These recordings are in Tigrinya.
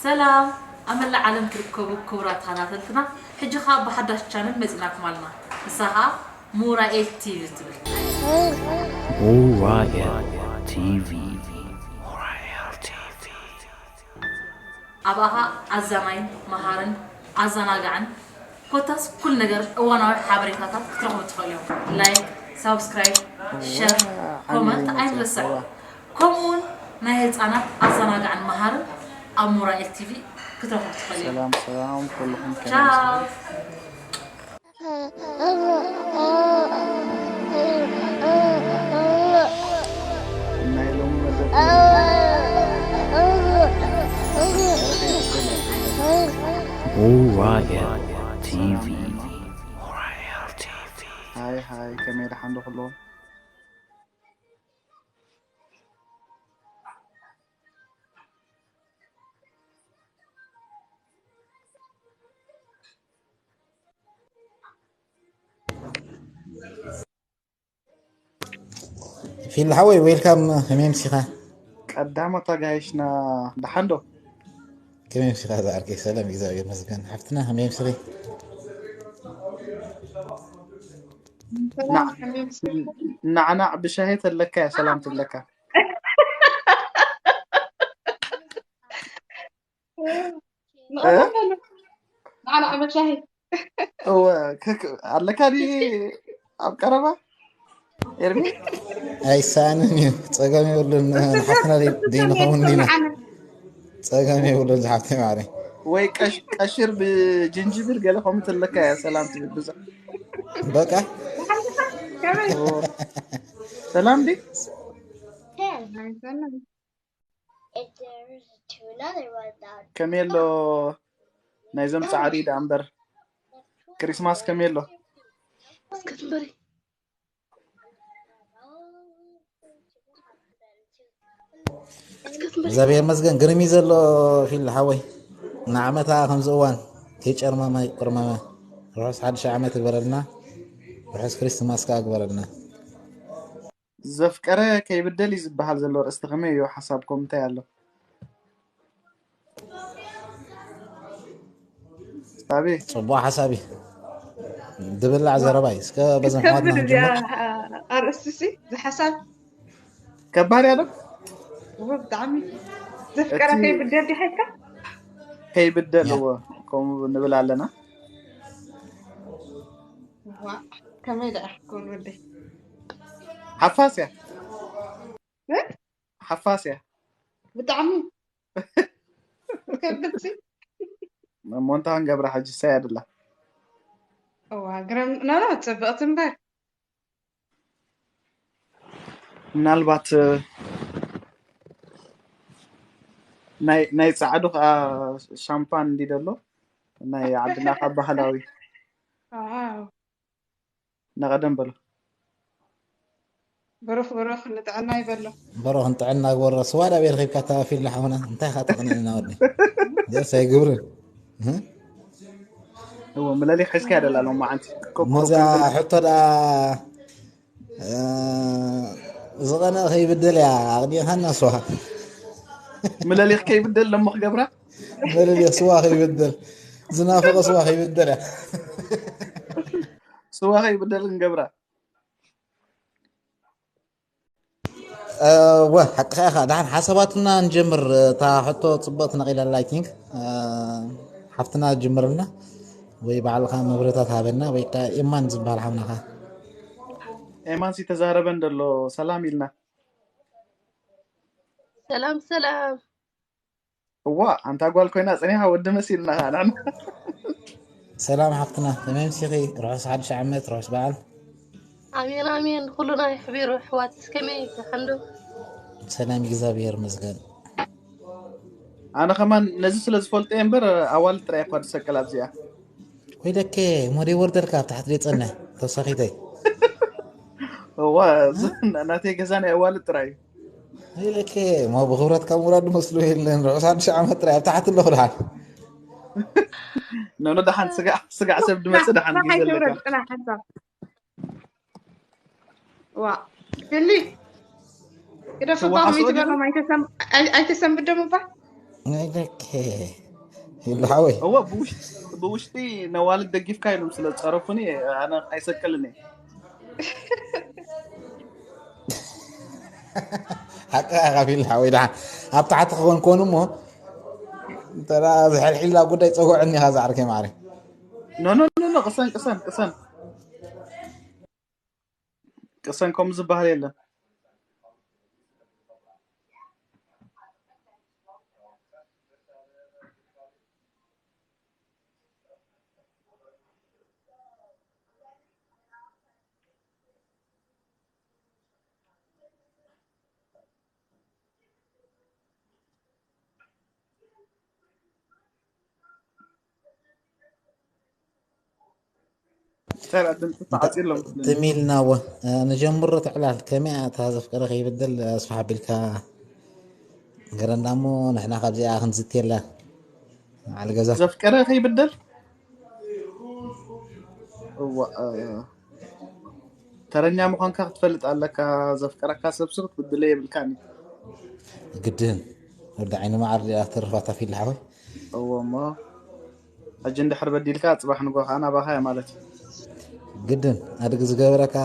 ሰላም ኣብ መላእ ዓለም ትርከቡ ክቡራት ተኸታተልትና፣ ሕጂ ኸኣ ብሓዳሽ ቻነል መጺእናኩም ኣለና። ንሳ ኸኣ ሙራኤል ቲቪ ትብል። ኡራኤል ቲቪ። ኡራኤል ቲቪ። ኣብኣ ኸኣ ኣዛናይን መሃርን ኣዘናጋዕን ኮታስ ኩሉ ነገር እዋናዊ ሓበሬታታት ክትረኽቡ ትኽእሉ እዮም። ላይክ፣ ሳብስክራይብ፣ ሸር፣ ኮመንት ኣይንረስዕ። ከምኡ እውን ናይ ህፃናት ኣዘናጋዕን መሃርን ኣብ ሞራኤል ቲቪ ክትረኽቡ ትኽእሉ እዮም። ሰላም ሰላም ኩልኹም ከመይ ቻው። ናይ ሎሚ መደብ ኡራኤል ቲቪ። ሃይ ሃይ ከመይ ደሓን ዶ ኩልኹም ፊል ሓወይ ዌልካም። ከመይ ኣምሲኻ? ቀዳሞት ኣጋይሽና ደሓን ዶ ከመይ ኣምሲኻ ዝዓርከይ? ሰላም እግዚኣብሔር ይመስገን። ሓፍትና ከመይ ኣምሲኺ? ናዕናዕ ብሻሂ ተለካ እያ ሰላም ትብለካ። ናዕናዕ በሻሂ እወ ከክ- ኣለካ ድዩ ኣብ ቀረባ ኤርሚ? ኣይሳኣንን እዩ፣ ጸገም የብሉን። ንሓፍትና ደይ- ደይንኸውን ዲና? ጸገም የብሉን ዝሓፍተይ ማዕረይ። ወይ ቀሽ- ቀሽር ብጅንጅብል ገለ ከምኡ ተለካ እያ ሰላም ትብል ብዙሕ። በቃ ሰላም ዲ ከመይ ኣሎ ናይዞም ጻዕዲ ደኣ እምበር ክሪስማስ ከመይ ኣሎ? እግዚኣብሔር ይመስገን። ግርም እዩ ዘሎ ፊል ሓወይ። ንዓመታ ከምዚ እዋን ከይጨርመመ ይቁርመመ። ርሑስ ሓድሽ ዓመት ይግበረልና። ርሑስ ክሪስትማስ ከኣ ግበረልና። ዘፍቀረ ከይብደል እዩ ዝበሃል ዘሎ ርእስቲ ከመይ እዩ ሓሳብኩም እንታይ ኣሎ? ሳቢ ጽቡቕ ሓሳብ እዩ። ድብላዕ ዘረባ እዩ። እስከ በዘን ኣሕዋትና ከብድ እዚኣ ክንጅምር። ኣርእስቲ ሲ ዝሓሳብ ከባድ እያ ዶ? እወ ብጣዕሚ ዘፍቀረ እቲ- ከይብደል ዲሓይካ ከይብደል ያ። እዎ ከምኡ ንብል ኣለና። ዋ ከመይ ደኣ ክውን ወደይ ሓፋስ እያ እ? ሓፋስ እያ ብጣዕሚ ከብድሲ እሞ እንታይ ክንገብራ ሕጂ ሳይ ኣድላ እዋ ግረም ኖኖ ጽብቕቲ እምበር ምናልባት እ፣ ናይ ናይ ጻዕዱ ከዓ ሻምፓን እንዲ ደሎ ናይ ዓድና ካብ ባህላዊ ዋው እናቐደም በሎ ብሩኽ ብሩኽ ንጥዕና ይበሎ በሮኽ ንጥዕና ግበሮ። ስዋ ዳ ቤት ኺብካ ተባፊልና ሓውና እንታይ ኻ ተቕንልና ወዲ ደስ ኣይግብርን። እህ? እዎ ምለሊ ሒዝካ ያደላ ሎማዓንቲ ሞዛ ሕቶ ዳ እ፣ ዝቐነ ከይብደል እያ ኣቕዲኻና ስዋ ምለሊኽ ከይብደል ለሞ ክገብራ መለልየ ስዋ ከይብደል ዝናፈቐ ስዋ ከይብደል እያ። ስዋ ከይብደል ክንገብራ እ፣ ወ ሓቅኻ ኢኻ። ደሓን ሓሳባትና ንጀምር። እታ ሕቶ ጽቡቕቲ ነቒላ ኣላ። I think ሓፍትና ጅምርልና ወይ ባዕልኻ መብረታት ሃበና ወይ ከኣ ኤማን ዝበሃል ሓውናኻ ኤማንሲ ተዛረበን ደሎ ሰላም ኢልና ሰላም ሰላም። እዋ ኣንታ ጓል ኮይና ጸኒሓ ወዲ መሲልና ኸዓ ንሕና ሰላም ሓፍትና ከመይ ምሲኺ? ርሑስ ሓድሽ ዓመት ርሑስ በዓል። ኣሜን ኣሜን። ኩሉና ይሕቢሩ ኣሕዋት ከመይ ይሓንዱ? ሰላም እግዚኣብሔር ይመስገን። ኣነ ከማን ነዚ ስለ ዝፈልጦ እየ እምበር ኣዋልድ ጥራይ እኳ ዝሰቅል ኣብዚኣ ወይለከ ሞደ ይወርደልካ ኣብ ታሕቲ ዘይጸንሕ ተወሳኺተይ እዋ እዚ ናተይ ገዛ ናይ ኣዋልድ ጥራይ እዩ ወይለከ ሞ ብክብረት ካብ ምውራድ መስሉ የለን። ርሑስ ሓድሽ ዓመት ጥራይ ኣብ ታሕቲ ኣለኹ ድሓን ነኖ ደሓን ስጋዕ ስጋዕ ሰብ ድመጽእ ደሓን ግዜ ኣለካ ጽናሕ ሓንሳብ ዋ ፍሊ ግደፍ እባ ትወሓስኦ ከመይ ዲኹም? ትበሎም ኣይተሰም- ኣይ- ኣይተሰንብዶም እባ ኣይደከ ይሉ ሓወይ። እወ ብውሽ- ብውሽጢ ነዋልድ ደጊፍካ ኢሎም ስለ ዝፀረፉኒ ኣነ ኣይሰቀልን እየ። ሓቂ ኢኻ ፊል ሓወይ። ደሓን ኣብ ታሕቲ ክኾን ኮኑ እሞ እንተ ደኣ ዝሕልሒላ ጉዳይ ፀውዕኒ ኢኻ ዝዓርከይ ማዕረ። ኖ ኖ ኖ ኖ፣ ቅሰን ቅሰን ቅሰን ቅሰን፣ ከምኡ ዝበሃል የለን። እንታይ ደኣ ድምፂ ተዓፅዩ ኣሎ መስለኒ። ትም ኢልና እወ። ንጀምሮ ትዕላል ከመይ እያ እታ ዘፍቀረ ከይብደል ኣስፋሕ ኣቢልካ ገረና እሞ ንሕና ካብዚኣ ክንዝትየላ በዓል ገዛ። ዘፍቀረ ከይብደል። እዋ፣ እ፣ ተረኛ ምዃንካ ክትፈልጥ ኣለካ። ዘፍቀረካ ሰብሲ ክትብድሎ የብልካን እዩ። ግድን ወዲ ዓይኒ መዓር ዲኣ ክትርፋ ታፊል ሓወይ። እዎ እሞ ሕጂ እንድሕር በዲልካ ፅባሕ ንጎ ከዓ ናባኻ እያ ማለት እዩ። ግድን ኣድግ ዝገበረካ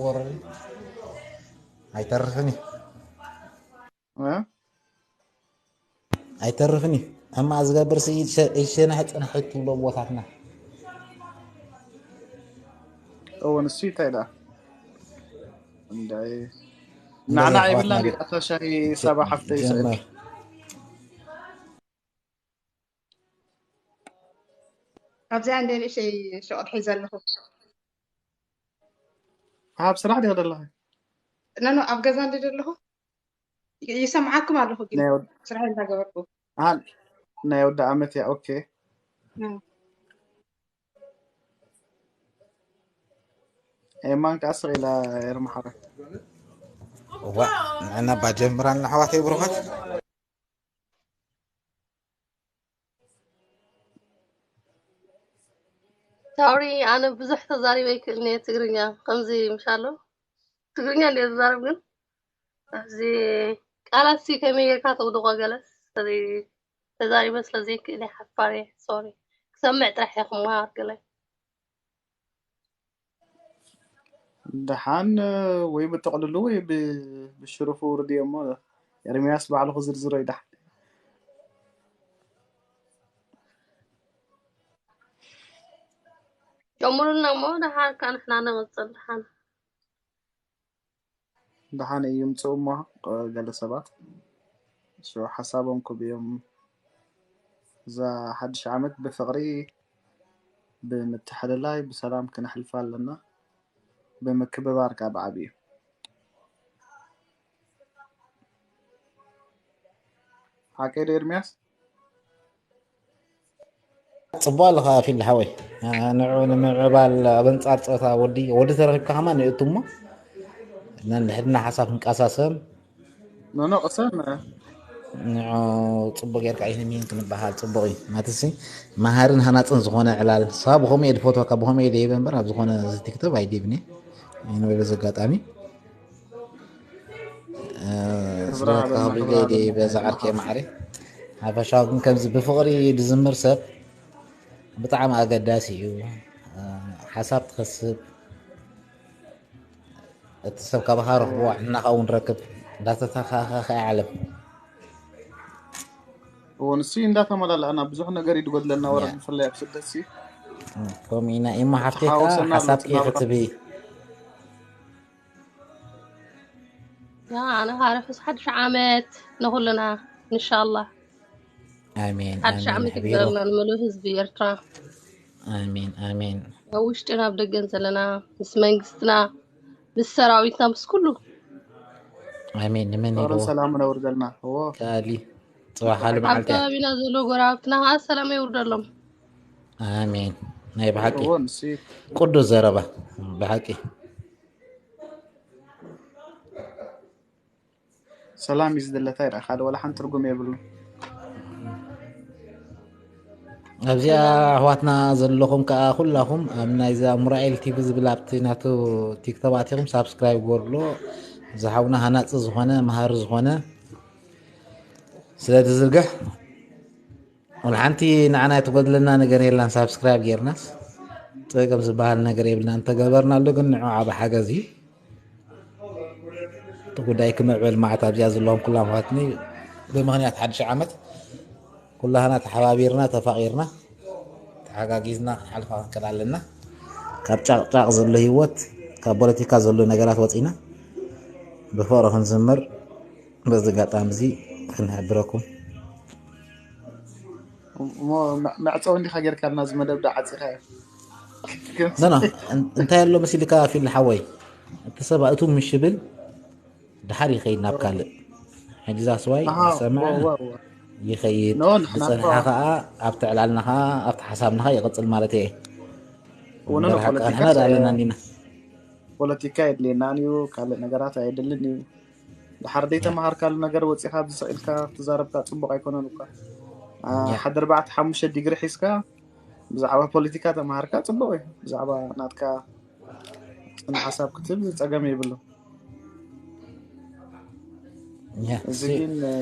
ወረሪ ኣይተርፍን እዩ። እ? ኣይተርፍን እዩ። ሕማቕ ዝገብር ሲ ይሸ- ይሸናሕ ፅንሕ ትብሎ ቦታትና። እዎ ንሱ እንታይ ደኣ እንዳይ ናዕናዕ የብላን። ጌታታ ሻሂ ሳባ ሓፍተይ ይስዕድ። ጀመር ኣብዚኣ እንደ ንእሸይ ሸቕጥ ሒዘ ኣለኹ። ኣብ ስራሕ ዲኻ ዘለኻ? ነኖ ኣብ ገዛ እንደ ዘለኹ ይ- ይሰምዓኩም ኣለኹ፣ ግን ናይ ወድ- ስራሕ እንዳገበርኩ። ኣን ናይ ወዲ ዓመት እያ። ኦኬ። እ። ኤማን ከዓ ስቕ ኢላ ኤርሚ ሓወይ። እዋ ንዕና እባ ጀምራልና ኣሕዋተይ ብሩኻት። ሶሪ፣ ኣነ ብዙሕ ተዛሪበ ኣይክእልን እየ ትግርኛ። ከምዚ ምሻሎ ትግርኛ እንደ ዝዛረብ ግን ኣብዚ ቃላት ሲ ከመይ ጌርካ ተውድቆ ገለስ ተዘይ- ተዛሪበ ስለ ዘይክእል እየ ሓፋር እየ። ሶሪ፣ ክሰምዕ ጥራሕ እየ ክመሃር ገለ። ደሓን ወይ ብጥቕልሉ ወይ ብ- ብሽሩፉ ውርድዮ እሞ ኤርሚያስ ባዕሉ ክዝርዝሮ እዩ። ደሓን ጀምሩልና እሞ ደሓር ካ ንሕና ንቕፅል። ደሓን ደሓን እዩ ይምፅኡ እሞ ገለ ሰባት ሽዑ ሓሳቦም ክብዮም። እዛ ሓድሽ ዓመት ብፍቕሪ ብምትሕልላይ ብሰላም ክነሕልፋ ኣለና። ብምክብባር ከዓ ብዓብዩ ሓቀይ ዶ ኤርሚያስ? ጽቡቅ ኣለኻ ፊል ሓወይ። ንዑ ንምዕባል ኣብ ኣንጻር ጸወታ ወዲ ወዲ ተረኺብካ ከማን ንእቱ እሞ ነንሕድና ሓሳብ ክንቀሳሰም ኖኖ ቅሰን ንዑ ጽቡቅ ጌርካ ኣይንሚን ክንበሃል ጽቡቅ እዩ። ማለትሲ መሃርን ሃናጽን ዝኾነ ዕላል ሳብ ብኸመይ እየ ዝፈትወካ ብኸመይ እየ ደይበ እምበር ኣብ ዝኾነ እዚ ቲክቶክ ኣይደይብን እየ። ይንበለ ዘጋጣሚ ስብረት ካብ ሪለይ በዛ ዓርከይ ማዕረ ሓፈሻዊ ግን ከምዚ ብፍቕሪ ዝዝምር ሰብ ብጣዕሚ ኣገዳሲ እዩ። ሓሳብ ትኸስብ እቲ ሰብ ካባኻ ረኽቦ ንሕና ካብኡ ንረክብ እንዳተተኻኸኸ ዓለም እዎ ንሱ እንዳተመላለእና ብዙሕ ነገር ይድጎድለና ወረ ብፍላይ ኣብ ስደት ሲ ከምኡ ኢና ኢሞ ሓፍተይ ከዓ ሓሳብኪ ክትብይ ያ ኣነ ከዓ ርሑስ ሓድሽ ዓመት ንኹልና እንሻላ ኣሜን ሓድሽ ዓመት ይግበረልና ንምሉእ ህዝቢ ኤርትራ ኣሜን ኣሜን ኣብ ውሽጥን ኣብ ደገን ዘለና ምስ መንግስትና ምስ ሰራዊትና ምስ ኩሉ ኣሜን ንመን ይብልዎ ሰላም ነውርደልና እዎ ካሊ ፅባሕ ሓሉ ኣብ መዓልቲ እያ ከባቢና ዘለዉ ጎረባብትና ከዓ ሰላም የውርደሎም ኣሜን ናይ ብሓቂ እዎ ንሱ ቅዱስ ዘረባ ብሓቂ ሰላም እዩ ዝድለታ ይረኣ ሓደ ወላ ሓንቲ ትርጉም የብሉ ኣብዚኣ ኣሕዋትና ዘለኹም ከዓ ኩላኹም ኣብ ናይዛ ሙራኤል ቲቪ ዝብል ኣብቲ ናቱ ቲክቶክ ኣቲኹም ሳብስክራይብ ገርሎ ዝሓውና ሃናፂ ዝኾነ መሃሪ ዝኾነ ስለ ዝዝርግሕ፣ ወላ ሓንቲ ንዓና ትጎድለና ነገር የላን። ሳብስክራይብ ጌርናስ ጸገም ዝበሃል ነገር የብልና። እንተገበርናሉ ግን ንዑ ዓቢ ሓገዝ እዩ። እቲ ጉዳይ ክምዕብል መዓት ኣብዚኣ ዘለዎም ኩላ ምዃትኒ ብምኽንያት ሓድሽ ዓመት ኩላህና ተሓባቢርና፣ ተፋቒርና፣ ተሓጋጊዝና ክንሓልፋ ክንክእል ኣለና። ካብ ጫቕጫቕ ዘሎ ህይወት፣ ካብ ፖለቲካ ዘሎ ነገራት ወጺና ብፍቕሪ ክንዝምር በዚ ኣጋጣሚ እዚ ክንሕብረኩም። እሞ መ- መዕፀዊ እንዲኻ ጌርካልና እዚ መደብ ዶ ዓፂኻዮ? ኖ፣ ኖ፣ እን- እንታይ ኣሎ መሲልካ ፊል ሓወይ? እቲ ሰብ ኣእቱ ምሽ ብል ድሓር ይኸይድ ናብ ካልእ። ሕጂ ዛስዋይ ኣሃ፣ ዝሰምዐ ዋ፣ ዋ፣ ዋ። ይኸይድ፣ ኖ፣ ንሕና እኮ ዝጸንሐ ከዓ ኣብቲ ዕላልና ከዓ ኣብቲ ሓሳብና ከዓ ይቕጽል ማለት እየ። እውነ እምበር ነው። ሓቂ ፖለቲካ ንሕና ዳ ኣለና እንዲና። ፖለቲካ የድልየናን እዩ፣ ካልእ ነገራት ኣየድልን እዩ። ድሓር ዘይተምሃርካሉ ነገር ወፂኻ ኣብዚ ስቕ ኢልካ ክትዛረብካ ፅቡቕ ኣይኮነን እኳ። አ፣ ያ። ሓደ ኣርባዕተ ሓሙሽተ ዲግሪ ሒዝካ ብዛዕባ ፖለቲካ ተምሃርካ ፅቡቕ እዩ። ብዛዕባ ናትካ ፅነ ሓሳብ ክትብ ፀገም የብሉ። ያ፣ እዚ ሲ- ግን እ፣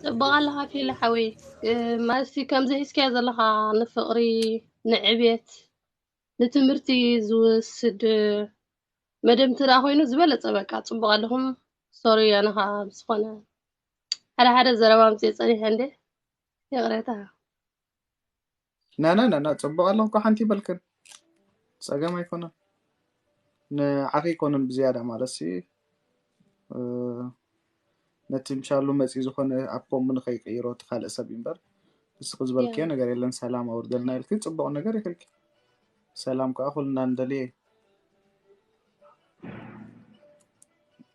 ጽቡቕ ኣለኻ ፊል ሓወይ። እ፣ ማለትሲ ከምዚ ሒዝካዮ ዘለኻ ንፍቕሪ፣ ንዕቤት፣ ንትምህርቲ ዝወስድ መደብ እንተ ደኣ ኮይኑ ዝበለጸ በቃ ጽቡቕ ኣለኹም። ሶሪ ኣነ ኸኣ ብዝኾነ ሓደ ሓደ ዘረባ ኣምጽኤ ጸኒሐ እንዴ ይቕሬታ። ናና ናና ጽቡቕ ኣለኹ እኮ ሓንቲ ይበልክን ጸገም ኣይኮነን። ንዓኺ ኣይኮነን ብዝያዳ ማለትሲ እ፣ ነቲ ምሻሉ መጺኡ ዝኾነ ኣብ ኮሙ ንኸይቅይሮ እቲ ካልእ ሰብ እዩ እምበር ንስኺ ዝበልክዮ ያ ነገር የለን። ሰላም ኣውርደልና ኢልኪ ጽቡቕ ነገር ኢኺልኪ። ሰላም ከኣ ኩልና ንደልዮ እዩ።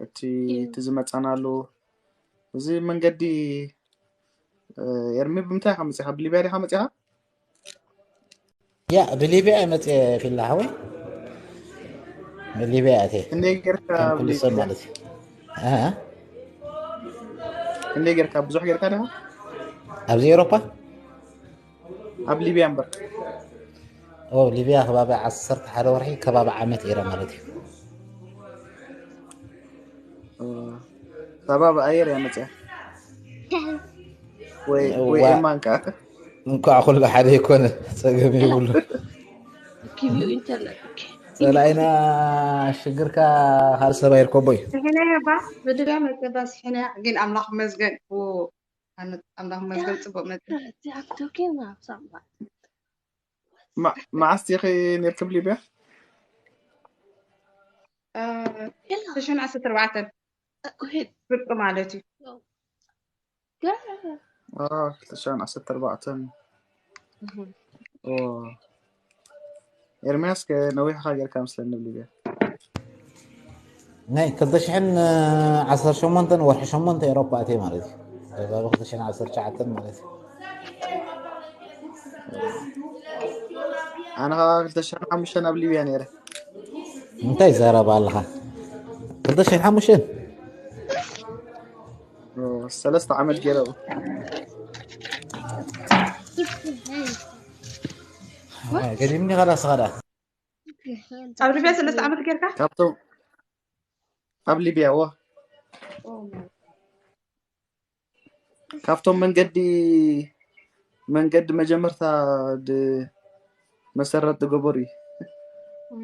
እቲ ያ እቲ ዝመጻናሉ እዚ መንገዲ እ፣ ኤርሚ ብምንታይ ኢኻ መጺኻ? ብሊብያ ዲኻ መጺኻ? ያ ብሊብያ እየ መጽየ ፊላ ሓወይ፣ ብሊብያ እየ ክንደይ ጌርካ ከም ኣብ ኩሉ ሰብ ሊብያ? ማለት እዩ። እ? ክንደይ ጌርካ? ብዙሕ ጌርካ ዲኻ? ኣብዚ ኤውሮፓ ኣብ ሊብያ እምበር። ኦ ሊብያ ከባቢ ዓሰርተ ሓደ ወርሒ ከባቢ ዓመት ኤረ ማለት እዩ። እ፣ ሳባ ብኣየር እያ መጽያ ወይ ወይ ዋ ኤማን ከኣ እንኳዕ ኩሉ ሓደ ይኮነ ጸገም ይብሉ። ኪቪ ኢንተርነት ኦኬ። ጸላኢና ሽግርካ ካልእ ሰብ ኣይርከቦ እዩ። ስሕነ እያ ባ ብድጋ መጸባ ስሕነ ግን ኣምላኽ መስገን ው ኣነ ኣምላኽ መስገን ጽቡቅ መጸ እዚኣ ክተውኪና ሳባ ማ- መዓስ ዲኺ ነርክብ ሊብያ? እ፣ ክልተ ሽሕን ዓሰርተ ኣርባዕተን ጉሄድ ፍርቂ ማለት እዩ። አ፣ ክልተ ሽሕን ዓሰርተ ኣርባዕተን። ኦ። ኤርምያስ ከ ነዊሕኻ ጌርካ ምስለኒ ኣብ ሊብያ። ናይ ክልተ ሽሕን ዓሰርተ ሸሞንተን ወርሒ ሸሞንተ ኤሮፓ ኣትየ ማለት እዩ። ከባቢ ክልተ ሽሕን ዓሰርተ ትሽዓተን ማለት እዩ። ኣነ ኸዓ ክልተ ሽሕን ሓሙሽተን ኣብ ሊብያ ነይረ። እንታይ ዘረባ ኣለኻ? ክልተ ሽሕን ሓሙሽተን ኦ፣ ሰለስተ ዓመት ገይረ። ገዲምኒ ኸላስ ኸዳ ኣብ ሊብያ ሰለስተ ዓመት ጌርካ? ካብቶም ኣብ ሊብያ ዎ ካብቶም መንገዲ መንገዲ መጀመርታ ድ መሰረት ዝገበሩ እዩ።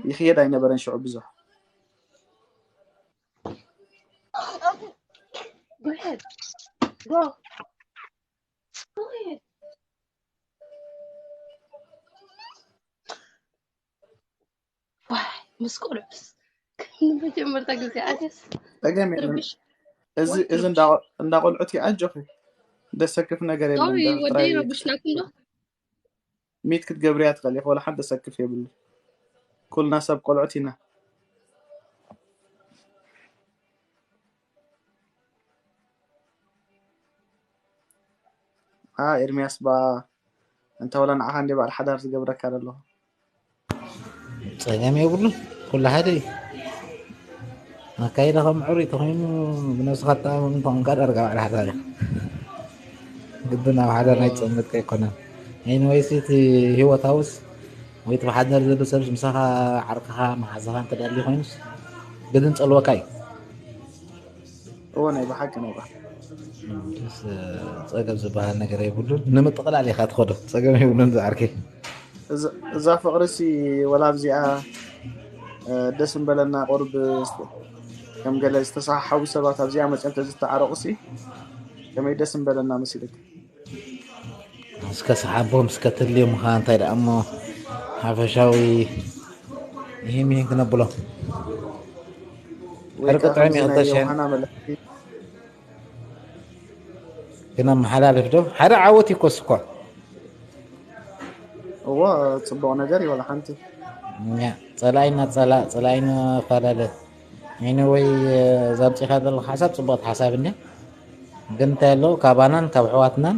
ይኽየድ ኣይነበረን ሽዑ ብዙሕ። ጉሄድ ጎ ጉሄድ ዋይ ምስ ቆልዑስ ንመጀመርታ ግዜ ኣትየስ ጸገም የለን። ትርብሽ እዚ ወይ እዚ ትርብሽ እንዳ- እንዳቆልዑት ይኣጆኺ ደሰክፍ ነገር የለን። ኦይ እንዳ ወደይ ጥራይ ረብሽናኩም ዶ? ሚት ክትገብርያ ትኽእል ኢኺ። ወላ ሓንቲ ደሰክፍ የብሉ። ኩልና ሰብ ቆልዑት ኢና። አ ኤርሚያስ ባ እንተ ወላ ንዓኻ እንደ በዓል ሓዳር ዝገብረካ ዘሎ ጸገም የብሉን። ኩሉ ሓደ እዩ። ኣካይዳ ከም ዕሩይ ተኾይኑ ብነብስኻ ተኣማመን ተኾንካ ዳርጋ ባዕልኻ ታሪኽ ግድን ኣብ ሓዳር ናይ ጸመድካ ኣይኮነን። ኤኒወይስ እቲ ህይወታውስ ወይ እቲ ብሓዳር ዘሎ ሰብስ ምሳኻ ዓርክኻ መሓዛኻ እንተዳልዩ ኮይኑስ ግድን ጸልወካ እዩ። እዎ፣ ናይ ብሓቂ፣ ናይ ብሓቂ። ደስ፣ ጸገም ዝበሃል ነገር የብሉን። ንምጥቕላል ኢኻ ትኸዶ፣ ጸገም የብሉን ዝዓርከይ። እዛ- እዛ ፍቕሪሲ ወላ ኣብዚኣ እ፣ ደስ ምበለና። ቁርብ ከም ገለ ዝተሰሓሓቡ ሰባት ኣብዚኣ መፅኦም ተዝተዓረቑሲ ከመይ ደስ ምበለና መሲልክ። እስከ ሰሓቦም እስከ ትልዮምኻ እንታይ ደኣ እሞ ሓፈሻዊ ይህም ይህን ክነብሎ። ወይ ሕርቂ ከዓ ጥዑም ከምዚ ናይ ይኽተሽን ዮሃና መልእክቲ። ክነመሓላልፍ ዶ ሓደ ዓወት ይኮስ እኳ። እዎ፣ ፅቡቕ ነገር ይበላ ሓንቲ። እኛ ጸላኢና ጸላ ጸላኢና ፈላለ። Anyway፣ ዛምፂኻ ዘለካ ሓሳብ ፅቡቕቲ ሓሳብ እንድያ። ግን እንታይ ኣሎ ካባናን ካብ ኣሕዋትናን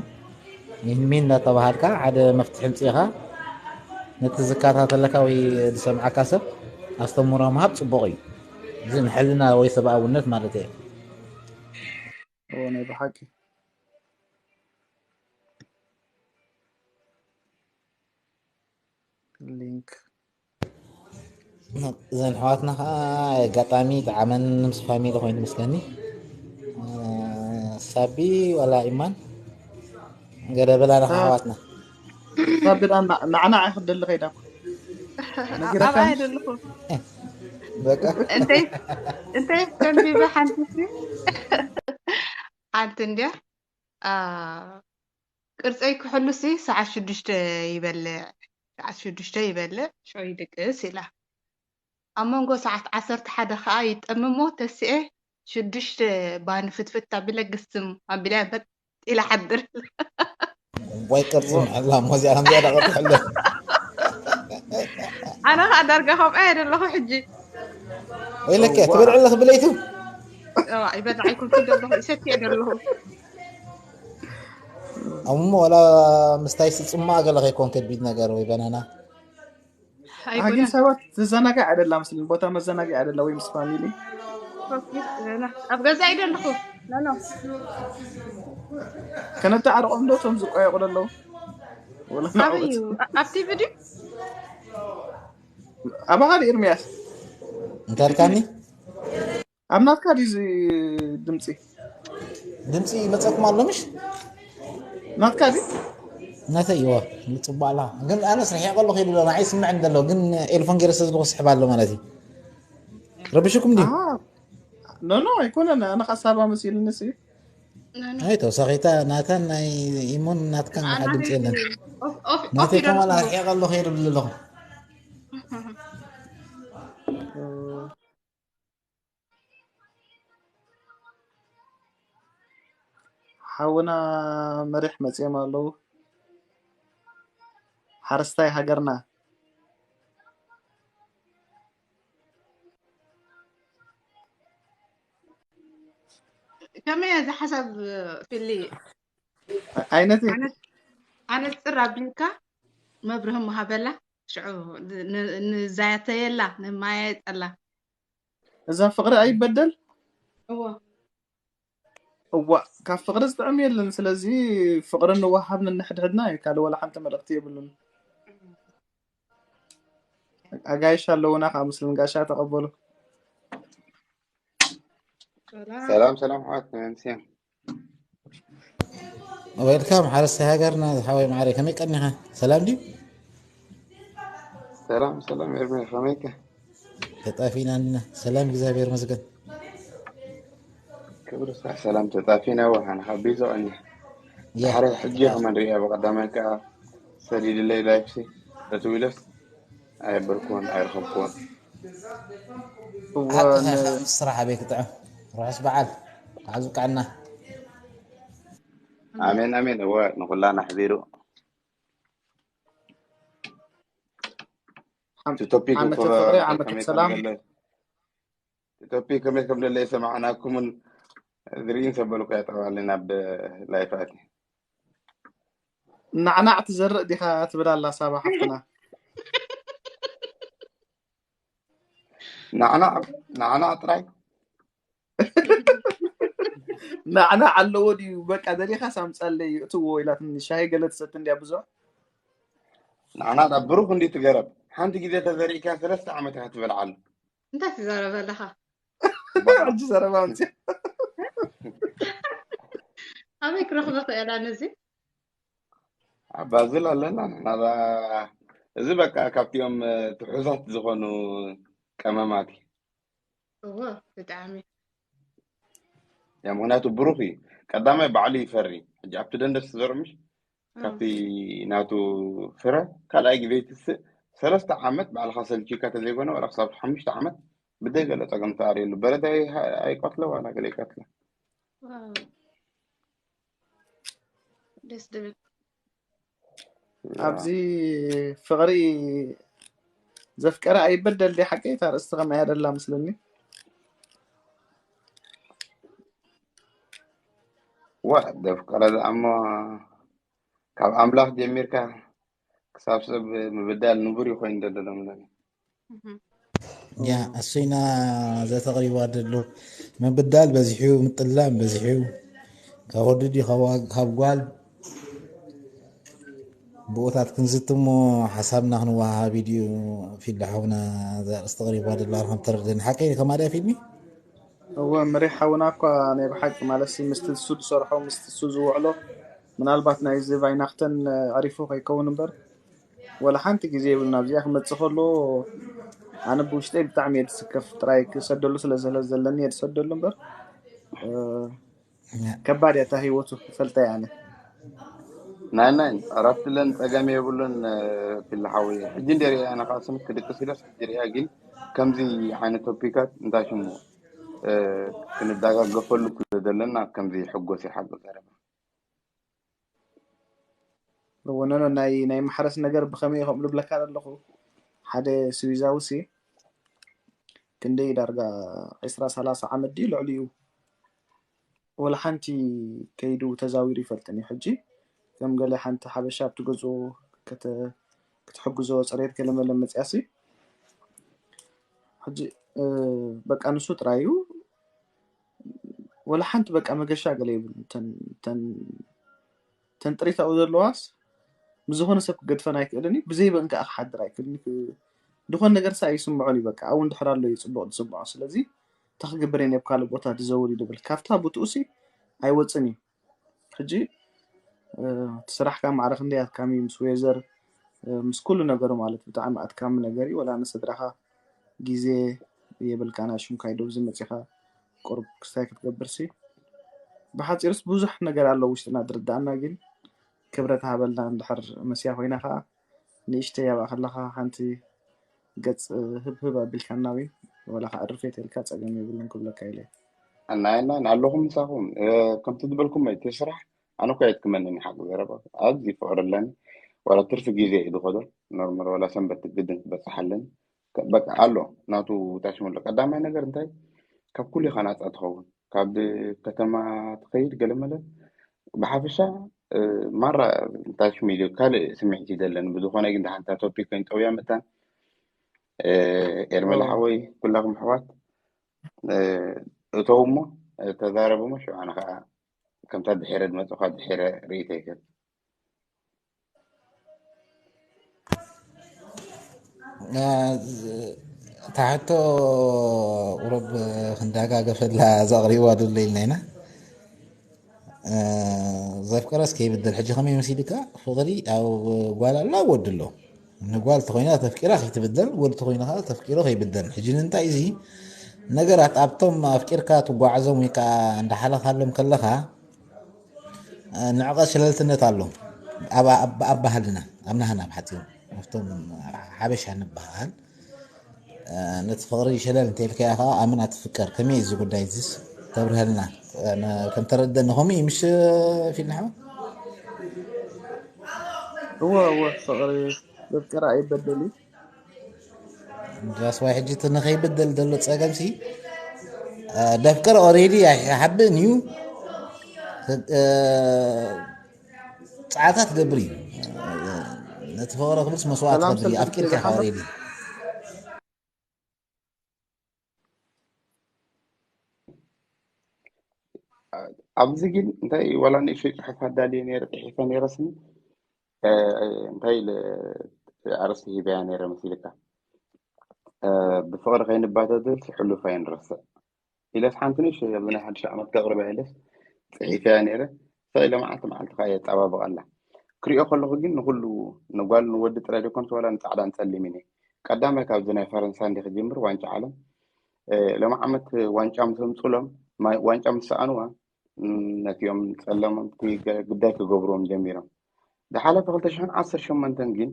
ይህሚ እንዳተባሃልካ ሓደ መፍትሒ ምፅኢኻ ነቲ ዝከታተለካ ወይ ዝሰምዓካ ሰብ ኣስተምህሮ ምሃብ ፅቡቕ እዩ። እዚ ንሕልና ወይ ሰብኣውነት ማለት እየ። እዎ፣ ናይ ብሓቂ። ሊንክ እዘን ኣሕዋትና ከዓ ኣጋጣሚ ጠዓመን ምስ ፋሚሊ ኮይኑ መስለኒ። ሳቢ ዋላ ኢማን ገለ በላ ንኻ ኣሕዋትና። ሳቢ ደኣ ና- ናዕናዕ ክደሊ ከይዳ እኮ። ነጊረካ ኣብኣ የደለኹ በቃ እንተይ እንተይ ተንቢበ ሓንቲ ሲ ሓንቲ እንድያ። ኣ፣ ቅርፀይ ክሕሉሲ ሰዓት ሽዱሽተ ይበልዕ፣ ሰዓት ሽዱሽተ ይበልዕ፣ ሽዑ ይድቅስ ኢላ። ኣብ መንጎ ሰዓት ዓሰርተ ሓደ ከዓ ይጠምሞ ተስኤ ሽዱሽተ ባኒ ፍትፍት ኣቢለ ግስም ኣቢለ በጥ ኢለ ሓድር። ዋይ ቅርፂ ምሕላ ሞዚኣ ከምዚኣ ዳቐርትሐለ ኣነ ከዓ ዳርጋ ከምኣ እየ ዘለኹ ሕጂ። ወይለከ ትበልዕ ኣለኽ ብለይቱ። እዋ፣ ይበልዕ ኣይኮንኩ ዘለኹ ይሰትየ ዘለኹ። እሞ ወላ ምስታይ ስፅማ ገለ ከይኮን ከቢድ ነገር ወይ በናና። ኣጊን ሰባት ትዘናጋዕ ኣይደላ መስለኒ፣ ቦታ መዘናጋዕ ኣይደላ ወይ ምስ ፋሚሊ። ኣብ ገዛ ኣይደለኹ። ኖ፣ ኖ። ከነተዓርቆም ዶ እቶም ዝቆየቁ ዘለዉ? ወላ ኣበይ ንዕወት። እዩ? ኣብ ቲቪ ድዩ? ኣባኻ ድዩ ኤርሚያስ? እንታይ ኢልካኒ? ኣብ ናትካ ድዩ እዚ ድምፂ? ድምፂ ይመፀኩም ኣሎ ምሽ? ናትካ ድዩ? ነተ ይወ ምፅባላ ግን ኣነ ስርሒ ቀሎ ከይዱ ኣሎ ንዓይ ስምዕ እንደሎ ግን ኤልፎን ገይረ ስለ ዝስሕብ ኣሎ ማለት እዩ። ረብሽኩም ድዩ? ኣሃ። ኖ ኖ ኣይኮነን፣ ኣነ ኸሳባ መሲልኒ ሲ። ኣይ ተወሳኺታ ናታን ናይ ኢሞን ናትካን ሓደ ድምፂ የለን። ናተይ ከማላ ርሒቐ ኣሎ ከይዱ ኣለኹ። ሓውና መሪሕ መፅኦም ኣለዉ። ሓረስታይ ሃገርና። ከመይ እዚ ሓሳብ ፊሊ? ዓይነት ኣነፅር ኣቢልካ መብርህ ምሃበላ ሽዑ ን- ንዛተየላ ንማየጠላ። እዛ ፍቕሪ ኣይበደል። እዎ። እዋ፣ ካብ ፍቕሪ ዝጥዕም የለን። ስለዚ ፍቕሪ ንወሃብ ንንሕድሕድና እዩ፣ ካልእ ወላ ሓንቲ መልእኽቲ የብሉን። ኣጋይሽ ኣለውና፣ ካብ ምስልን ጋሻ ተቐበሉ። ሰላም። ሰላም ሰላም ኣሕዋት መንስያ። ዌልካም ሓረስታይ ሃገርና ዝሓወይ ማዕረይ ከመይ ቀኒኻ? ሰላም ድዩ? ሰላም ሰላም ኤርሚ ከመይከ? ተጣፊና እንዲና። ሰላም እግዚኣብሔር ይመስገን። ክብሪ ስራሕ ሰላም ተጣፊና ወሓን ሓቢዞ ቀኒ። ያ ድሓረ ሕጂ ከመን ሪኣ ብቀዳማይ ከዓ ሰዲድለይ ላይፍሲ እትዊለስ ኣየበርኩዎን ኣይረኸብኩዎን። እወ ሓቅኻ ን- ኢኻ ምስ ስራሕ ኣበይ ክጥዕም። ርሑስ በዓል። ተዓዙ ቀዕና። ኣሜን ኣሜን። እወ ንኩላና ኣሕቢሩ። ዓም- እቲ ቶፒክ ዓመተ እኮ ፍቕሪ ዓመተ ከመይ ከም ሰላም። ደለ እቲ ቶፒክ ከመይ ከም ደለ የሰማዕናኩምን ዝርእን ሰበልኩ ያጠባልን ኣብ ላይፍ ኣቲ። ናዕናዕ ትዘርእ ዲኻ ትብል ኣላ ሳባ ሓፍትና። ናዕናዕ ናዕናዕ ጥራይ። ናዕናዕ ኣለዎ ድዩ? በቃ ደሊኻ ሳምፀለይ እትዎ ኢላትኒ። ሻሂ ገለ ትሰቲ እንድያ ብዙሕ። ናዕናዕ ዳ ብሩክ እንዲ ትገረብ ሓንቲ ግዜ ተዘሪእካ ሰለስተ ዓመት ኢኻ ትበልዓሉ። እንታይ ትዛረብ ኣለኻ? ሕጂ ዘረባ ኣምፅእ። ኣበይ ክረኽቦ ክእላ ነዚ? ኣብ ባዝል ኣለና ንሕና። እዛ- እዚ በቃ ካብቲኦም እ፣ ትሑዛት ዝኾኑ ቀመማት እዩ። እዎ፣ ብጣዕሚ። ያ ምክንያቱ ብሩኽ እዩ። ቀዳማይ ባዕሉ ይፈሪ። ሕጂ ኣብቲ ደንደስ ትዘርኡ ምሽ ካብቲ ናቱ ፍረ ካልኣይ ግዜ ትስእ ሰለስተ ዓመት ባዕልኻ ሰልችካ ተዘይኮነ ዋላ ክሳብ ሓሙሽተ ዓመት ብደይ ገለ ጸገም ተኣርየሉ። በረድ ኣይ- ኣይቀትሎ ዋላ ገለ ይቀትሎ። ዋው፣ ደስ ድብል። ኣብዚ ፍቕሪ ዘፍቀረ ኣይበደል ዲ ሓቂ? እታ ርእስቲ ከማይ ያደላ ምስልኒ። ዋ ዘፍቀረ ደኣ እሞ ካብ ኣምላኽ ጀሚርካ ክሳብ ሰብ ምብዳል ንቡር እዩ ኮይኑ ዘሎ ሎሚ ሎሚ። እህ። ያ እሱይና ዘተቕሪባ ደሎ ምብዳል በዚሑ ምጥላም በዚሑ ካብ ወዲ ድዩ ካብ ዋ- ካብ ጓል ብኡታት ክንዝቲ እሞ ሓሳብና ክንወሃሃብ ድዩ? ፊልዳ ሓውና ዘርእስቲ ቅሪባ ደላ ከም ተረድእን ሓቂ ከማዳ ፊልሚ እወ ምሪሕ ሓውና እኳ ናይ ብሓቂ ማለት ሲ ምስቲ እሱ ዝሰርሖ ምስቲ እሱ ዝውዕሎ ምናልባት ናይ እዚ ቫይናክተን ኣሪፉ ከይከውን እምበር ወላ ሓንቲ ግዜ የብሉን ኣብዚኣ ክመፅእ ከሎ ኣነ ብውሽጠይ ብጣዕሚ እየ ዝስከፍ ጥራይ ክሰደሉ ስለ ዝለ ዘለኒ እየ ዝሰደሉ እምበር እ፣ ከባድ እያ እታ ህይወቱ ይፈልጠ እየ ኣነ ናይ ናይ ኣራት ለን ጸገም የብሉን። ፊልሓዊ ሕጂ እንደ ሪኣ ኣነ ከዓ ስምክ ክድቅስ ኢለስ ሕጂ ሪኣ ግን ከምዚ ዓይነት ቶፒካት እንታይ ሽሙ ክንዳጋገፈሉ ስለ ዘለና ከምዚ ሕጎስ ይሓጎ ዘረባ እወነኖ ናይ ናይ ማሕረስ ነገር ብኸመይ ከም ልብለካ ዘለኹ ሓደ ስዊዛዊ ሲ ክንደይ ዳርጋ ዕስራ ሰላሳ ዓመት ድዩ ልዕሊኡ ወላ ሓንቲ ከይዱ ተዛዊሩ ይፈልጥን እዩ ሕጂ ከም ገለ ሓንቲ ሓበሻ ኣብቲ ገዝኡ ከተ- ክትሕግዞ ፅሬት ገለ መለ መፅያ ሲ ሕጂ እ፣ በቃ ንሱ ጥራይ እዩ ወላ ሓንቲ በቃ መገሻ ገለ ይብሉ ተን ተን ተን ጥሪታኡ ዘለዋስ ምስ ዝኾነ ሰብ ክገድፈን ኣይክእልን እዩ ብዘይ በን ከዓ ክሓድር ኣይክእልን እዩ ዝኾነ ነገር ሳ ይስምዖን እዩ በቃ ኣብኡ እንድሕር ኣሎ እዩ ፅቡቅ ዝስምዖ ስለዚ እንታይ ክገብር እየ ናብ ካልእ ቦታ ዝዘውር እዩ ድብል ካብታ ቦትኡ ሲ ኣይወፅን እዩ ሕጂ እቲ ስራሕካ ማዕረ ክንደይ ኣድካሚ ምስ ዌዘር ምስ ኩሉ ነገሩ ማለት ብጣዕሚ ኣድካሚ ነገር እዩ ወላ ንስድራኻ ግዜ የብልካ ናይ ሽምካይ ዶብ ዝመፂኻ ቁርብ ክስታይ ክትገብር ሲ ብሓፂሩስ ብዙሕ ነገር ኣሎ ውሽጥና ዝርዳእና ግን ክብረት ሃበልና እንድሕር መስያ ኮይና ከዓ ንእሽተይ ኣብኣ ከለኻ ሓንቲ ገፅ ህብህብ ኣቢልካና ወይ ዋላ ከዓ እርፌት ኢልካ ፀገም የብሉን ክብለካ ኢለ ናይና ኣለኹም ምሳኹም ከምቲ ዝበልኩም እቲ ስራሕ ኣነ እኮ የትክመንን ሓቂ ዘረባ ኣብዚ ፍቅሪ ኣለኒ ዋላ ትርፊ ግዜ እዩ ዝኸዶ ኖርማል ዋላ ሰንበት ግድን ክበፅሓለን በቃ ኣሎ ናቱ ታሽመሎ ቀዳማይ ነገር እንታይ ካብ ኩሉ ኢኻ ናፃ ትኸውን ካብ ከተማ ትኸይድ ገለመለ ብሓፈሻ ማራ እንታይ ሽሙ ኢሉ ካልእ ስምዒት እዩ ዘለኒ ብዝኾነ ግን ደሓንታ ቶፒክ ኮይን ጠውያ መታን ኤርመላ ሓወይ ኩላኹም ኣሕዋት እተው እሞ ተዛረቡ እሞ ሽዑ ኣነ ከዓ ከምታ ድሒረ ዝመፅእኳ ድሒረ ርእይተይ ክህብ እታ ሕቶ ቁሩብ ክንደጋገፈላ ዘቕሪብዋ ደሎ ኢልና ኢና ዘፍቀረስ ከይብደል ሕጂ ከመይ መሲልካ ፍቕሪ ኣብ ጓል ኣሎ ኣብ ወዲ ኣሎ ንጓል ተኮይና ተፍቂራ ከይትብደል ወዲ ተኮይና ከዓ ተፍቂሮ ከይብደል ሕጂ ንምንታይ እዚ ነገራት ኣብቶም ኣፍቂርካ ትጓዓዞም ወይ ከዓ እንዳሓለኻሎም ከለኻ ንዕቐት ሸለልትነት ኣሎ ኣብ ባህልና ኣብ ናህና ብሓፂሩ ኣብቶም ሓበሻ ንበሃል ነቲ ፍቕሪ ሸለል እንተኢልካያ ከዓ ኣመን ኣትፍቀር ከመይ እዚ ጉዳይ እዚስ ተብርሀልና ከም ተረደኒ ከምኡ እዩ ምሽ ፊልናሓ እወ እወ ፍቕሪ ዘፍቀራ ኣይበደል እዩ ዳስዋይ ሕጂ እቲ ንኸይብደል ዘሎ ፀገምሲ ደፍቅር ኦሬዲ ኣይሓብእን እዩ ፀዓታት ገብር እዩ ነቲ ፍቕሪ ክብልስ መስዋዕት ገብር እዩ ኣፍቂርካ ኢኻ ኦሬዲ ኣብዚ ግን እንታይ ዋላ ንእሽተይ ፅሑፍ ኣዳልየ ነይረ ፅሒፈ ነይረ ስኒ እንታይ ኣርስቲ ሂበያ ነይረ መሲልካ ብፍቕሪ ከይንባተትል ሕሉፍ ኣይንረስዕ ኢለስ ሓንቲ ንእሽተይ ኣብዚ ናይ ሓድሽ ዓመት ከቕርበ ኢለስ ፅሒፈያ ነይረ ስቕ ኢለ መዓልቲ መዓልቲ ከኣ የጣባብቓ ኣላ። ክሪኦ ከለኹ ግን ንኹሉ፣ ንጓል ንወዲ ጥራይ ዘይኮንስ ዋላ ንጻዕዳን ጸሊምን እየ። ቀዳማይ ካብዚ ናይ ፈረንሳ እንዲ ክጅምር ዋንጫ ዓለም፣ እ፣ ሎሚ ዓመት ዋንጫ ምስ ኣምጹሎም፣ ማ-፣ ዋንጫ ምስ ሰኣንዋ፣ ም፣ ነቲኦም ጸለምቲ ገ-፣ ግዳይ ክገብርዎም ጀሚሮም። ዝሓለፈ ክልተ ሽሕን ዓሰርተ ሸሞንተን ግን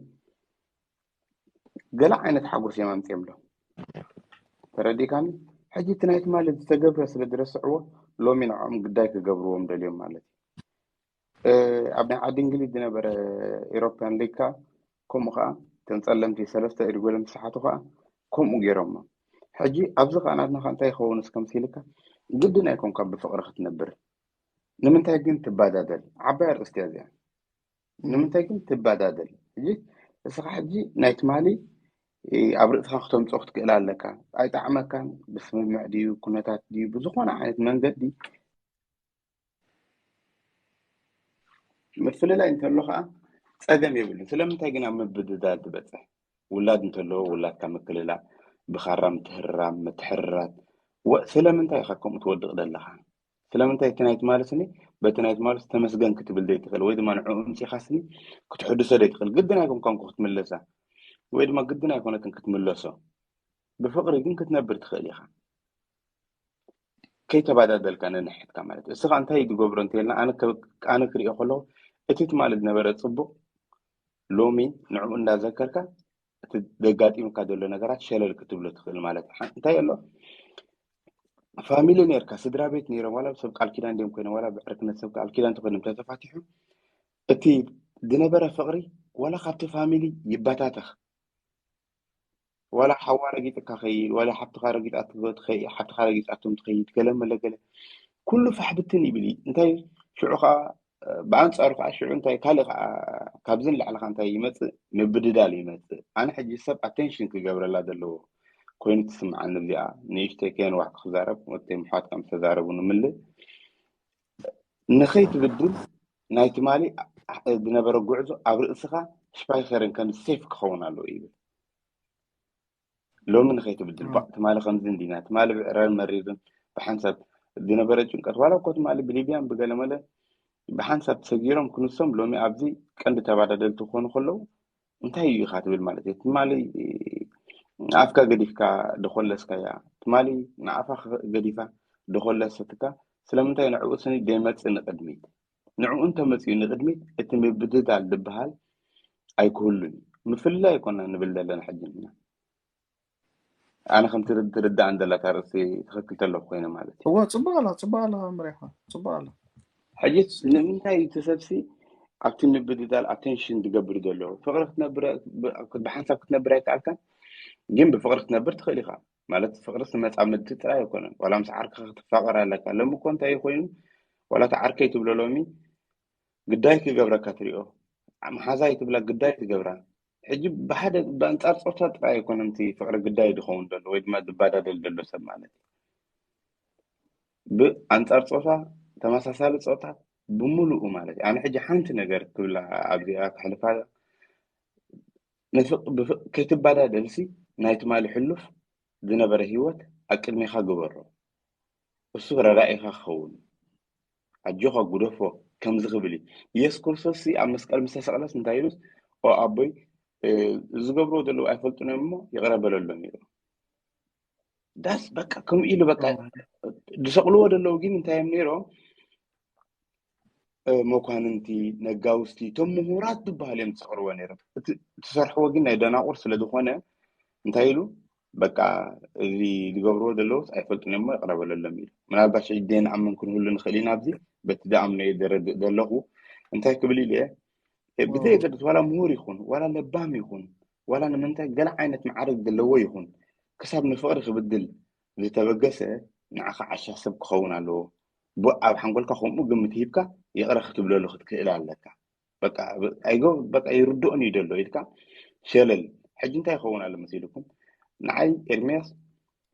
ገለ ዓይነት ሓጎስ እዮም ኣምጺኦምሎም። ተረዲእካኒ? ሕጂ እቲ ናይ ትማሊ ዝተገብረ ስለ ዝረስዕዎ፣ ሎሚ ንዕኦም ግዳይ ክገብርዎም ደልዮም ማለት እዩ። እ፣ ኣብ ናይ ዓዲ እንግሊዝ ዝነበረ ኤሮፕያን ሊግ ከኣ ከምኡ ከኣ፣ እቶም ጸለምቲ ሰለስተ ኢድ ጎሎም ዝሰሓቱ ከኣ ከምኡ ገይሮሞ። ሕጂ ኣብዚ ከኣ ናትና ከ እንታይ ይኸውን እስከ ምስ ኢልካ፣ ግድን ኣይኮንካ ብፍቕሪ ክትነብር። ንምንታይ ግን ትባዳደል? ዓባይ ኣርእስቲ እያ እዚኣ። ንምንታይ ግን ትባዳደል? ሕጂ እስኻ ሕጂ ናይ ትማሊ፣ እ፣ ኣብ ርእስኻ ክተምጽኦ ክትክእል ኣለካ። ኣይጠዓመካን፣ ብስምምዕ ድዩ፣ ኩነታት ድዩ፣ ብዝኾነ ዓይነት መንገዲ ምፍልላይ እንተሎ ከኣ ጸገም የብሉን። ስለምንታይ ግን ኣብ ምብድዳል ትበጽሕ? ውላድ እንተሎ ውላድካ ምክልላእ፣ ብኻራ ምትህርራም፣ ምትሕርራት። ወ-፣ ስለምንታይ ኢኻ ከምኡ ትወድቕ ዘለኻ? ስለምንታይ እቲ ናይ ትማሊ ስኒ በቲ ናይ ትማሊ ተመስገን ክትብል ዘይትኽእል? ወይ ድማ ንዕኡ ኣምጺእካ ስኒ ክትሕድሶ ዘይትኽእል? ግድን ኣይኮንካን እኮ ክትምለሳ፣ ወይ ድማ ግድን ኣይኮነትን ክትምለሶ። ብፍቕሪ ግን ክትነብር ትኽእል ኢኻ። ከይተባዳደልካ ነንሕድካ ማለት እዩ። እስኻ እንታይ ትገብሮ እንተኢልና፣ ኣነ ከ-፣ ኣነ ክሪኦ ከለኹ፣ እቲ ትማሊ ዝነበረ ጽቡቕ፣ ሎሚ ንዕኡ እንዳዘከርካ፣ እቲ ዘጋጢሙካ ዘሎ ነገራት ሸለል ክትብሎ ትኽእል ማለት እዩ። ሓ-፣ እንታይ ኣሎ? ፋሚሊ ነርካ፣ ስድራ ቤት ነይሮም፣ ዋላ ሰብ ቃል ኪዳን ድዮም ኮይኖም፣ ዋላ ብዕርክነት ሰብ ቃል ኪዳን ተኮይኖም ተተፋቲሑ፣ እቲ ዝነበረ ፍቕሪ ዋላ ካብቲ ፋሚሊ ይባታተኽ። ዋላ ሓዋ ረጊጥካ ኸይድ፣ ዋላ ሓብትኻ ረጊጣትዎ ትኸይድ፣ ሓብትኻ ረጊጣቶም ትኸይድ፣ ገለ መለ ገለ። ኩሉ ፋሕ ብትን ይብል እዩ። እንታይ ሽዑ ኸዓ፣ ብኣንጻሩ ኸዓ ሽዑ እንታይ ካልእ ኸዓ ካብዚ ንላዕሊ ኸዓ እንታይ ይመጽእ? ምብድዳል ይመጽእ። ኣነ ሕጂ ሰብ ኣቴንሽን ክገብረላ ዘለዎ ኮይኑ ትስምዓኒ እዚኣ። ንእሽተይ ከየንዋሕኩ ክዛረብ፣ ወደይ ምሕዋት ከም ዝተዛረቡ ንምልእ። ንኸይትብድል ናይ ትማሊ ዝነበረ ጉዕዞ ኣብ ርእስኻ ሽፓይኸርን ከም ሴፍ ክኸውን ኣለዎ ይብል። ሎሚ ንኸይትብድል፣ ባ-፣ ትማሊ ከምዚ እንዲና፣ ትማሊ ብዕራርን መሪርን ብሓንሳብ ዝነበረ ጭንቀት፣ ዋላ እኮ ትማሊ ብሊብያን ብገለመለ ብሓንሳብ ተሰጊሮም ክንሶም፣ ሎሚ ኣብዚ ቀንዲ ተባዳደልቲ ክኾኑ ከለዉ፣ እንታይ እዩ ኢኻ ትብል ማለት እዩ? ትማሊ ኣፍካ ገዲፍካ ደኾለስካያ፣ ትማሊ ንኣፋ ገዲፋ ደኾለሰትካ፣ ስለምንታይ ንዕኡ ስኒ ዘይመጽእ ንቕድሚት? ንዕኡ እንተመጺኡ ንቕድሚት፣ እቲ ምብድዳል ዝበሃል ኣይክህሉን እዩ። ምፍልላይ ኣይኮና ንብል ዘለና ሕጂ ንሕና። ኣነ ከምቲ ትርዳእን ዘለካ ርእሲ ትኽክል ተለኹ ኮይነ ማለት እዩ። እወ፣ ጽቡቕ ኣሎ፣ ጽቡቕ ኣሎ፣ መምርሒ፣ ጽቡቕ ኣሎ። ሕጂ ንምንታይ እዩ እቲ ሰብሲ ኣብቲ ምብድዳል ኣቴንሽን ዝገብር ዘሎ? ፍቕሪ ክትነብር፣ ብ-፣ ብሓንሳብ ክትነብር ኣይከኣልካን፣ ግን ብፍቕሪ ክትነብር ትኽእል ኢኻ። ማለት ፍቕሪ መጻምድቲ ጥራይ ኣይኮነን። ዋላ ምስ ዓርክኻ ክትፋቐር ኣለካ። ሎሚ እኮ እንታይ እዩ ኮይኑ? ዋላ እቲ ዓርከይ ትብሎ ሎሚ ግዳይ ክገብረካ ትሪኦ። መሓዛይ ትብላ ግዳይ ትገብራ። ሕጂ ብሓደ ብኣንጻር ጾታ ጥራይ ኣይኮነን እቲ ፍቕሪ ግዳይ ዝኸውን ዘሎ ወይ ድማ ዝባዳደል ዘሎ ሰብ ማለት እዩ። ብኣንጻር ጾታ፣ ተመሳሳሊ ጾታ ብምሉኡ ማለት እዩ። ኣነ ሕጂ ሓንቲ ነገር ክብላ ኣብዚኣ ከሕልፋ፣ ንፍቕ-፣ ብፍቕ-፣ ከይትባዳደልሲ ናይ ትማሊ ሕሉፍ ዝነበረ ህይወት ኣብ ቅድሜኻ ግበሮ። እሱ ረዳኢኻ ክኸውን። ኣጆኻ ጉደፎ ከምዚ ክብል እዩ። ኢየሱስ ክርስቶስ ኣብ መስቀል ምስ ተሰቕለስ እንታይ ኢሉስ? "ኦ ኣቦይ፣ እ፣ ዝገብርዎ ዘለዉ ኣይፈልጡን እዮም እሞ ይቕረ በለሎም" ኢሉ። ዳስ በቃ ከምኡ ኢሉ በቃ ዝሰቕልዎ ዘለዉ ግን እንታይ እዮም ነይሮም? እ፣ መኳንንቲ፣ ነጋውስቲ፣ እቶም ምሁራት ዝበሃሉ እዮም ዝሰቕልዎ ነይሮም። እቲ ትሰርሕዎ ግን ናይ ደናቑር ስለ ዝኾነ እንታይ ኢሉ? በቃ እዚ ዝገብርዎ ዘለዉስ ኣይፈልጡን እዮም እሞ ይቕረ በለሎም ኢሉ። ምናልባት ሕጂ ዘይንኣምን ክንህሉ ንኽእል ኢና ኣብዚ፣ በቲ ዝኣምኖ እየ ዘረድእ ዘለኹ። እንታይ ክብል ኢሉ እየ? እ፣ ብዘየገድስ ዋላ ምሁር ይኹን፣ ዋላ ለባም ይኹን፣ ዋላ ንምንታይ ገለ ዓይነት መዓርግ ዘለዎ ይኹን፣ ክሳብ ንፍቕሪ ክብድል ዝተበገሰ ንዓኻ ዓሻ ሰብ ክኸውን ኣለዎ። ብ-፣ ኣብ ሓንጎልካ ከምኡ ግምት ሂብካ ይቕረ ክትብለሉ ክትክእል ኣለካ። በቃ፣ ብ-፣ ኣይጎ-፣ በቃ ይርድኦን እዩ ዘሎ ኢልካ ሸለል። ሕጂ እንታይ ይኸውን ኣሎ መሲልኩም? ንዓይ ኤርምያስ፣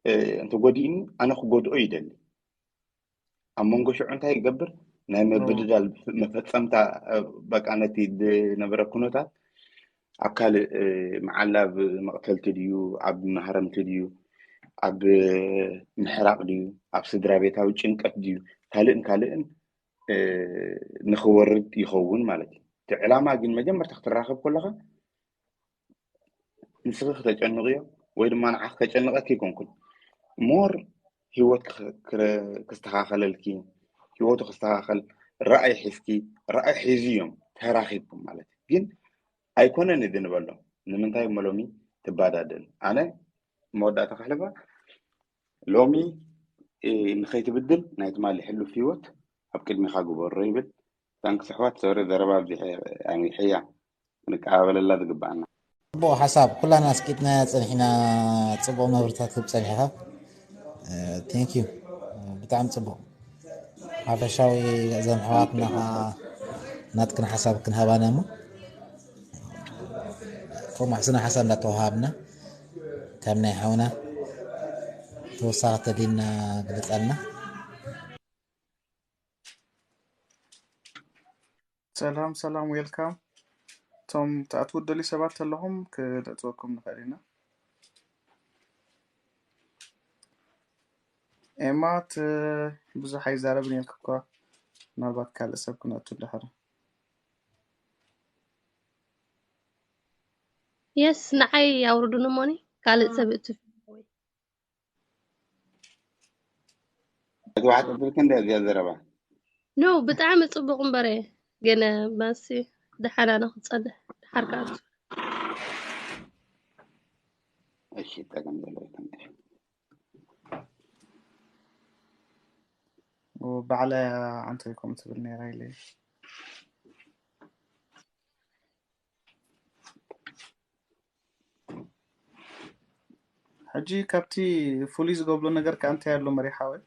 እ፣ እንተጎዲእኒ ኣነ ክጎድኦ ይደሊ። ኣብ መንጎ ሽዑ እንታይ ይገብር? ናይ ምብድዳል መፈጸምታ፣ እ፣ በቃ ነቲ ዝነበረ ኩነታት ኣብ ካልእ፣ እ፣ መዓላ ኣብ መቕተልቲ ድዩ፣ ኣብ ማህረምቲ ድዩ፣ ኣብ ምሕራቕ ድዩ፣ ኣብ ስድራ ቤታዊ ጭንቀት ድዩ፣ ካልእን ካልእን ንክወርድ ይኸውን ማለት እዩ። እቲ ዕላማ ግን መጀመርታ ክትራኸብ ከለኻ ንስኺ ክተጨንቕዮ ወይ ድማ ንዓኺ ከጨንቐኪ ኣይኮንኩን። ሞር ህይወት ክስተኻኸለልኪ፣ ህይወቱ ክስተኻኸል ራእይ ሒዝኪ፣ ራእይ ሒዙ እዮም ተራኺብኩም ማለት እዩ። ግን ኣይኮነን እዚ ንበሎ። ንምንታይ እሞ ሎሚ ትባዳደል? ኣነ መወዳእታ ከሕልፋ ሎሚ ንኸይትብድል ናይ ትማሊ ሕሉፍ ህይወት ኣብ ቅድሚኻ ግበሮ ይብል። ታንክስ ኣሕዋት፣ ሶሪ ዘረባ ኣብዚሐ ኣንዊሐያ፣ ክንቀባበለላ ዝግባኣና። ጽቡቕ ሓሳብ፣ ኩላና ኣስቂጥና ጸኒሕና። ጽቡቕ መብርታት ክብ ጸኒሕኻ። ቴንክ ዩ፣ ብጣዕሚ ጽቡቕ። ሓፈሻዊ እዘን ኣሕዋትና ኸዓ ናትክን ሓሳብ ክንሃባና እሞ ከምኡ ሕስና ሓሳብ እንዳተዋሃብና ካብ ናይ ሓውና ተወሳኺ ተሊልና ግለጸልና። ሰላም ሰላም፣ ዌልካም። እቶም ትኣትዉ ደልዩ ሰባት ተለኹም ክነእትወኩም ንኽእል ኢና። ኤማ እቲ ብዙሕ ኣይዛረብን ኢልክ እኳ፣ ምናልባት ካልእ ሰብ ክነእቱ ድሕሪ። የስ፣ ንዓይ ኣውርዱኒ እሞኒ ካልእ ሰብ እቱ። ተባዕት እብልክ እንደ እዚያ ዘረባ ኖ፣ ብጣዕሚ ጽቡቕ እምበረ፣ ግን ማሲ ደሓና ነው ክጸንሕ፣ ደሓር ከኣ እሺ፣ ጠቀም ዘሎ ይከምሽ። ባዕላ ኣንተ ይኮም ትብል ነይራ ኢለ። ሕጂ ካብቲ ፍሉይ ዝገብሎ ነገር ከኣ እንታይ ኣሎ መሪሓወይ?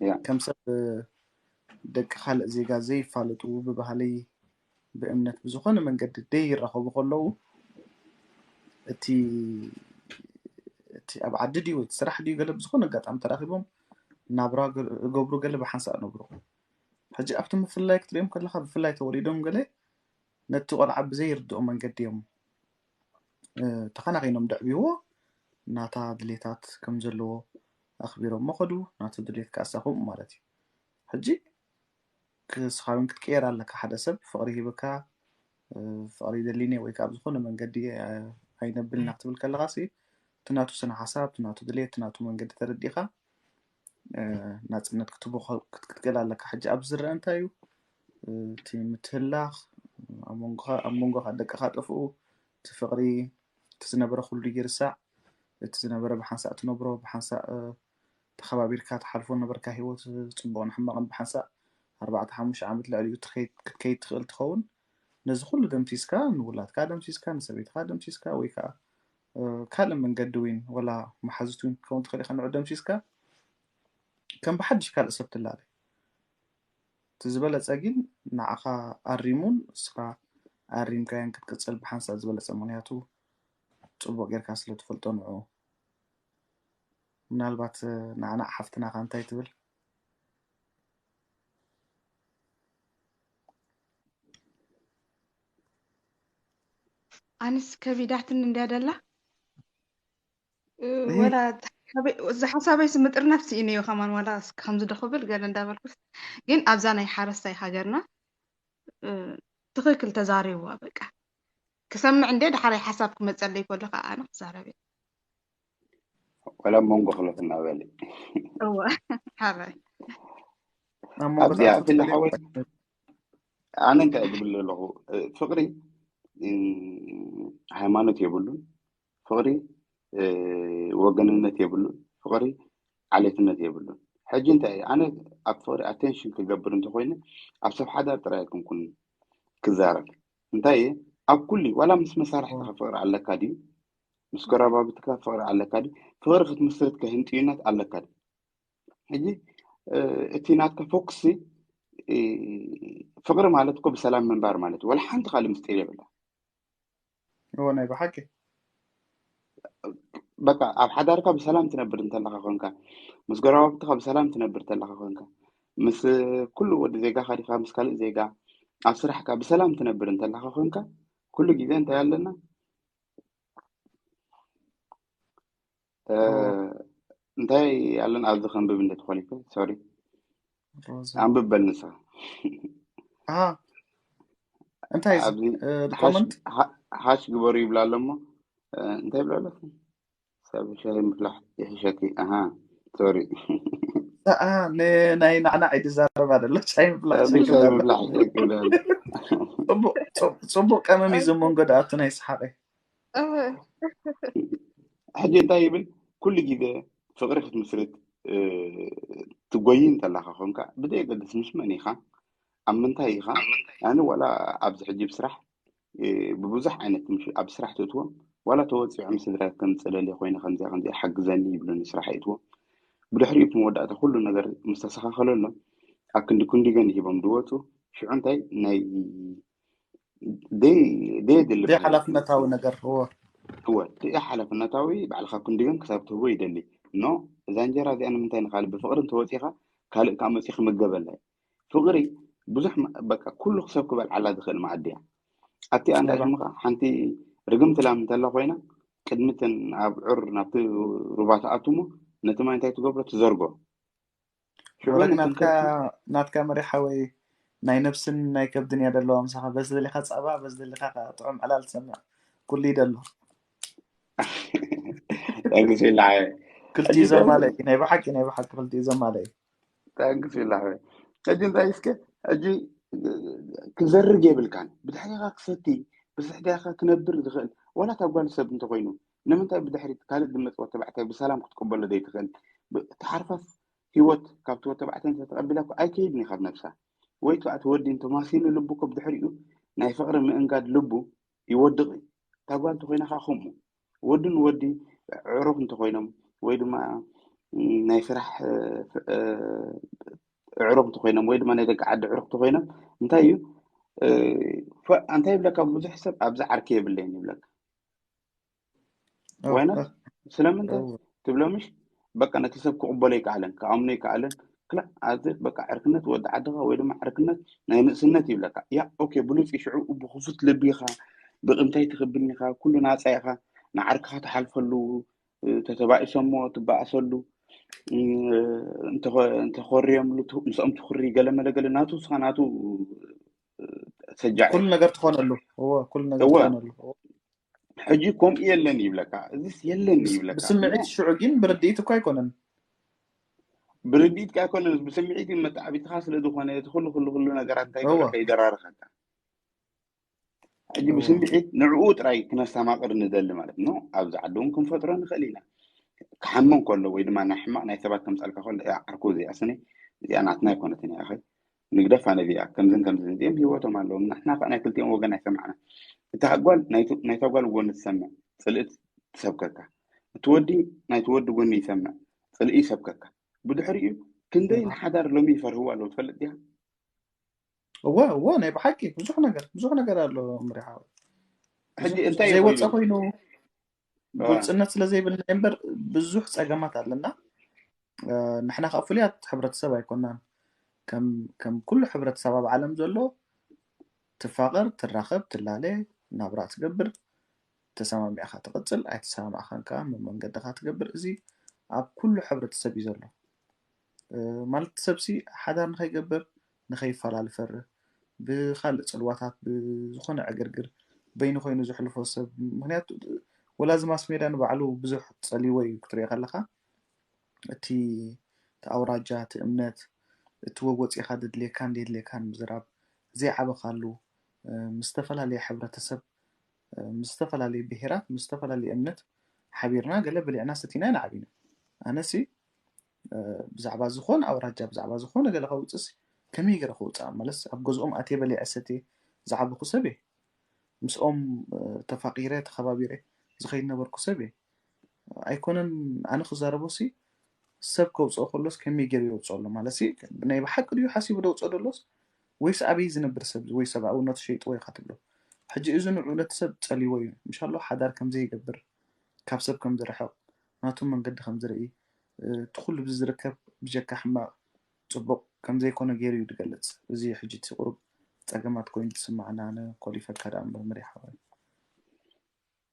ያ። ከም ሰብ ደቂ ካልእ ዜጋ ዘይፋለጡ፣ ብባህሊ፣ ብእምነት፣ ብዝኾነ መንገዲ ደይራኸቡ ከለዉ፣ እቲ እቲ ኣብ ዓዲ ድዩ ወይ እቲ ስራሕ ድዩ ገለ ብዝኾነ ኣጋጣሚ ተራኺቦም ናብራ ገ-፣ እገብሩ፣ ገለ ብሓንሳእ ነብሩ። ሕጂ ኣብቲ ምፍልላይ ክትሪኦም ከለኻ ብፍላይ ተወሊዶም ገለ ነቲ ቆልዓ ብዘይርድኦ መንገዲ እዮም፣ እ፣ ተኸናኺኖም ደዕብይዎ። ናታ ድሌታት ከም ዘለዎ ኣኽቢሮሞ ከዱ፣ ናቱ ድሌት ከኣ እሳ ከምኡ ማለት እዩ። ሕጂ ክስኻ እውን ክትቅየር ኣለካ። ሓደ ሰብ ፍቕሪ ሂብካ፣ እ፣ ፍቕሪ ይደሊኒ ወይ ከዓ ብዝኾነ መንገዲ፣ እ፣ ኣይነብልን ኢና ክትብል ከለኻ ሲ፣ እቲ ናቱ ስነ ሓሳብ፣ እቲ ናቱ ድሌት፣ እቲ ናቱ መንገዲ ተረዲእካ፣ እ፣ ናጽነት ክትቦ ከ-፣ ክት-፣ ክትክእል ኣለካ። ሕጂ ኣብዚ ዝረአ እንታይ እዩ? እ፣ እቲ ምትህላኽ፣ ኣብ መንጎኻ፣ ኣብ መንጎኻ ደቅኻ ጠፍኡ፣ እቲ ፍቕሪ፣ እቲ ዝነበረ ኩሉ ይርሳዕ፣ እቲ ዝነበረ ብሓንሳእ ትነብሮ፣ ብሓንሳእ፣ እ፣ ተኸባቢርካ ትሓልፎ ነበርካ ህይወት፣ ጽቡቕን ሕማቕን ብሓንሳእ ኣርባዕተ ሓሙሽተ ዓመት ልዕሊኡ ትኸይድ-፣ ክትከይድ ትኽእል ትኸውን። ነዚ ኩሉ ደምሲስካ፣ ንውላድካ ደምሲስካ፣ ንሰበይትኻ ደምሲስካ፣ ወይ ከኣ፣ እ፣ ካልእ መንገዲ ዊን፣ ወላ መሓዙት ዊን ክትከውን ትኽእል ኢኻ፣ ንዑ ደምሲስካ፣ ከም ብሓድሽ ካልእ ሰብ ትላለ። እቲ ዝበለጸ ግን ንዓኻ ኣሪሙን ንስኻ ኣሪምካዮን ክትቅጽል ብሓንሳእ ዝበለጸ፣ ምኽንያቱ ጽቡቕ ጌርካ ስለ ትፈልጦ ንዕኡ። ምናልባት፣ እ፣ ናዕናዕ ሓፍትና ከ እንታይ ትብል? ኣንስ ከቢዳትኒ እንድያ ደላ። እ፣ እህ። ወላ ሓሳበይ-፣ እዚ ሓሳበይ ስምጥርናፍ ስኢነዮ ከማን፣ ዋላ እስኪ ከምዚ ዶ ክብል ገለ እንዳበልኩስ፣ ግን ኣብዛ ናይ ሓረስታይ ሃገርና፣ እ፣ ትኽክል ተዛሪብዋ። በቃ ክሰምዕ እንደ፣ ዳሕራይ ሓሳብ ክመጸለይ ከሎ ከዓ ኣነ ክዛረብ እየ። ወላ ኣብ መንጎ ክለፍ እናበለ። እወ፣ ሓራይ። ኣብ መንጎ ኣብዚኣ ሰዓቱ ፊል ትፈልጥ ሓወይ፣ ኣነ እንታይ እየ ዝብል ዘለኹ? እ፣ ፍቕሪ፣ እ፣ ሃይማኖት የብሉን። ፍቕሪ፣ እ፣ ወገንነት የብሉን። ፍቕሪ ዓሌትነት የብሉን። ሕጂ እንታይ እየ? ኣነ ኣብ ፍቕሪ ኣቴንሽን ክገብር እንተኾይነ ኣብ ሰብ ሓዳር ጥራይ ኣይኮንኩን ክዛረብ። እንታይ እየ? ኣብ ኩሉ፣ ዋላ ምስ መሳርሕትኻ ፍቕሪ ኣለካ ድዩ? ምስ ጎረባብትካ ፍቕሪ ኣለካ ድዩ? ፍቕሪ ክትምስርት ከ ህንጥዩነት ኣለካ ድዩ? ሕጂ፣ እ፣ እቲ ናትካ ፎክስ፣ እ፣ ፍቕሪ ማለት እኮ ብሰላም ምንባር ማለት እዩ። ዋላ ሓንቲ ካልእ ምስጢር የብላ። እዎ፣ ናይ ብሓቂ። በቃ ኣብ ሓዳርካ ብሰላም ትነብር እንተለኻ ኮንካ፣ ምስ ጎረባብትኻ ብሰላም ትነብር እንተለኻ ኮንካ፣ ምስ ኩሉ ወዲ ዜጋኻ ዲኻ፣ ምስ ካልእ ዜጋ፣ ኣብ ስራሕካ ብሰላም ትነብር እንተለኻ ኮንካ፣ ኩሉ ግዜ እንታይ ኣለና? እ፣ እዎ። እንታይ ኣለና? ኣብዚ ከንብብ እንደ ተኾሊፈ፣ ሶሪ። ሮዛ። ኣንብብ በል ንስኻ። ኣሃ እንታይ እዩ እዚ? ኣብዚ እ፣ ሃሽ ኮመንት ሃ- ሃሽ ግበሩ ይብላ ኣሎ እሞ፣ እ፣ እንታይ ይብላ ኣሎ? ሰብ ሻሂ ምፍላሕ ይሕሸኪ። ኣሃ፣ ሶሪ። ኣ፣ ን- ናይ ናዕናዕ እዩ ዝዛረብ ኣሎ። ሻሂ ምፍላሕ ሰብ ይሸክም ሻሂ ኣሎ። ምፍላሕ ይሕሸኪ ይብላ ኣሎ። ጽቡቅ ጽ- ጽቡቅ ቀመም እዩ። እዚ ኣብ መንጎ ደኣቱ ናይ ሰሓቂ። እህ፣ ሕጂ እንታይ ይብል? ኩሉ ግዜ ፍቅሪ ክትምስርት፣ እ፣ ትጎይ እንተላኻ ኮንካ፣ ብዘየገድስ ምስ መን ኢኻ፣ ኣብ ምንታይ ኢኻ፣ ያኒ ዋላ ኣብዚ ሕጂ ብስራሕ፣ እ፣ ብብዙሕ ዓይነት ምሽ ኣብ ስራሕ ትእትዎም፣ ዋላ ተወፂዖም ስድራ ከም ፅለል ኮይነ ከምዚኣ ከምዚኣ ሓግዘኒ ይብሉኒ፣ ስራሕ ይእትዎም። ብድሕሪኡ እቲ መወዳእታ ኩሉ ነገር ምስ ተስተኻኸለሎም፣ ኣብ ክንዲ ክንዲ ገን ሂቦም ዝወፁ፣ ሽዑ እንታይ ናይ ደይ ደይ የድሊ ደይ ባህሪ ሓላፍነታዊ ነገር እዎ። እወ፣ እቲ ሓላፍነታዊ ባዕልኻ ክንዲ ገን ክሳብ ትህቦ ይደሊ። ኖ፣ እዛ እንጀራ እዚኣ ንምንታይ ንኻልእ ብፍቅሪ እንተወፂኻ፣ ካልእ ከዓ መፂኡ ክምገበላ እዩ። ፍቅሪ ብዙሕ መ- በቃ ኩሉ ሰብ ክበልዓላ ዝኽእል መኣዲ እያ። ኣብቲ ኣንዳ ጸባ ሽምኻ ሓንቲ ርግምቲ ላም እንተላ ኮይና፣ ቅድሚትን ኣብ ዑር ናብቲ ሩባ ትኣትሞ፣ ነቲ ማይ እንታይ ትገብሮ? ትዘርጎ። ሽዑ ወረግ ነቲ ናትካ እንከልቲ ናትካ መሪሓ ወይ ናይ ነብስን ናይ ከብድን እያ ደለዋ ምሳኻ። በዚ ደሊኻ ጸባ፣ በዚ ደሊኻ ከዓ ጥዑም ዕላል ትሰምዕ። ኩሉ እዩ ደሎ። ጠንግስ ይላ። ክልቲኡ ሕጂ እንታይ ዘማለ እዩ። ናይ ብሓቂ ናይ ብሓቂ ክልቲኡ ዘማለ እዩ። ታንክስ ይላ። ሕጂ እንታይ እስከ፣ ሕጂ ክዘርግ የብልካን። ብድሕሪኻ ክሰቲ፣ ብድሕሪኻ ክነብር ዝኽእል ዋላ እታ ጓል ሰብ እንተኮይኑ፣ ንምንታይ ብድሕሪት ካልእ ዝመጽእ ተባዕታይ ብሰላም ክትቅበሎ ዘይትኽእል? ብ- እቲ ሓርፋፍ ህይወት ካብቲ ወዲ ተባዕታይ እንተተቐቢላ እኮ ኣይከይድን እዩ ካብ ነብሳ። ወይ ከዓ እቲ ወዲ እንተማሲኑ ልቡ እኮ ብድሕሪኡ ናይ ፍቕሪ ምእንጋድ ልቡ ይወድቕ እዩ። እታ ጓል እንተኮይና ከዓ ከምኡ። ወዲ ንወዲ ዕሩኽ እንተኮይኖም ወይ ድማ ናይ ስራሕ እ፣ እ፣ ዕሩኽ እንተኮይኖም ወይ ድማ ናይ ደቂ ዓዲ ዕሩኽ እንተኮይኖም እንታይ እዩ እ፣ ፈ- እንታይ ይብለካ? ብዙሕ ሰብ ኣብዚ ዓርኪ የብለይን ይብለካ። ኦ፣ ዋይና እ፣ ስለምንታይ ኦ፣ ትብሎ? ምሽ በቃ ነቲ ሰብ ክቕበሎ ይከኣለን ክኣምኖ ይከኣለን። ክላ ኣዘት በቃ ዕርክነት ወዲ ዓድኻ ወይ ድማ ዕርክነት ናይ ንእስነት ይብለካ። ያ ኦኬ፣ ብሉፅ እዩ። ሽዑ ብክፉት ልቢኻ ብቕንታይ ትኽብልኒኻ ኩሉ ናፃ ኢኻ። ንዓርክኻ ትሓልፈሉ እ፣ ተተባኢሶሞ ትበኣሰሉ እ፣ እንተኾ- እንተኾርዮምሉ ት- ምስኦም ትኹሪ ገለ መለ ገለ ናቱ ስኻ ናቱ እ፣ ሰጃዕ ኩሉ ኢኻ። ነገር ትኾነሉ። እዎ፣ ኩሉ ነገር እወ ትኾነሉ። እዎ። ሕጂ ከምኡ የለን ይብለካ፣ እዚስ የለን ብስ- ይብለካ። ብስምዒት ሽዑ ግን ብርድኢት እኮ ኣይኮነን። ብርድኢትካ ኣይኮነን፣ ብስምዒት እዩ። መተዓቢትኻ ስለ ዝኾነ እቲ ኩሉ ኩሉ ኩሉ ነገራት እንታይ እወ ይገብረካ? ይደራርኸካ። ሕጂ እወ ብስምዒት ንዕኡ ጥራይ ክነስተማቕር ንደሊ ማለት ነው። ኣብዚ ዓዲ እውን ክንፈጥሮ ንኽእል ኢና። ክሓመ ከሎ ወይ ድማ ናይ ሕማቕ ናይ ሰባት ከምፃልካ ከሎ፣ "ያ ዓርኩ፣ እዚኣ ስኒ እዚኣ ናትና ኣይኮነትን እያ፣ ኣኸ ንግደፋ ነዚኣ፣ ከምዝን ከምዝን እዚኦም ህይወቶም ኣለዎም፣ ንሕና ከዓ ናይ ክልቲኦም ወገን ኣይሰማዕና." እታ ጓል ናይቲ- ናይታ ጓል ጎኒ ትሰምዕ፣ ፅልኢ ትሰብከካ። እቲ ወዲ ናይቲ ወዲ ጎኒ ይሰምዕ፣ ፅልኢ ይሰብከካ። ብድሕሪኡ ክንደይ እወ ንሓዳር ሎሚ ይፈርህዋ ኣለዉ ትፈልጥ ዲኻ? እወ እወ ናይ ብሓቂ ብዙሕ ነገር ብዙሕ ነገር ኣሎ ምሪሓ። ሕጂ ብዙሕ እንታይ እዩ ዘይወፀ ኮይኑ? ኮይኑ እወ ግልፅነት ስለ ዘይብልና እምበር ብዙሕ ፀገማት ኣለና። እ፣ ንሕና ከዓ ፍሉያት ሕብረተሰብ ኣይኮናን። ከም ከም ኩሉ ሕብረተሰብ ኣብ ዓለም ዘሎ ትፋቐር፣ ትራኸብ፣ ትላለ፣ ናብራ ትገብር፣ ተሰማሚዕኻ ትቕፅል፣ ኣይተሰማማዕኻን ከዓ መመንገድኻ ትገብር። እዚ ኣብ ኩሉ ሕብረተሰብ እዩ ዘሎ። እ፣ ማለት ሰብሲ ሓዳር ንኸይገብር ንኸይፈላለ ፈርህ ብካልእ ፅልዋታት ብዝኾነ ዕግርግር በይኑ ኮይኑ ዘሕልፎ ሰብ። ምክንያቱ ወላ እዚ ማስ ሜድያ ንባዕሉ ብዙሕ ፀልይዎ እዩ ክትሪኦ ከለካ። እቲ እቲ ኣውራጃ፣ እቲ እምነት፣ እቲ ወጎፂኻ ድድልየካን ደድልየካን ምዝራብ፣ ዘይዓበኻሉ፣ እ፣ ምስ ዝተፈላለየ ሕብረተሰብ፣ እ፣ ምስ ዝተፈላለየ ብሄራት፣ ምስ ዝተፈላለየ እምነት ሓቢርና ገለ በሊዕና ሰቲና ኢና ዓቢና። ኣነሲ እ፣ ብዛዕባ ዝኾነ ኣውራጃ፣ ብዛዕባ ዝኾነ ገለ ከውፅእሲ ከመይ ገይረ ከውፅኣ? ማለት ኣብ ገዝኦም ኣትየ በሊዐ ሰትየ ዝዓበኹ ሰብ እየ። ምስኦም እ፣ ተፋቂረ ተኸባቢረ ዝኸይድ ነበርኩ ሰብ እየ። ኣይኮነን ኣነ ክዛረቦሲ ሰብ ከውፅኦ ከሎስ ከመይ ገይሩ የውፅኦ ኣሎ? ማለት ናይ ብሓቂ ድዩ ሓሲቡ ደውፅኦ ደሎስ ወይስ ኣበይ ዝነብር ሰብ ወይ ሰብኣውነቱ ሸይጥዎ ኢኻ ትብሎ? ሕጂ እዚ ንዑ ነቲ ሰብ ፀልይዎ እዩ። ምሻሎ ሓዳር ከም ዘይገብር፣ ካብ ሰብ ከም ዝርሕቕ፣ ናቱ መንገዲ ከም ዝርኢ፣ እ፣ እቲ ኩሉ ብዚ ዝርከብ ብጀካ ሕማቕ ፅቡቕ ከም ዘይኮነ ገይሩ እዩ ዝገልፅ። እዚ ሕጂ እቲ ቁሩብ ፀገማት ኮይኑ ዝስማዓና ኣነ ኮሊፈካ ደኣ እምበር መሪሕ ሓወይ።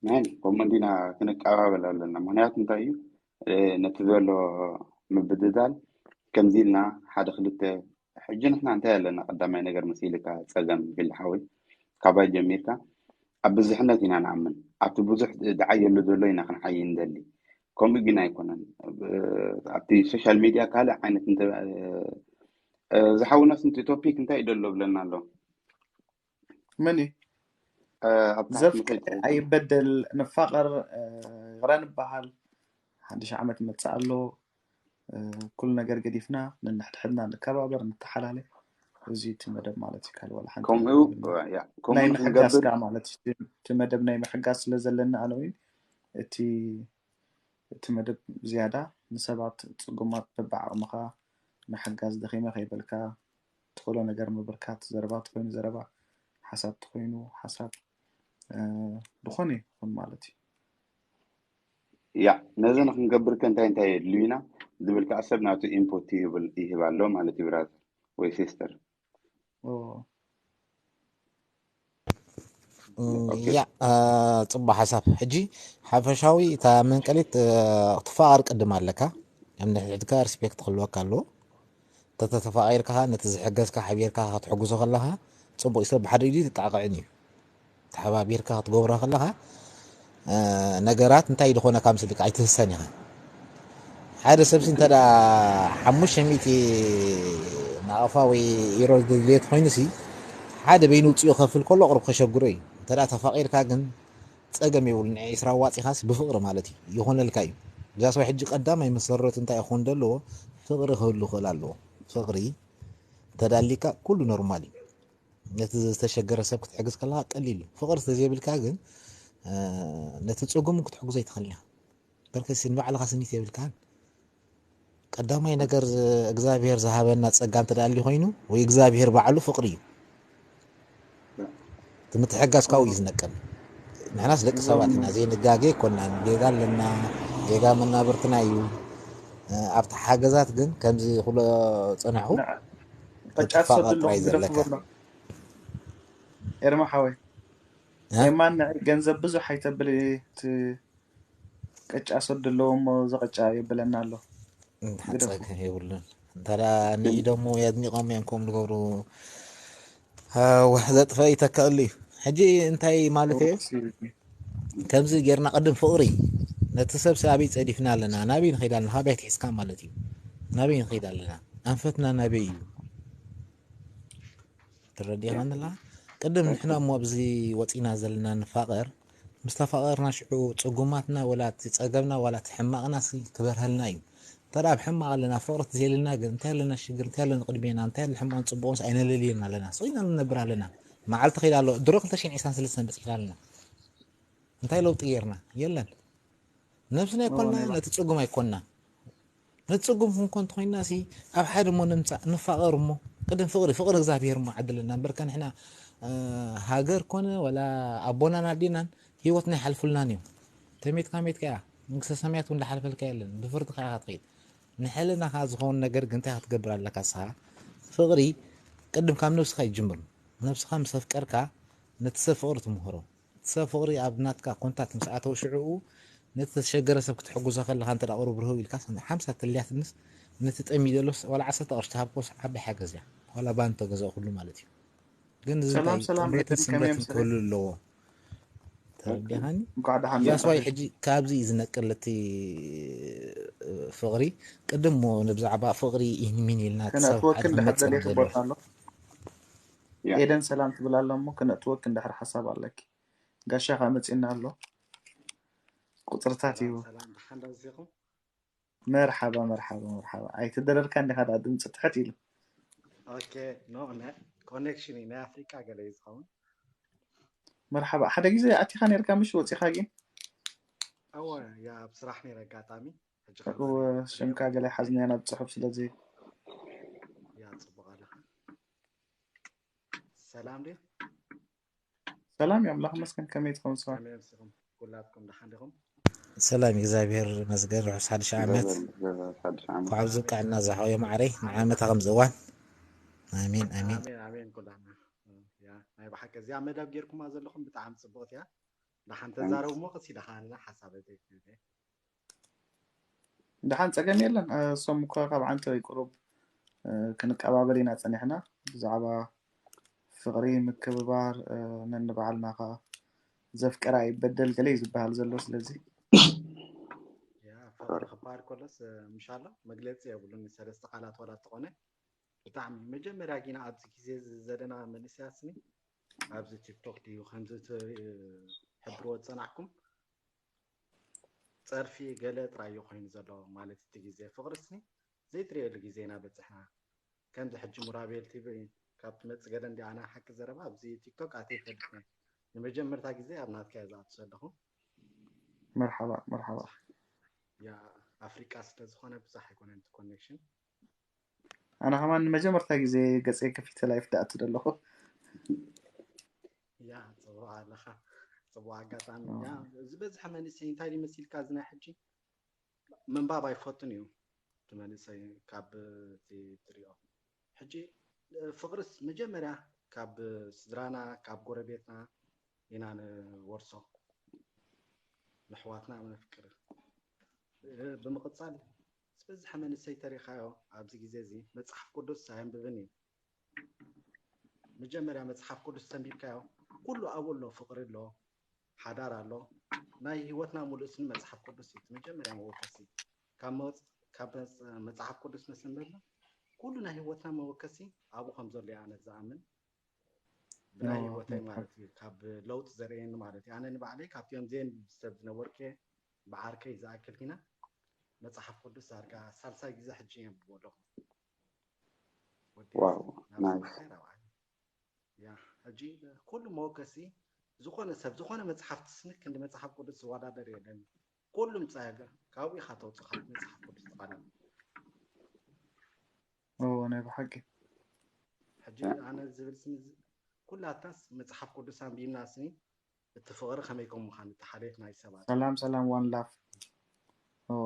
ናይ ከምኡ እንዲና ክንቀባበል ኣለና። ምክንያቱ እንታይ እዩ? እ፣ ነቲ ዘሎ ምብድዳል ከምዚ ኢልና ሓደ ክልተ ሕጂ ንሕና እንታይ ኣለና? ቀዳማይ ነገር መሲልካ ጸገም ቢል ሓወይ፣ ካባይ ጀሚርካ ኣብ ብዝሕነት ኢና ንኣምን። ኣብቲ ብዙሕ ዝዓየሉ ዘሎ ኢና ክንዓይ እንደሊ። ከምኡ ግን ኣይኮነን። ብ-፣ ኣብቲ ሶሻል ሚድያ ካልእ ዓይነት እንተ-፣ እ፣ ዝሓውናስ፣ ቶፒክ እንታይ እዩ ደሎ ብለና ኣሎ? መን እዩ? እ፣ ኣብ ታሕቲ ዘፍቅር መሰል ኣይበደል፣ ንፋቐር፣ እ፣ ይቕረ ንበሃል። ሓድሽ ዓመት ይመጽእ ኣሎ። እ፣ ኩሉ ነገር ገዲፍና ነንሕድሕድና ንከባበር፣ ንተሓላለ። እዚ እቲ መደብ ማለት እዩ። ካልእ ዋላ ሓንቲ ከምኡ የብልና። ያ ናይ ከምኡ ምሕጋስ ክንገብር ከኣ ማለት እዩ። እቲ መደብ ናይ ምሕጋስ ስለ ዘለና ኣነ እውን እቲ እቲ መደብ ዝያዳ ንሰባት ጽጉማት በብዓቕምኻ ምሕጋዝ፣ ደኺመ ከይበልካ ትኽእሎ ነገር ምብርካት፣ ዘረባ ተኾይኑ ዘረባ፣ ሓሳብ ተኾይኑ ሓሳብ፣ እ፣ ዝኾነ ይኹን ማለት እዩ። ያ ነዚ ንክንገብር ከ እንታይ እንታይ የድልዩና ዝብል ከኣ ሰብ ናቱ ኢንፑት ይህብል ይህብ ኣሎ ማለት እዩ ብራዘር ወይ ሲስተር። ኦ፣ እም፣ ኦኬ ያ አ፣ ጽቡቅ ሓሳብ። ሕጂ ሓፈሻዊ እታ መንቀሊት እ፣ ክትፋቐር ቅድም ኣለካ። ኣብ ንሕድሕድካ ሪስፔክት ክህልወካ ኣለዎ። ተተተፋቒርካ ኸኣ ነቲ ዝሕገዝካ ሓቢርካ ክትሕግዞ ከለኻ ጽቡቅ እዩ። ሰብ ብሓደ ኢዱ ይጣቕዕን እዩ። ተሓባቢርካ ክትገብሮ ከለኻ እ፣ ነገራት እንታይ ዝኾነካ ምስልካ ኣይትህሰን ኢኻ። ሓደ ሰብሲ እንተ ደኣ ሓሙሽተ ሚእቲ ናቕፋ ወይ ኢሮ ድሌት ኮይኑሲ ሓደ በይኑ ውፅኡ ከፍል ከሎ ቅርብ ከሸግሮ እዩ። እንተ ደኣ ተፋቒርካ ግን ጸገም የብሉን። ዕስራ ዋጺኻስ ብፍቕሪ ማለት እዩ ይኾነልካ እዩ። እዛ ሰው ሕጂ ቀዳማይ መሰረቱ እንታይ ክኾን ዘለዎ ፍቕሪ ክህሉ ክእል ኣለዎ። ፍቕሪ እንተ ደኣ ኣሊካ ኩሉ ኖርማል እዩ። ነቲ ዝተሸገረ ሰብ ክትሕግዝ ከለኻ ቀሊል እዩ። ፍቕሪ እንተዘይብልካ ግን እ፣ ነቲ ጽጉም ክትሕግዞ ኣይትኽእልን ኢኻ። በርከሲ ንባዕልኻ ስኒት የብልካን። ቀዳማይ ነገር ዝ- እግዚኣብሔር ዝሃበና ጸጋ እንተ ደኣ ኣልዩ ኮይኑ ወይ እግዚኣብሔር ባዕሉ ፍቕሪ እዩ። እቲ ምትሕጋዝ ካብኡ እዩ ዝነቅል። ንሕናስ ደቂ ሰባት ኢና፣ ዘይንጋገ ኣይኮናን። ጌጋ ኣለና፣ ጌጋ መናብርትና እዩ። እ፣ ኣብቲ ሓገዛት ግን ከምዚ ክብሎ ጸናሕኩ፣ ንዓ፣ ቅጫ ክትፋቐር ትሰዱ ኣለኹም ጥራይ ግደፉ ዘለካ። በሎ። ኤርማ ሓወይ፣ እ? ኤማ ንዒ ገንዘብ ብዙሕ ኣይተብል፣ እቲ ቅጫ ሰዱ ኣለዎ እሞ፣ እዚ ቅጫ የብለና ኣሎ። ግደፉ። ጸገም የብሉን። እንተ ደኣ ንዒዶም ወይ ኣድኒቖም እዮም ከምኡ ዝገብሩ። እ፣ ወሕ ዘጥፈ ይተከኣሉ እዩ። ሕጂ እንታይ ማለት እዩ? ኦፕሲ። ከምዚ ጌርና ቅድም ፍቕሪ ነቲ ሰብ ሲ ኣበይ ጸዲፍና ኣለና? ናበይ ንኸይድ ኣለና? ካበይ ኣትሒዝካ ማለት እዩ? ናበይ ንኸይድ ኣለና? ኣንፈትና ናበይ እዩ? ትረዲኻኒ ኣለኻ? ቅድም ንሕና እሞ ኣብዚ ወጺና ዘለና ንፋቐር፣ ምስ ተፋቐርና ሽዑ ጽጉማትና ወላ እቲ ጸገምና ወላ እቲ ሕማቕና ሲ ክበርሀልና እዩ። እንተ ደኣ ኣብ ሕማቕ ኣለና፣ ፍቕሪ ተዘይልና ግን እንታይ ኣለና ሽግር? እንታይ ኣለና ቅድሜና? እንታይ ኣሎ ሕማቕን ጽቡቕንስ ኣይነለልየን ኣለና። ስቕ ኢልና ንነብር ኣለና። መዓልቲ ከይዳ ኣሎ። ድሮ ክልተ ሽሕን ዕስራን ሰለስተን በጺሕና ኣለና። እንታይ ለውጢ ጌርና? የለን። ነብስና ኣይኮንና፣ ነቲ ጽጉም ኣይኮንና። ነቲ ጽጉም ክንኮን እንተኾይንና ሲ ኣብ ሓደ እሞ ንምጻእ፣ ንፋቐር እሞ። ቅድም ፍቕሪ፣ ፍቕሪ እግዚኣብሔር እሞ ዓድለና። እምበር ከ ንሕና፣ እ፣ ሃገር ኮነ ወላ ኣቦናን ኣዴናን ህይወትና ኣይሓልፉልናን እዮም። ተሜትካ ሜትካ እያ። መንግስተ ሰማያት እውን ዝሓልፈልካ የለን። ብፍርድኻ ኢኻ ትኸይድ። ንሕልናኻ ዝኸውን ነገር ግን እንታይ ክትገብር ኣለካ ንስኻ? ፍቕሪ ቅድም ካብ ነብስኻ ይጅምር። ነብስኻ ምስ ኣፍቀርካ ነቲ ሰብ ፍቕሪ ትምህሮ። እቲ ሰብ ፍቕሪ ኣብ ናትካ ኮንታክት ምስ ኣተወ ሽዕኡ ነቲ ዝተሸገረ ሰብ ክትሕግዞ ከለኻ እንተ ደኣ ቁሩብ ርህው ኢልካ ሓምሳ ተልያትንስ ነቲ ጠምዩ ዘሎስ ዋላ ዓሰርተ ቅርሺ ተሃብኮስ ዓቢ ሓገዝ እያ። ዋላ ባኒ ተገዝኦ ኩሉ ማለት እዩ። ግን እዚ ሰላም እንታይ ሰላም ጥምረትን ኤደን፣ ከመይ ስምረትን ኣምሰለ? ክህሉ ኣለዎ። ተረዲኻኒ? እንኳዕ ደሓን ያስዋይ መጻእኺ። ሕጂ ካብዚ እዩ ዝነቅል እቲ ፍቕሪ። ቅድም እሞ ንብዛዕባ ፍቕሪ ይህን ሚን ኢልና እቲ ሰብ ክነእትወክ ሓደ እንድሕር ክመጽእ ደሊኺ ዘሎ። ቦታ ኣሎ። ያ ኤደን ሰላም ትብል ኣሎ እሞ ክነእትወክ እንድሕር ሓሳብ ኣለኪ። ጋሻ ከኣ መጺእና ኣሎ። ቁጽርታት እዩ። ሰላም ሰላም፣ ደሓን ዶ ኣምሲኹም? መርሓባ መርሓባ መርሓባ። ኣይተደረርካ እንዲኻ ደኣ ድምጺ ትሕት ኢሉ። ኦኬ፣ ኖ፣ ናይ ኮኔክሽን እዩ፣ ናይ ኣፍሪቃ ገለ እዩ ዝኸውን። መርሓባ። ሓደ ግዜ ኣቲኻ ነርካ ምሽ ወጺኻ ግን? እወ፣ ያ ኣብ ስራሕ ነይረ ኣጋጣሚ። ሕጂ እወ፣ ሽምካ ገለ ሓዝናዮ ናብ ጽሑፍ ስለዚ። ያ ጽቡቕ ኣለኻ። ሰላም ድዩ? ሰላም እዩ፣ ኣምላኽ ይመስገን። ከመይ ትኸውን ስዋ? ከመይ ኣምሲኹም? ኩላትኩም ደሓን ዲኹም? ሰላም እግዚኣብሔር ይመስገን። ርሑስ ሓድሽ ዓመት። እግዚኣብሔር ይመስገን፣ ሓድሽ ዓመት። እንኳዕ ኣብዚ ብቃዕና ዝሓወየ ማዕረይ ንዓመታ ከም ዝእዋን። ኣሜን ኣሜን። ኣሜን ኣሜን። ኩላና ያ ናይ ብሓቂ እዚኣ መደብ ጌርኩማ ዘለኹም ብጣዕሚ ጽቡቕቲ እያ። ደሓን Thanks። ተዛረቡ እሞ ቀስ ኢልካ ሓሳበይ ዘይትህብ እየ። ደሓን ጸገም የለን። እ፣ እሶም እኮ ካብ ዓንተ ወይ ቁሩብ ክንቀባበል ኢና ጸኒሕና። ብዛዕባ ፍቕሪ፣ ምክብባር፣ ነንባዕልና ኸዓ ዘፍቀረ ኣይበደል ገለ እዩ ዝበሃል ዘሎ። ስለዚ ፍቕሪ ክበሃል ከሎስ ምሻሎ መግለፂ የብሉን፣ ሰለስተ ቃላት ዋላ ተኾነ። ብጣዕሚ መጀመርያ ጊና ኣብዚ ግዜ ዘለና መንእሰያት ስኒ ኣብዚ ቲክቶክ ድዩ ከምዚ ትሕብርዎ ዝጸናሕኩም ጸርፊ ገለ ጥራይ እዩ ኮይኑ ዘሎ። ማለት እቲ ግዜ ፍቕሪ ስኒ ዘይትርእየሉ ግዜ ኢና በጺሕና። ከምዚ ሕጂ ሙራቤል ቲቪ ካብ ትመጽእ ገለ እንዲ ኣና ሓቂ ዘረባ ኣብዚ ቲክቶክ ኣትየ ይፈልጥ እየ። ንመጀመርታ ግዜ ኣብ ናትካ እየ ዝኣቱ ዘለኹ። መርሓባ መርሓባ። ያ ኣፍሪቃ ስለ ዝኾነ ብዙሕ ኣይኮነን እቲ ኮኔክሽን። ኣነ ከማን ንመጀመርታ ግዜ ገጸይ ከፊተ ላይፍ ደኣቱ ዘለኹ። ያ ጽቡቕ ኣለኻ። ጽቡቕ ኣጋጣሚ። ያ ዝበዝሐ መንእሰይ እንታይ ይመስልካ እዚ ናይ ሕጂ ምንባብ ኣይፈቱን እዩ። እቲ መንእሰይ ካብ እቲ ትሪኦ ሕጂ ፍቕርስ መጀመርያ ካብ ስድራና ካብ ጎረቤትና ኢና ንወርሶ፣ ንሕዋትና ነፍቅር። ብምቕጻል ዝበዝሐ መንእሰይ ተሪኻዮ ኣብዚ ግዜ እዚ መጽሓፍ ቅዱስ ኣየንብብን እዩ። መጀመርያ መጽሓፍ ቅዱስ ተንቢብካዮ ኩሉ ኣብኡ ኣሎ፣ ፍቕሪ ኣሎ፣ ሓዳር ኣሎ። ናይ ህይወትና ሙሉእ ስኒ መጽሓፍ ቅዱስ እዩ። እቲ መጀመርያ መወከሲ ካብ መጽ- ካብ መጽ- መጽሓፍ ቅዱስ መሰንበልና ኩሉ ናይ ህይወትና መወከሲ ኣብኡ ከም ዘሎ እየ ኣነ ዝኣምን። ብናይ ኦ፣ ህይወተይ መጽሓፍ ማለት እዩ ካብ ለውጢ ዘርእየኒ ማለት እዩ። ኣነ ንባዕለይ ካብቲኦም ዜን ሰብ ዝነበርኩ እየ ብዓርከይ ዝኣክል ኪና መጽሓፍ ቅዱስ ዳርጋ ሳልሳይ ግዜ ሕጂ የንብቦ ኣለኹ። ወዲ ዋው ናብ ናይስ ሰማዕታይ ራብዓይ ያ ሕጂ ኩሉ መወከሲ ዝኾነ ሰብ ዝኾነ መጽሓፍ ትስንክ ክንዲ መጽሓፍ ቅዱስ ዝወዳደር የለን። ኩሉም ጸጋ ካብኡ ኢኻ ተውጽኻ መጽሓፍ ቅዱስ ትቐርብ። ኦ፣ ናይ ብሓቂ። ሕጂ ኣነ ዝብል ስኒ ዝ- ኩላትናስ መጽሓፍ ቅዱስ ኣንቢብና ስኒ እቲ ፍቕሪ ከመይ ከም ምዃኑ እቲ ሓልዮት ናይ ሰባት ሰላም ሰላም፣ ዋን ላፍ። ኦ፣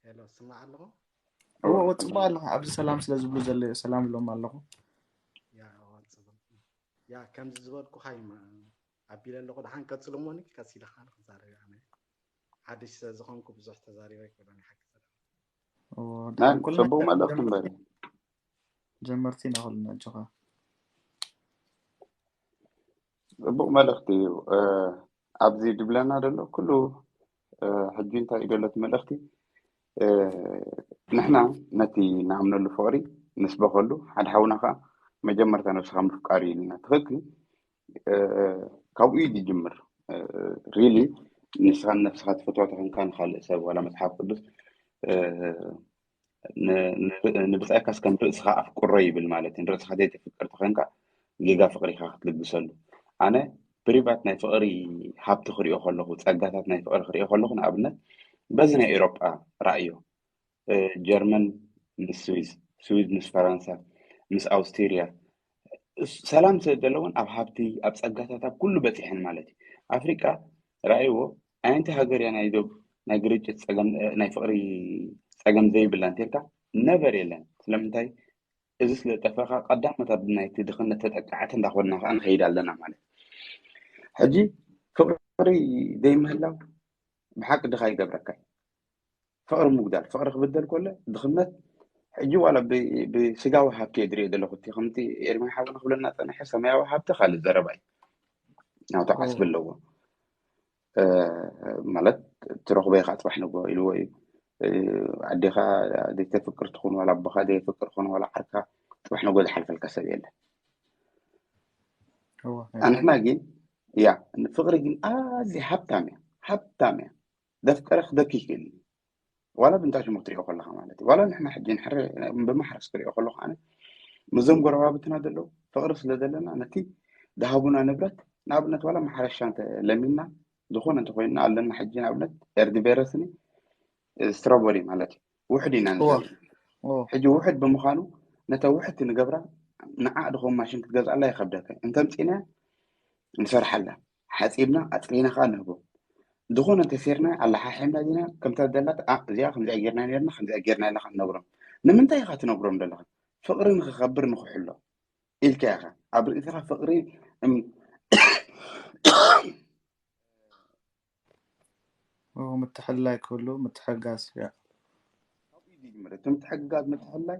ሄሎ ስማዕ ኣለኹ። ኦ፣ ኦ፣ ጽቡቕ ኣለኻ። ኣብዚ ሰላም ስለ ዝብሉ ዘለዩ ሰላም ኢሎም ኣለኹ። ያ እዋ፣ ጽቡቕ። ያ ከምዚ ዝበልኩኻ እዩ ማ- ኣቢለ ኣለኹ። ደሓን ቀጽሉ እሞኒ ቀስ ኢለ ከዓ ንክዛረብ ኣነ ሓድሽ ስለ ዝኾንኩ ብዙሕ ተዛሪበ ኣይክእሎን ሓቂ ዘረባ። ኦ፣ ናን ደሓን ኩልና ጽቡቕ መልእኽቲ ጀመርቲ እምበር እዩ። ጀመርቲ ኢና ኩልና ኣጆኻ። ጽቡቕ መልእኽቲ እዩ። እ፣ ኣብዚ ድብለና ዘሎ ኩሉ እ፣ ሕጂ እንታይ እዩ ዘሎ እቲ መልእኽቲ? እ፣ ንሕና ነቲ ንኣምነሉ ፍቕሪ ንስበኸሉ፣ ሓደ ሓውና ከዓ መጀመርታ ነብስኻ ምፍቃር እዩ ኢልና። ትኽክል። እ፣ ካብኡ እዩ ዝጅምር። ሪሊ ንስኻ ንነብስኻ ትፈትዋ ተኾንካ ንኻልእ ሰብ ዋላ መጽሓፍ ቅዱስ እ፣ ን- ን- ንብጻይካስ ከም ርእስኻ ኣፍቅሮ ይብል ማለት እዩ። ንርእስኻ ዘይተፍቅር ተኾንካ ጌጋ ፍቕሪ ኢኻ ክትልግሰሉ። ኣነ ፕሪቫት ናይ ፍቕሪ ሃብቲ ክሪኦ ከለኹ፣ ጸጋታት ናይ ፍቕሪ ክሪኦ ከለኹ፣ ንኣብነት በዚ ናይ ኤውሮጳ ራእዮ እ፣ ጀርመን ምስ ስዊዝ፣ ስዊዝ ምስ ፈረንሳ፣ ምስ ኣውስትርያ እስ- ሰላም ስለ ዘለውን ኣብ ሃብቲ ኣብ ጸጋታት ኣብ ኩሉ በጺሐን ማለት እዩ። ኣፍሪቃ ራእይዎ ኣየንቲ ሃገር እያ ናይ ዶብ ናይ ግርጭት ጸገም እ፣ ናይ ፍቕሪ ጸገም ዘይብላ እንተልካ ነበር የለን። ስለምንታይ እዚ ስለ ጠፈኻ ቀዳሞት ኣብ ናይቲ ድኽነት ተጠቃዕቲ እንዳኾንና ከዓ ንኸይድ ኣለና ማለት ሕጂ ፍቕሪ ዘይምህላው ብሓቂ ድኻ ይገብረካ እዩ። ፍቕሪ ምጉዳል ፍቕሪ ክብደል ከሎ ድኽነት ሕጂ ዋላ ብ- ብስጋዊ ሃብቲ እየ ዝሪኦ ዘለኹ እቲ ከምቲ ኤርሚ ሓውና ክብለና ፀንሐ ሰማያዊ ሃብቲ ካልእ ዘረባ እዩ ናቱ ዓስቢ ኣለዎ እ፣ ማለት ትረኽቦ ኢኻ ፅባሕ ንጎ ኢልዎ እዩ እ፣ ኣዴኻ ዘይተፍቅር ትኹን ዋላ ኣቦኻ ዘይፍቅር ትኹን ዋላ ዓርካ ፅባሕ ንጎ ዝሓልፈልካ ሰብ የለን እወ፣ ናይ ኣንሕና ግን ያ ፍቕሪ ግን ኣዝያ ሃብታም እያ ሃብታም እያ ዘፍቀረ ክደኪ ይክእል እዩ ዋላ ብንታ ሽሙ ክትሪኦ ከለካ ማለት እዩ ዋላ ንሕና ሕጂ ንሕረ ብማሕረስ ክሪኦ ከለኩ ኣነ ምስዞም ጎረባብትና ዘለዉ ፍቕሪ ስለ ዘለና ነቲ ዝሃቡና ንብረት ንኣብነት ዋላ ማሕረሻ እንተ ለሚንና ዝኾነ እንተኮይንና ኣለና ሕጂ ንኣብነት ኤርድቤረስኒ ስትሮበሪ ማለት እዩ ውሕድ ኢና እወ፣ ንዘርኢ እወ፣ ሕጂ ውሕድ ብምዃኑ ነታ ውሕድቲ ንገብራ ንዓ ድኾን ማሽን ክትገዝኣላ ይኸብደካ እንተምፂና ንሰርሓላ ሓፂብና ኣፅሪና ከዓ ንህቦም ዝኾነ እንተሴርና ኣለሓሒምና ዲና ከምታ ደላት ኣ እዚኣ ከምዚኣ ጌርና ነርና ከምዚኣ ጌርና ኢላ ንነግሮም ንምንታይ ኢኻ ትነግሮም ዘለኻ ፍቕሪ ንክኸብር ንክሕሎ ኢልካ ኢኻ ኣብ ርእስኻ ፍቕሪ እም- እወ፣ ምትሕልላይ ክህሉ ምትሕጋዝ እያ። ይጅምር። እቲ ምትሕግጋዝ ምትሕላይ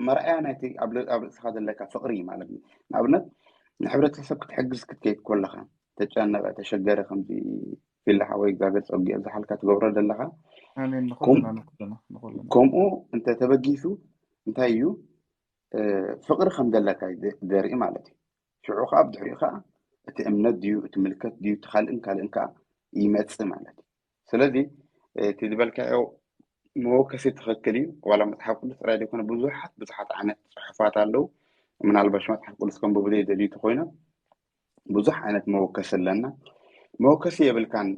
መርኣያ ናይቲ ኣብ ል- ኣብ ርእስኻ ዘለካ ፍቕሪ እዩ ማለት እዩ። ንኣብነት ንሕብረተሰብ ክትሕግዝ ክትከይድ ከለኻ ተጨነቐ ተሸገረ ከምዚ ፊላ ሓወይ እግዚኣብሔር ጸጊኡ ዝሓልካ ትገብሮ ዘለኻ ኣሜን። ከም- ንኩልና ንኩልና ንኩልና ከምኡ እንተ ተበጊሱ እንታይ እዩ እ፣ ፍቕሪ ከም ዘለካ እዩ ዘ- ዘርኢ ማለት እዩ። ሽዑ ከዓ ብድሕሪኡ ከዓ እቲ እምነት ድዩ እቲ ምልከት ድዩ እቲ ካልእን ካልእን ከዓ ይመፅእ ማለት እዩ። ስለዚ እቲ ዝበልካዮ መወከሲ ትኽክል እዩ። ዋላ መፅሓፍ ቅዱስ ጥራይ ዘይኮነ ብዙሓት ብዙሓት ዓይነት ፅሑፋት ኣለዉ። ምናልባሽ መፅሓፍ ቅዱስ ከንብቡ ዘይደልዩ ተኮይኖም ብዙሕ ዓይነት መወከሲ ኣለና። መወከሲ የብልካን።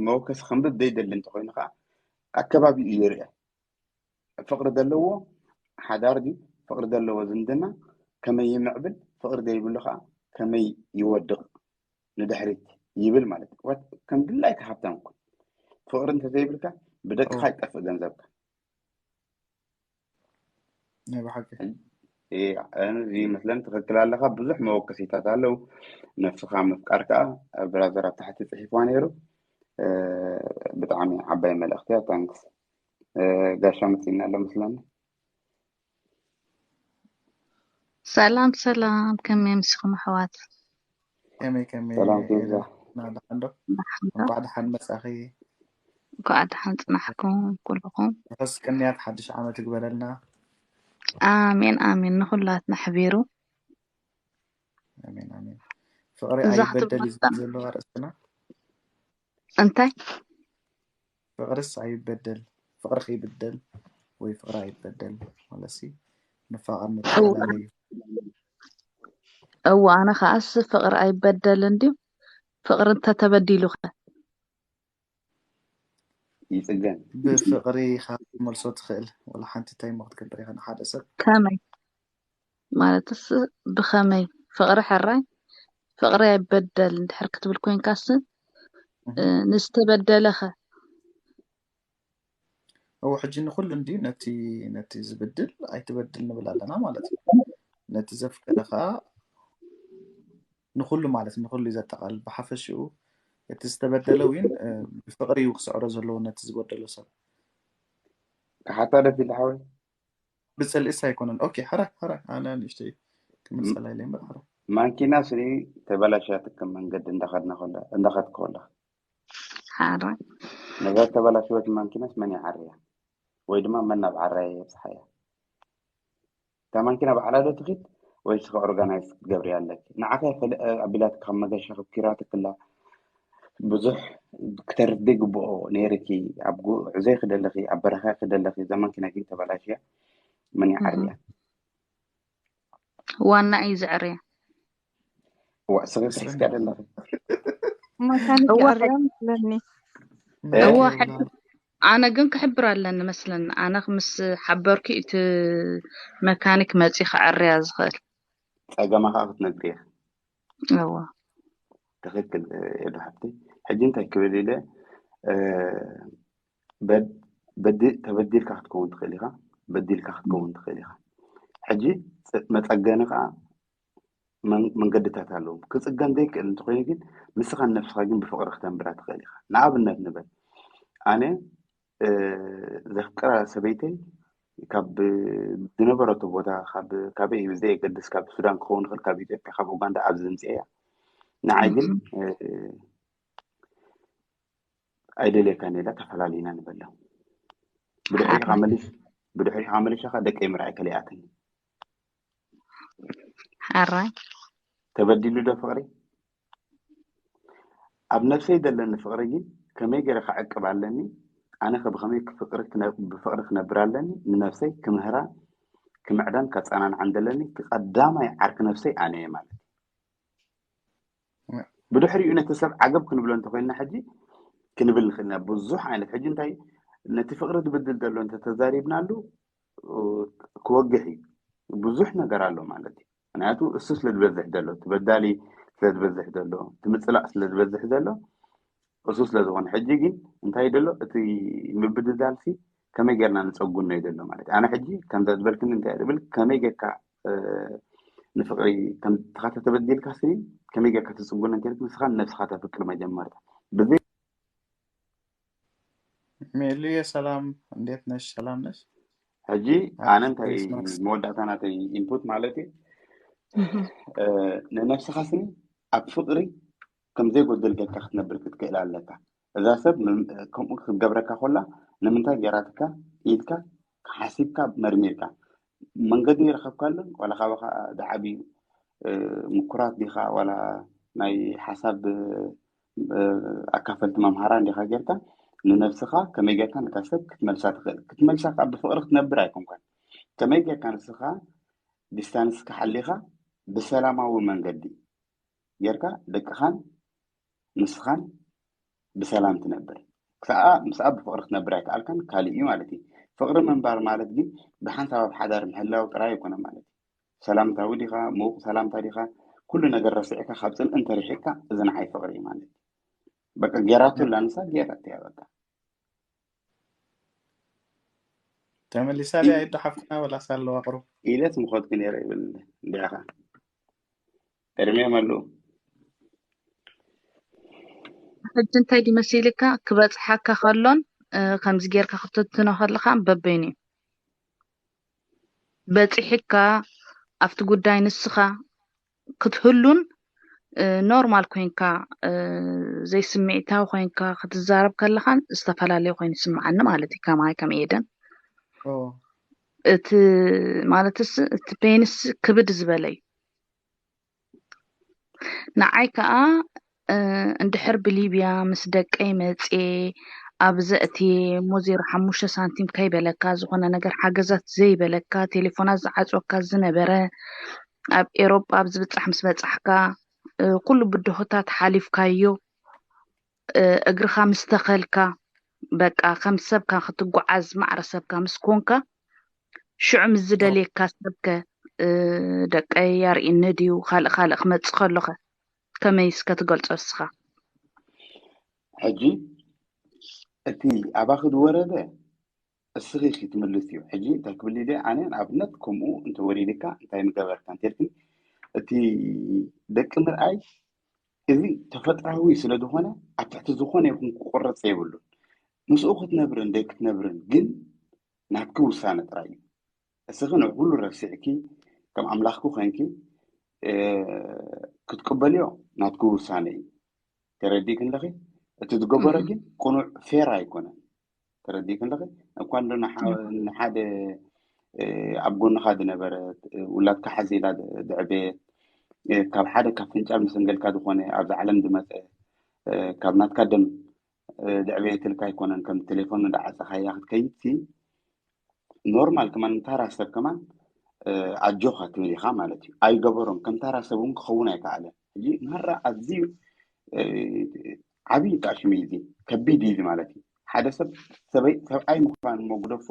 መወከሲ ከንብብ ዘይደሊ እንተኮይኑ ከዓ ኣከባቢኡ ይርአ። ፍቕሪ ዘለዎ ሓዳር ድዩ ፍቕሪ ዘለዎ ዝምድና ከመይ ይምዕብል ፍቕሪ ዘይብሉ ከዓ ከመይ ይወድቕ ንድሕሪት ይብል ማለት እዩ። ከም ድላይካ ሃብታም ኩን ፍቕሪ እንተዘይብልካ ብደቅኻ ይጠፍእ ገንዘብካ። ናይ ብሓቂ እዚ መስለን ትኽክል ኣለኻ። ብዙሕ መወከሲታት ኣለዉ። ነፍስኻ ምፍቃር ከዓ ብራዘር ኣብ ታሕቲ ፅሒፍዋ ነይሩ። ብጣዕሚ ዓባይ መልእኽቲ እያ። ታንክስ። ጋሻ መፅእና ኣሎ መስለኒ። ሰላም ሰላም፣ ከመይ ምስኹም ኣሕዋት? ከመይ ከመይ ሰላም ኬዛ። ናዳሓንዶ እንኳዕ ደሓን መጻኺ። እንኳዕ ደሓን ጽናሕኩም ኩልኹም። ርሑስ ቅንያት ሓድሽ ዓመት ይግበረልና። ኣሜን ኣሜን፣ ንኹላትና ኣሕቢሩ። ኣሜን ኣሜን። ፍቕሪ እዛ ኣይበደል እዩ ክትመጣ- ዘሎ ኣርእስትና። እንታይ? ፍቕርስ ኣይበደል፣ ፍቕሪ ከይብደል ወይ ፍቕሪ ኣይበደል ማለት ሲ ንፋቐር እዋ ንተፈላለዩ። እዋ፣ ኣነ ከዓስ ፍቕሪ ኣይበደልን ድዩ? ፍቕሪ እንተተበዲሉ ኸ? ይፅገን። ብፍቕሪ ካብ ትመልሶ ትኽእል ወላ ሓንቲ እንታይ እሞ ክትገብር ኢኻ ንሓደ ሰብ። ከመይ? ማለትስ ብኸመይ? ፍቕሪ ሕራይ ፍቕሪ ኣይበደል እንድሕር ክትብል ኮንካስ እ፣ ንዝተበደለ ኸ? እዎ ሕጂ ንኹሉ እንዲ ነቲ ነቲ ዝብድል ኣይትበድል ንብል ኣለና ማለት እዩ። ነቲ ዘፍቀደ ከዓ ንኹሉ ማለት ንኹሉ እዩ ዘጠቓልል። ብሓፈሽኡ እቲ ዝተበደለ እውን እ፣ ብፍቕሪ እዩ ክስዕሮ ዘለዎ ነቲ ዝበደሎ ሰብ። ክሓታለፍ ኢለ ሓወይ ብፅልእስ ኣይኮነን። ኦኬ፣ ሕራይ ሕራይ ኣነ ንእሽተይ ክምልሰላ ኢለ እምበር ሕራይ። ማንኪና ስኒ ተበላሽያትካ መንገዲ እንዳኸድና ከላ እንዳኸድክ ከላ ሓራ ነዛ ተበላሽወት ማንኪናስ መን ይዓርያ ወይ ድማ መን ናብ ዓራያ የብፅሓያ? እታ ማንኪና ባዕላ ዶ ትኺድ ወይ ስኻ ኦርጋናይዝ ክትገብርያ ኣለኪ? ንዓኸ ፈለ ኣቢላትካ ካብ መገሻ ክኪራትክላ ብዙሕ ክተርፍ ዘይግብኦ ነይርኪ። ኣብ ጉዕዞ ክደለኺ ኣብ በረኻ ክደለኺ እዛ ማንኪና ግን ተበላሽያ መን ይዓርያ? ዋና እዩ ዘዕርያ። እዋ ስኺ ስሒስካ ደለኺ መካኒክ እዋ፣ ኣርያ መስለኒ። እዋ፣ ሕጂ ኣነ ግን ክሕብር ኣለኒ መስለኒ። ኣነ ምስ ሓበርኩ እቲ መካኒክ መፂ ክዕርያ ዝኽእል። ጸገማ ከዓ ክትነግሪ ኢኻ። እዋ ትኽክል። ኤዱ ሓብቲ ሕጂ እንታይ ክብል ኢለ በድ በዲ ተበዲልካ ክትከውን ትኽእል ኢኻ። በዲልካ ክትከውን ትኽእል ኢኻ። ሕጂ መጸገኒ ከዓ መንገድታት ኣለዎም። ክፅገን ዘይክእል እንተኮይኑ ግን ንስኻን ነብስኻ ግን ብፍቕሪ ክተንብራ ትኽእል ኢኻ። ንኣብነት ንበል ኣነ ዘፍቅራ ሰበይተይ ካብ ዝነበረቶ ቦታ ካብ ካበይ እዩ ዘየገድስ ካብ ሱዳን ክኸውን ይኽእል ካብ ኢትዮጵያ ካብ ኡጋንዳ ኣብዚ ዝምፅእ እያ። ንዓይ ግን ኣይደልየካን ኢላ ተፈላሊና ንበላ። ብድሕሪኡ ከዓ መሊስ ብድሕሪኡ ከዓ መሊሻ ከዓ ደቀይ ምርኣይ ከሊኣትኒ። ሓራይ ተበዲሉ ዶ ፍቕሪ? ኣብ ነብሰይ ዘለኒ ፍቕሪ ግን ከመይ ገይረ ክዕቅብ ኣለኒ? ኣነ ከ ብኸመይ ክፍቅሪ ክነ- ብፍቕሪ ክነብር ኣለኒ? ንነብሰይ ክምህራ ክምዕዳን ከጸናንዓን ዘለኒ እቲ ቀዳማይ ዓርኪ ነብሰይ ኣነ እየ ማለት እዩ። ብድሕሪኡ ነቲ ሰብ ዓገብ ክንብሎ እንተኮይንና ሕጂ ክንብል ንኽእል ኢና ብዙሕ ዓይነት ሕጂ እንታይ ነቲ ፍቕሪ ዝብድል ዘሎ እንተተዛሪብናሉ ክወግሕ እዩ። ብዙሕ ነገር ኣሎ ማለት እዩ። ምክንያቱ እሱ ስለ ዝበዝሕ ዘሎ እቲ በዳሊ ስለ ዝበዝሕ ዘሎ እቲ ምፅላእ ስለ ዝበዝሕ ዘሎ እሱ ስለ ዝኾነ ሕጂ ግን እንታይ ዘሎ እቲ ምብድዳልሲ ከመይ ጌርና ንፀጉኖ እዩ ዘሎ ማለት እዩ። ኣነ ሕጂ ከምዛ ዝበልክኒ እንታይ እየ ዝብል ከመይ ጌርካ ንፍቕሪ ከምትኻ ተተበዲልካ ስኒ ከመይ ጌርካ ትፅጉኖ እንተልክ ንስኻ ንነብስኻ ተፍቅር መጀመርታ ብዘይ ሜሉየ ሰላም፣ እንዴት ነሽ? ሰላም ነሽ? ሕጂ ኣነ እንታይ መወዳእታ ናተይ ኢንፑት ማለት እዩ፣ ንነብስኻ ስኒ ኣብ ፍቕሪ ከም ዘይጎደል ጌርካ ክትነብር ክትክእል ኣለካ። እዛ ሰብ ከምኡ ክትገብረካ ኮላ ንምንታይ ጌራትካ ኢልካ ሓሲብካ መርሚርካ መንገዲ ይረኸብካሉን ዋላ ካባኻ ዝዓብዩ ምኩራት ዲኻ ዋላ ናይ ሓሳብ ኣካፈልቲ መምሃራን ዲኻ ጌርካ ንነብስኻ ከመይ ጌርካ ነታ ሰብ ክትመልሳ ትኽእል ክትመልሳ ካብ ብፍቕሪ ክትነብር ኣይኮንኳን። ከመይ ጌርካ ንስኻ ዲስታንስካ ሓሊኻ ብሰላማዊ መንገዲ ጌርካ ደቅኻን ንስኻን ብሰላም ትነብር። ክሳኣ ምስኣ ብፍቕሪ ክትነብር ኣይከኣልካን ካልእ እዩ ማለት እዩ። ፍቕሪ ምንባር ማለት ግን ብሓንሳብ ኣብ ሓዳር ምህላው ጥራይ ኣይኮነ ማለት እዩ። ሰላምታዊ ዲኻ፣ ምዉቕ ሰላምታ ዲኻ፣ ኩሉ ነገር ረሲዕካ ካብ ጽልኢ እንተርሒቕካ እዚ ንዓይ ፍቕሪ እዩ ማለት እዩ። በቃ ጌራቶ ኣላ ንሳ ጌራ እያ በቃ። ተመሊሳ ድያ ይዶ ሓፍትና ወላስ ኣለዋ ቅሩብ? ኢለት ምኾድኩ ነይረ ይብል እንዲያኻ። እድሜ መሉ ሕጂ እንታይ ድመሲልካ ክበፅሓካ ከሎን ከምዚ ጌርካ ክትትኖ ከለካ በበይኑ እዩ በፂሕካ ኣብቲ ጉዳይ ንስኻ ክትህሉን ኖርማል ኮይንካ ዘይስምዒታዊ ኮይንካ ክትዛረብ ከለኻን ዝተፈላለዩ ኮይኑ ይስምዓኒ ማለት እዩ። ከማይ ከም ኤደን እቲ ማለትስ እቲ ፔንስ ክብድ ዝበለ እዩ። ንዓይ ከዓ እንድሕር ብሊብያ ምስ ደቀይ መፅየ ኣብ ዘእትየ እሞ ዜሮ ሓሙሽተ ሳንቲም ከይበለካ ዝኾነ ነገር ሓገዛት ዘይበለካ ቴሌፎናት ዝዓፅወካ ዝነበረ ኣብ ኤሮጳ ኣብ ዝብፃሕ ምስ በፃሕካ ኩሉ ብድሆታት ሓሊፍካዮ እግርኻ ምስ ተኸልካ በቃ ከም ሰብካ ክትጓዓዝ ማዕረ ሰብካ ምስ ኮንካ ሽዑ ምስ ዝደልየካ ሰብከ ደቀይ ኣርእኒ ድዩ ካልእ ካልእ ክመፅእ ከሎኸ ከመይ እስከ ትገልፆ እስኻ? ሕጂ እቲ ኣባኺ ዝወረደ እስኺ ኢኺ ትምልስዮ። ሕጂ እንታይ ክብል ኢለ ኣነ ንኣብነት ከምኡ እንተወሪድካ እንታይ ምገበርካ እንተልክኒ እቲ ደቂ ምርኣይ እዚ ተፈጥራዊ ስለ ዝኾነ ኣብ ትሕቲ ዝኾነ ይኹን ክቆረፅ የብሉን። ምስኡ ክትነብርን ደይ ክትነብርን ግን ናትኪ ውሳነ ጥራይ እዩ። እስኺ ንኩሉ ረሲዕኪ ከም ኣምላኽኪ ኮይንኪ ክትቅበልዮ ናትኪ ውሳነ እዩ። ተረዲእኪ ኣለኺ? እቲ ዝገበሮ ግን ቅኑዕ ፌር ኣይኮነን። ተረዲእኪ ኣለኺ? እኳ እንዶ ንሓ- ንሓደ ኣብ ጎንኻ ዝነበረት ውላድካ ሓዚላ ዘዕበየት ካብ ሓደ ካብ ፍንጫል መሰንገልካ ዝኾነ ኣብዚ ዓለም ዝመፀ ካብ ናትካ ደም ዘዕበየትልካ ኣይኮነን ከም ቴሌፎን እንዳዓፀኻያ ክትከይድ ሲ ኖርማል ከማን ንታራ ሰብ ከማን ኣጆኻ ትብል ኢኻ ማለት እዩ። ኣይገበሮን ከም ታራ ሰብ እውን ክኸውን ኣይከኣለን። ሕጂ ማራ ኣዝዩ ዓብዪ ጣሽሚ እዩ እዚ ከቢድ እዩ እዚ ማለት እዩ። ሓደ ሰብ ሰበይ ሰብኣይ ምዃን እሞ ግደፎ፣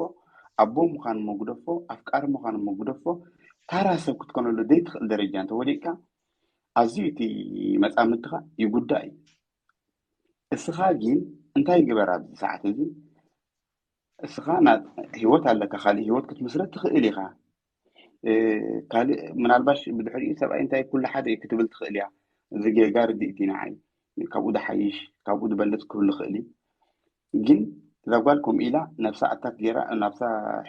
ኣቦ ምዃን እሞ ግደፎ፣ ኣፍቃሪ ምዃን እሞ ግደፎ፣ ታራ ሰብ ክትኮነሉ ዘይትኽእል ደረጃ እንተወዲቕካ ኣዝዩ እቲ መጻምድትኻ ይጉዳእ እዩ። እስኻ ግን እንታይ ግበር ኣብዚ ሰዓት እዚ እስኻ ና- ህይወት ኣለካ፣ ካልእ ህይወት ክትምስረት ትኽእል ኢኻ። እ፣ ካልእ ምናልባሽ ብድሕሪኡ ሰብኣይ እንታይ ኩሉ ሓደ እዩ ክትብል ትኽእል እያ። እዚ ጌጋ ርድኢት እዩ ንዓይ። ካብኡ ዝሓይሽ ካብኡ ዝበልፅ ክህሉ ይኽእል እዩ። ግን እዛ ጓል ከምኡ ኢላ ነብሳ ኣታክ ገይራ ናብሳ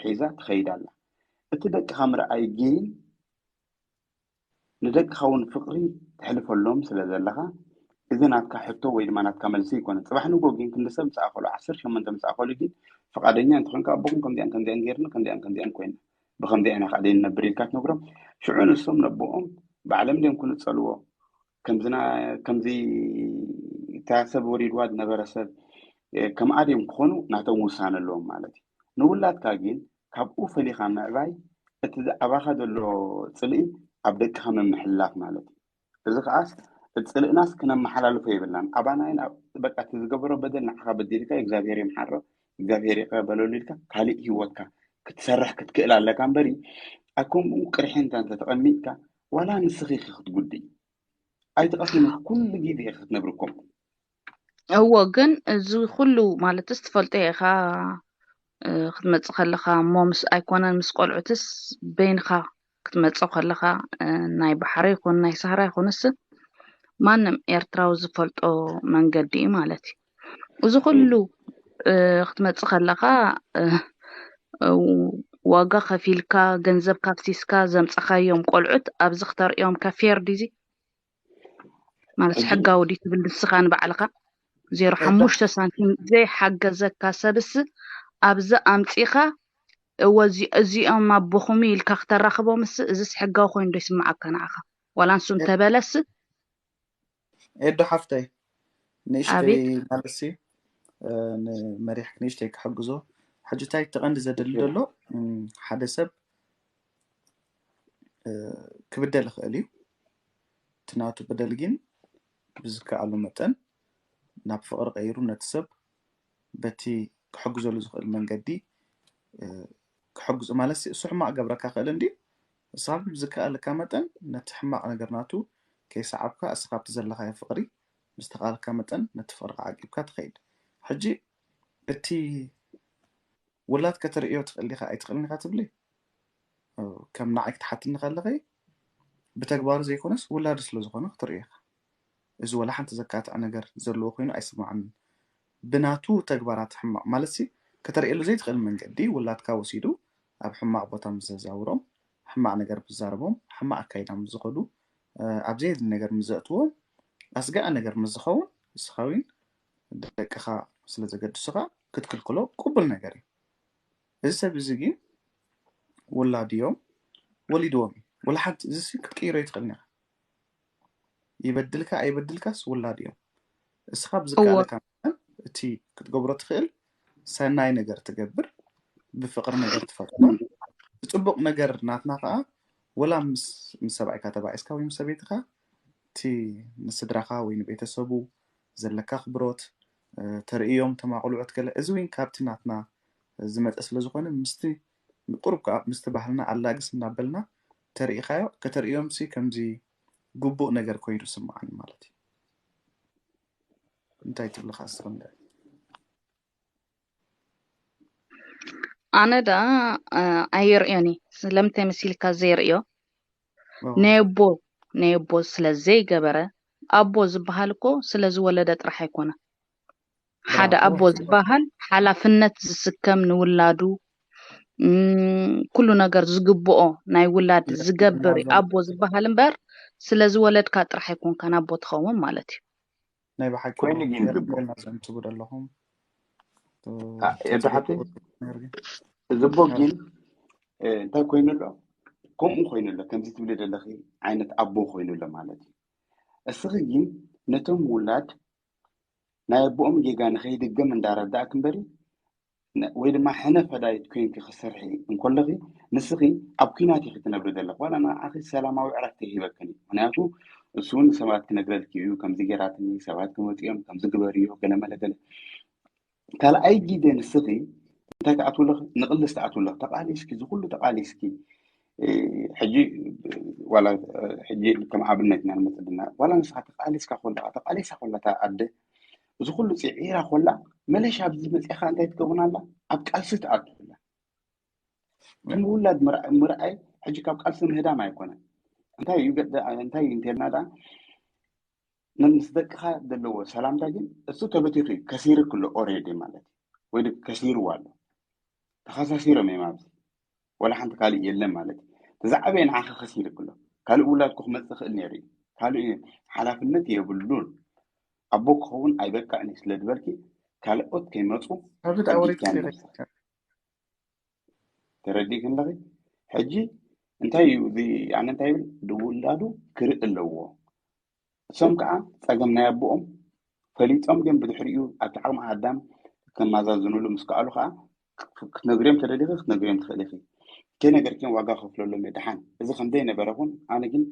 ሒዛ ትኸይድ ኣላ። እቲ ደቅኻ ምርኣይ ግን ንደቅኻ እውን ፍቕሪ ተሕልፈሎም ስለ ዘለኻ እዚ ናትካ ሕቶ ወይ ድማ ናትካ መልሲ ኣይኮነን። ፅባሕ ንጎ ግን ክንዲ ሰብ ምስ ኣኸሉ ዓሰርተ ሸሞንተ ምስ ኣኸሉ ግን ፍቓደኛ እንተኾንካ ኣቦኹም ከምዚኣን ከምዚኣን ገይርና ከምዚኣን ከምዚኣን ኮይና ብከምዚ ኢና ከዓ ዘይንነብር ኢልካ ትነግሮም። ሽዑ ንሶም ነቦኦም ባዕሎም ድዮም ክንፀልዎ ከምዝና ከምዚ እታ ሰብ ወሪድዋ ዝነበረ ሰብ ከምኣ ድዮም ክኾኑ ናቶም ውሳነ ኣለዎም ማለት እዩ። ንውላድካ ግን ካብኡ ፈሊኻ ምዕባይ እቲ ኣባኻ ዘሎ ፅልኢ ኣብ ደቅኻ ምምሕልላፍ ማለት እዩ። እዚ ከዓስ እቲ ፅልእናስ ክነመሓላልፎ የብልናን። ኣባናይን በቃ እቲ ዝገበሮ በደል ንዓኻ በዲልካ እግዚኣብሔር ይምሓሮ እግዚኣብሔር ይቕረ በለሉ ኢልካ ካልእ ህይወትካ ክትሰርሕ ክትክእል ኣለካ እምበሪ ኣብ ከምኡ ቅርሕንታ እንተተቐሚጥካ ዋላ ንስኺ ኢኺ ክትጉድኢ ኣይትቐስኒ ኩሉ ግዜ ኢኺ ክትነብሪ ከምኡ እዎ ግን እዚ ኩሉ ማለትስ ትፈልጦ ኢኻ ክትመፅእ ከለኻ እሞ ምስ ኣይኮነን ምስ ቆልዑትስ በይንኻ ክትመፅእ ከለኻ ናይ ባሕሪ ይኹን ናይ ሳህራ ይኹንስ ማንም ኤርትራዊ ዝፈልጦ መንገዲ እዩ ማለት እዩ። እዚ ኩሉ ክትመፅእ ከለኻ ዋጋ ከፊልካ፣ ገንዘብ ካፍሲስካ ዘምጻኻዮም ቆልዑት ኣብዚ ክተርእዮም ከ ፌር ድዩ? ማለት ሕጋዊ ድዩ ትብል ንስኻ ንባዕልኻ? ዜሮ ሓሙሽተ ሳንቲም ዘይሓገዘካ ሰብስ ኣብዚ ኣምጺኻ፣ እወ እዚ-፣ እዚኦም ኣቦኹም ኢልካ ክተራኽቦምስ፣ እዚስ ሕጋዊ ኮይኑ ዶ ይስምዓካ ንዓኻ? ዋላ ንሱ እንተበለስ? ኤዶ ሓፍተይ፣ ንእሽተይ ማለት ሲ፣ እ፣ ንመሪሕክ ንእሽተይ ክሕግዞ። ሕጂ እንታይ እቲ ቀንዲ ዘድሊ ዘሎ፣ እም፣ ሓደ ሰብ፣ እ፣ ክብደል ይኽእል እዩ። እቲ ናቱ በደል ግን ብዝከኣሉ መጠን ናብ ፍቕሪ ቀይሩ ነቲ ሰብ በቲ ክሕግዘሉ ዝኽእል መንገዲ፣ እ፣ ክሕግዞ ማለት ሲ፣ እሱ ሕማቕ ገብረካ ክእል እንዲ፣ ንስኻ ግን ብዝከኣለካ መጠን ነቲ ሕማቕ ነገር ናቱ ከይሰዓብካ፣ እስኻ ኣብቲ ዘለኻዮ ፍቕሪ ብዝተኻእለካ መጠን ነቲ ፍቕርኻ ዓቂብካ ትኸይድ። ሕጂ እቲ ውላድ ከተርእዮ ትኽእል ኢኻ ኣይትኽእልን ኢኻ ትብሊ? እ፣ ከም ንዓይ ክትሓትኒ ከለኺ ብተግባሩ ዘይኮነስ ውላዱ ስለ ዝኾነ ክትርእዮ ኢኻ። እዚ ወላ ሓንቲ ዘካትዕ ነገር ዘለዎ ኮይኑ ኣይስምዓንን። ብናቱ ተግባራት ሕማቕ ማለት ሲ፣ ከተርእየሉ ዘይትኽእል መንገዲ ውላድካ ወሲዱ ኣብ ሕማቕ ቦታ ምስ ዘዛውሮም፣ ሕማቕ ነገር ምስ ዛረቦም፣ ሕማቕ ኣካይዳ ምስ ዝኸዱ፣ እ፣ ኣብ ዘየድሊ ነገር ምስ ዘእትዎም፣ ኣስጋኢ ነገር ምስ ዝኸውን፣ ንስኻ እውን ደቅኻ ስለ ዘገድሱኻ ክትክልክሎ ቅቡል ነገር እዩ። እዚ ሰብ እዚ ግን ውላድ እዮም፣ ወሊድዎም እዩ። ወላ ሓንቲ እዚ ሲ ክትቅይሮ ኣይትኽእልን ኢኻ። ይበድልካ ኣይበድልካስ ውላድ እዮም። እስኻ ብዝከኣለካ መጠን እቲ ክትገብሮ ትኽእል ሰናይ ነገር ትገብር፣ ብፍቕሪ ነገር ትፈጥሮ። ብጽቡቕ ነገር ናትና ከኣ ወላ ምስ፣ ምስ ሰብኣይካ ተባኢስካ ወይ ምስ ሰበይትኻ እቲ ንስድራኻ ወይ ንቤተሰቡ ዘለካ ኣኽብሮት፣ እ፣ ተርእዮም፣ ተማቕልዑት ገለ፣ እዚ እውን ካብቲ ናትና ዝመጸ ስለ ዝኾነ ምስቲ ቁሩብ ከኣ ምስቲ ባህልና ኣላግስ እናበልና ተርእኻዮ፣ ከተርእዮም ሲ ከምዚ ግቡእ ነገር ኮይኑ ይስምዓኒ ማለት እዩ። እንታይ ትብልኻ እስክንድር? ኣነ ደኣ፣ እ፣ ኣይርእዮን እየ። ስለምንታይ መሲልካ ዘይርእዮ? ኦ፣ ናይ ኣቦ፣ ናይ ኣቦ ስለ ዘይገበረ፣ ኣቦ ዝበሃል እኮ ስለ ዝወለደ ጥራሕ ኣይኮነ። ሓደ ብራቮ። ኣቦ ዝበሃል ሓላፍነት ዝስከም ንውላዱ፣ እም፣ ኩሉ ነገር ዝግብኦ ናይ ውላድ ለ-፣ ዝገብር እዩ ለማዘም። ኣቦ ዝበሃል እምበር፣ ስለ ዝወለድካ ጥራሕ ኣይኮንካን ኣቦ ትኸውን ማለት እዩ። ናይ ብሓቂ ኮይኑ ግን ገርም ግቡእ። ገርም ዘንትቡ ዘለኹም። እ፣ አ፣ ኤዶ ሓተይ፣ ነርጊ። እዚ ኣቦ ግን፣ እ፣ እንታይ ኮይኑ ኣሎ? ከምኡ ኮይኑ ኣሎ፣ ከምዚ ትብሊ ዘለኺ ዓይነት ኣቦ ኮይኑ ኣሎ ማለት እዩ። እስኺ ግን ነቶም ውላድ ናይ ኣቦኦም ጌጋ ንኸይድገም እንዳረዳእክ እምበሪ፣ ነ-፣ ወይ ድማ ሕነ ፈዳይት ኮይንኪ ክሰርሒ እንከለኺ፣ ንስኺ ኣብ ኲናት ኢኺ ትነብሪ ዘለኺ። ዋላ ንዓኺ ሰላማዊ ዕረፍቲ ኣይህበክን እዩ። ምኽንያቱ እሱ እውን ሰባት ክነግረልኪ እዩ፣ ከምዚ ጌራትኒ፣ ሰባት ክመፅኦም፣ ከምዚ ግበርዮ፣ ገለ መለ ገለ። ካልኣይ ግዜ ንስኺ እንታይ ትኣትውለኺ? ንቕልስ ትኣትውለኺ። ተቓሊስኪ፣ እዚ ኩሉ ተቓሊስኪ፣ እ፣ ሕጂ ዋላ፣ እ፣ ሕጂ ከም ኣብነት ኢና ንመጽእ ዘለና። ዋላ ንስኻ ተቓሊስካ ኮላ፣ ተቓሊሳ ኮላ እታ ኣደ፣ እዚ ኩሉ ጽዒራ ኮላ፣ መለሽ ኣብዚ መጺኻ እንታይ ትገብና ኣላ? ኣብ ቃልሲ ትኣቱ ኣላ። ብምውላድ ምርኣይ፣ ምርኣይ ሕጂ ካብ ቃልሲ ምህዳም ኣይኮነን። እንታይ እዩ ገ-፣ እንታይ እዩ እንተልና ደኣ፣ ን-፣ ምስ ደቅኻ ዘለዎ ሰላምታ ግን እሱ ተበቲኹ እዩ፣ ከሲሩ ክሎ ኦሬዲ ማለት እዩ። ወይ ድ-፣ ከሲርዋ ኣሎ። ተኸሳሲሮም እዮም ኣብዚ። ወላ ሓንቲ ካልእ የለን ማለት እዩ። እቲ ዝዓበየ ንዓኻ ከሲሩ ክሎ። ካልእ ውላድ እኮ ክመጽእ ክእል ነይሩ እዩ። ካልእ ሓላፍነት የብሉን። ኣቦ ክኸውን ኣይበቅዕን እዩ ስለ ዝበልኪ፣ ካልኦት ከይመጹ ኣብዚ ደኣ ወሬ ኣጊድኪ ተሰይረ ኣለኺ። ተረዲእኪ ኣለኺ? ሕጂ እንታይ እዩ እዚ? ኣነ እንታይ ይብል? ድውላዱ ክርኢ ኣለዎ። እሶም ከዓ ጸገም ናይ ኣቦኦም ፈሊጦም ግን ብድሕሪኡ ኣብቲ ዓቕሚ ኣዳም ከማዛዝኑሉ ምስ ከኣሉ ከዓ ክትነግርዮም ተደሊኺ ክትነግርዮም ትኽእል ኢኺ። ከይነገርክዮም ዋጋ ከፍለሎም እየ። ደሓን እዚ ከምዘይነበረ ኹን፣ ኣነ ግን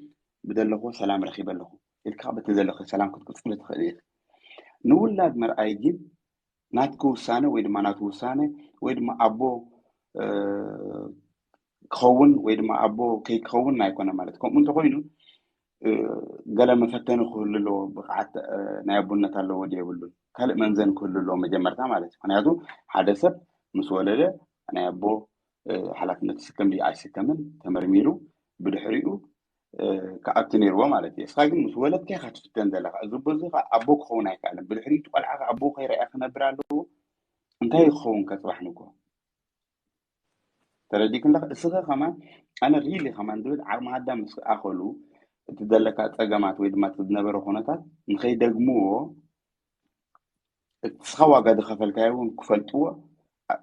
ብደለኹዎ ሰላም ረኺበ ኣለኹ ኢልካ በቲ ዘለኺ ሰላም ክትቅጽሊ ትኽእል ኢኺ። ንውላድ ምርኣይ ግን ናትኪ ውሳነ ወይ ድማ ናቱ ውሳነ ወይ ድማ ኣቦ፣ እ፣ ክኸውን ወይ ድማ ኣቦ ከይክኸውን ኣይኮነ ማለት። ከምኡ እንተኾይኑ፣ እ፣ ገለ መፈተኒ ክህሉ ኣለዎ፣ ብቕዓት፣ እ፣ ናይ ኣቦነት ኣለዎ ድዩ የብሉን፣ ካልእ መምዘኒ ክህሉ ኣለዎ መጀመርታ ማለት እዩ። ምኽንያቱ ሓደ ሰብ ምስ ወለደ ናይ ኣቦ፣ እ፣ ሓላፍነት ይስከም ድዩ ኣይስከምን ተመርሚሩ ብድሕሪኡ፣ እ፣ ክኣቱ ነይርዎ ማለት እዩ። እስኻ ግን ምስ ወለድካ ኢኻ ትፍተን ዘለኻ። እዚ ኣቦ እዚ ኸዓ ኣቦ ክኸውን ኣይከኣልን። ብድሕሪኡ እቲ ቆልዓ ኸዓ ኣቦ ከይረኣየ ክነብር ኣለዎ። እንታይ ክኸውን ከ ጽባሕ ንግሆ? ተረዲእክን ዶ? እስኸ ከማን ኣነ ሪሊ ከማን ዝብል ዓቕሚ ኣዳም ምስ ኣኸሉ እቲ ዘለካ ጸገማት ወይ ድማ እቲ ዝነበረ ኩነታት ንኸይደግምዎ እቲ ስኻ ዋጋ ዝኸፈልካዮ እውን ክፈልጥዎ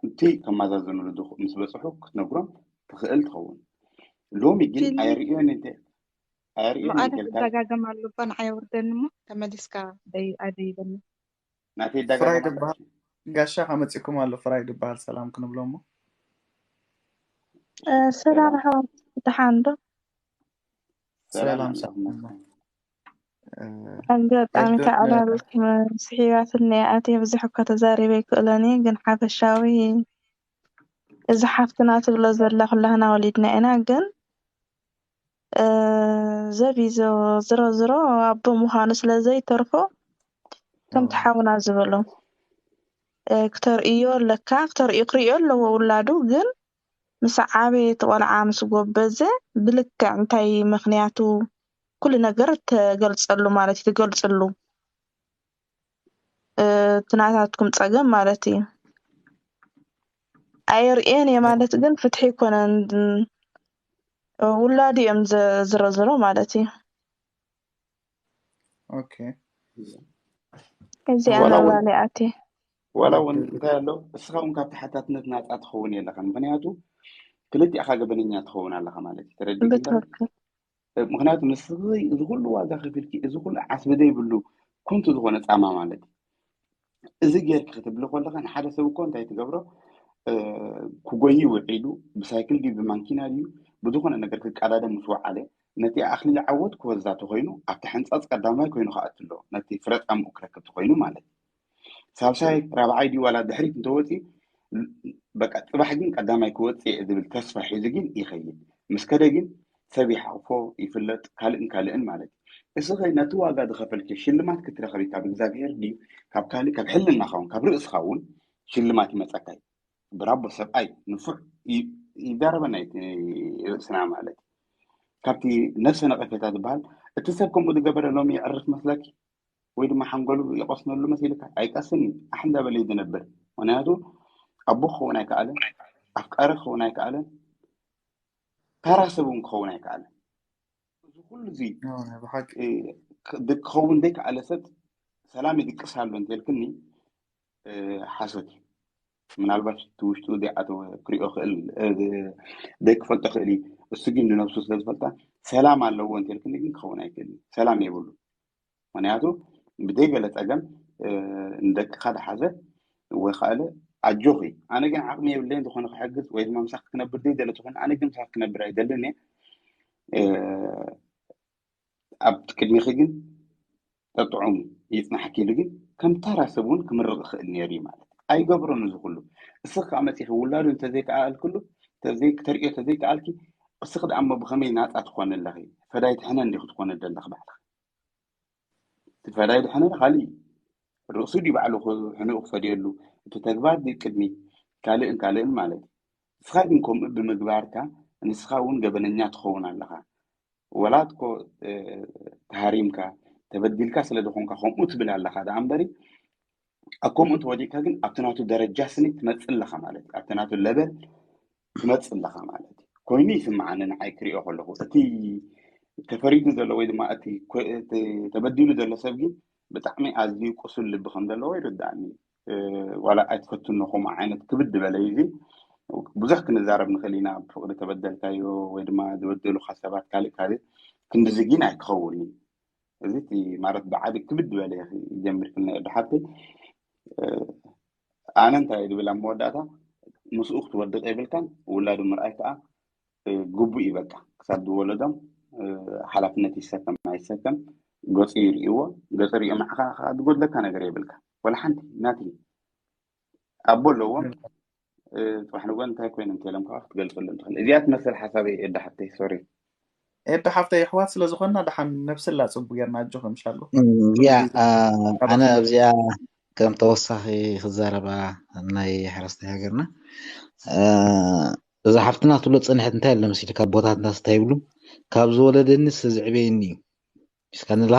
እቲ ከማዛዘኑሉ ምስ በፅሑ ክትነግሮም ትኽእል ትኸውን። ሎሚ ግን ኣይርእዮን እንተ ኣይርእዮን መቐለ እንተልካ ክደጋገም ኣሎ እባ ንዓይ ኣውርደኒ እሞ ተመሊስካ ደይ ኣደይበኒ። ናተይ ፍራይ ይደጋገም ኣሎ። ድበሃል ጋሻ ከመፂኩም ኣሎ። ፍራይ ድበሃል ሰላም ክንብሎ እሞ ሰላም ኣሕዋት፣ ደሓን ዶ? ሰላም ሰላም ኣለኹ ሰላም መስገን። እ፣ ኣጋጣሚ ኤልዶ ካብ ዕላል ስሒባትኒ ኣትየ ብዙሕ እኳ ተዛሪበ ኣይክእሎን እየ፣ ግን ሓፈሻዊ እዚ ሓፍትና ትብሎ ዘላ ኩላህና ወሊድና ኢና፣ ግን እ፣ ዘቢዞ ዝሮ ዝሮ ኣቦ ምዃኑ ስለ ዘይተርፎ ከምቲ ኦ፣ ሓውና ዝበሎ እ፣ ክተርእዮ ኣለካ፣ ክተርእዮ ክርእዮ ኣለዎ ውላዱ፣ ግን ምስ ዓበየ እቲ ቆልዓ ምስ ጎበዘ ብልክዕ እንታይ ምኽንያቱ ኩሉ ነገር ተገልጸሉ ማለት እዩ፣ ትገልጽሉ እ፣ እቲ ናታትኩም ጸገም ማለት እዩ። ኣየርእየን እየ ማለት ግን ፍትሒ ኣይኮነን። ውላዱ እዮም ዘ- ዝረዝሮ ማለት እዩ። ኦኬ እዚኣ ዋላ እውን ናባሊ ኣትየ። ዋላ እውን እንታይ ኣሎ እስኻ እውን ካብ ተሓታትነት ናፃ ትኸውን የለኻን። ምክንያቱ ክልቲኣኻ ገበነኛ ትኸውን ኣለኻ ማለት እዩ። ተረዲእኪ እንዳ ብትክክል ምክንያቱ ንስኺ እዚ ኩሉ ዋጋ ከፊልኪ እዚ ኩሉ ዓስቢ ዘይብሉ ኮንቱ ዝኾነ ፃማ ማለት እዩ። እዚ ጌርኪ ክትብሊ ከለኻ ንሓደ ሰብ እኮ እንታይ ትገብሮ እ፣ ክጎይ ውዒሉ ብሳይክል ድዩ ብማንኪና ድዩ ብዝኾነ ነገር ክቀዳደም ምስ ወዓለ ነቲ ኣኽሊል ዓወት ክወዛ ተኮይኑ ኣብቲ ሕንፃፅ ቀዳማይ ኮይኑ ክኣቱ ኣለዎ። ነቲ ፍረ ፃምኡ ክረክብ ተኮይኑ ማለት እዩ። ሳልሳይ ራብዓይ ድዩ ዋላ ድሕሪት እንተወፂ በቃ ፅባሕ ግን ቀዳማይ ክወፅእ እየ ዝብል ተስፋ ሒዙ ግን ይኸይድ። ምስ ከደ ግን ሰብ ይሓቕፎ ይፍለጥ ካልእን ካልእን ማለት እዩ። እስኸ ነቲ ዋጋ ዝኸፈልኪ ሽልማት ክትረኸቢ ካብ እግዚኣብሄር ድዩ ካብ ካልእ ካብ ሕልናኻ እውን ካብ ርእስኻ እውን ሽልማት ይመፀካ እዩ። ብራቦ ሰብኣይ ንፉዕ ይ- ይዛረበና እዩ እቲ ርእስና ማለት እዩ። ካብቲ ነፍሰ ነቐፌታ ዝበሃል እቲ ሰብ ከምኡ ዝገበረ ሎሚ ይዕርፍ መስለኪ ወይ ድማ ሓንጎሉ ይቐስነሉ መሲልካ ኣይቀስን እዩ። ኣሕ እንዳበለ እዩ ዝነብር። ምክንያቱ ኣቦ ክኸውን ኣይከኣለን፣ ኣፍቃሪ ክኸውን ኣይከኣለን፣ ተራ ሰብ እውን ክኸውን ኣይከኣለን። እዚ ኩሉ እዚ ኦ፣ ናይ ብሓቂ እ፣ ክ- ድ- ክኸውን ዘይከኣለ ሰብ ሰላም ይድቅስ ኣሎ እንተልክኒ እ፣ ሓሶት እዩ። ምናልባት እቲ ውሽጡ ዘይኣተወ ክሪኦ ክእል እ፣ ዘይክፈልጦ ክእል እዩ። እሱ ግን ንነብሱ ስለ ዝፈልጣ ሰላም ኣለዎ እንተልክኒ ግን ክኸውን ኣይክእልን። ሰላም የብሉ። ምክንያቱ ብዘይ ገለ ፀገም እ፣ ንደቅካ ዝሓዘ ወይ ከኣለ ኣጆኺ ኣነ ግን ዓቕሚ የብለይን ዝኾነ ክሕግዝ ወይ ድማ ምሳኺ ክነብር ዘይደለ ትኾን ኣነ ግን ምሳኺ ክነብር ኣይደልን እየ እ፣ ኣብ ቅድሚኺ ግን ጠጥዑም ይፅናሕኪ ኢሉ ግን ከም ተራ ሰብ እውን ክምርቕ ይኽእል ነይሩ እዩ ማለት እዩ። ኣይገብሮን እዚ ኩሉ። እስኺ ከዓ መፂኺ ውላዱ እንተዘይከኣልክሉ ተዘይ ክተርእዮ ተዘይከኣልኪ እስኺ ደኣ እሞ ብኸመይ ናፃ ትኾኒ ኣለኺ? ፈዳይቲ ሕነ እንዲኺ ትኾኒ ዘለኺ ባዕልኺ። እቲ ፈዳይ ድሕነ ካሊእ እዩ። ርእሱ ድዩ ባዕሉ ክ- ሕንኡ ክፈድየሉ እቲ ተግባር ድዩ ቅድሚ ካልእን ካልእን ማለት እዩ። ንስኻ ግን ከምኡ ብምግባርካ ንስኻ እውን ገበነኛ ትኸውን ኣለኻ። ወላ እኮ እ፣ ተሃሪምካ ተበዲልካ ስለ ዝኾንካ ከምኡ ትብል ኣለኻ ደኣ እምበሪ ኣብ ከምኡ እንተወዲቅካ ግን ኣብቲ ናቱ ደረጃ ስኒ ትመፅእ ኣለኻ ማለት እዩ። ኣብቲ ናቱ ለበል ትመፅእ ኣለኻ ማለት እዩ። ኮይኑ ይስምዓኒ ንዓይ ክሪኦ ከለኹ እቲ ተፈሪዱ ዘሎ ወይ ድማ እቲ ኮ- እቲ ተበዲሉ ዘሎ ሰብ ግን ብጣዕሚ ኣዝዩ ቁሱል ልቢ ከም ዘለዎ ይርዳእኒ። እ፣ ዋላ ኣይትፈትኖ ከምኡ ዓይነት ክብድ ዝበለ እዩ። እዚ ብዙሕ ክንዛረብ ንኽእል ኢና። ብፍቕሪ ተበደልካዮ ወይ ድማ ዝበደሉካ ሰባት ካልእ ካልእ ክንድዚ ግን ኣይክኸውን እዩ። እዚ እቲ ማለት ብዓቢ ክብድ ዝበለ ይጀምር ክና ዶ ሓብተይ እ፣ ኣነ እንታይ እየ ዝብል ኣብ መወዳእታ ምስኡ ክትወድቕ የብልካን። ውላዱ ምርኣይ ከዓ እ፣ ግቡእ እዩ። በቃ ክሳብ ዝወለዶም እ፣ ሓላፍነት ይሰከም ኣይሰከም ገፁ ይርእይዎ። ገፁ ርእዮም ንዓኻ ከዓ ዝጎድለካ ነገር የብልካ ወላ ሓንቲ ናቲ ኣቦ ኣለዎም። እ፣ ፅባሕ ንጎ እንታይ ኮይኖም እንተሎም ከዓ ክትገልፀሎም ትኽእል። እዚኣ ትመስል ሓሳበይ ኤዳ ሓብተይ። ሶሪ ኤዳ ሓፍተይ ኣሕዋት ስለ ዝኾንና ደሓን ነብስላ ፅቡ ጌርና ኣጆኺ ምሻሉ እም፣ ያ ኩሉ ግዜ አ፣ ኣነ ካባኹም ኣብዚኣ ከም ተወሳኺ ክዛረባ ናይ ሓረስታይ ሃገርና አ፣ እዛ ሓፍትና ትብሎ ፀንሐት እንታይ ኣሎ መሲሉ ካብ ቦታትና እንታይ ይብሉ ካብ ዝወለደኒ ስዝዕበየኒ እዩ እስካ ንላ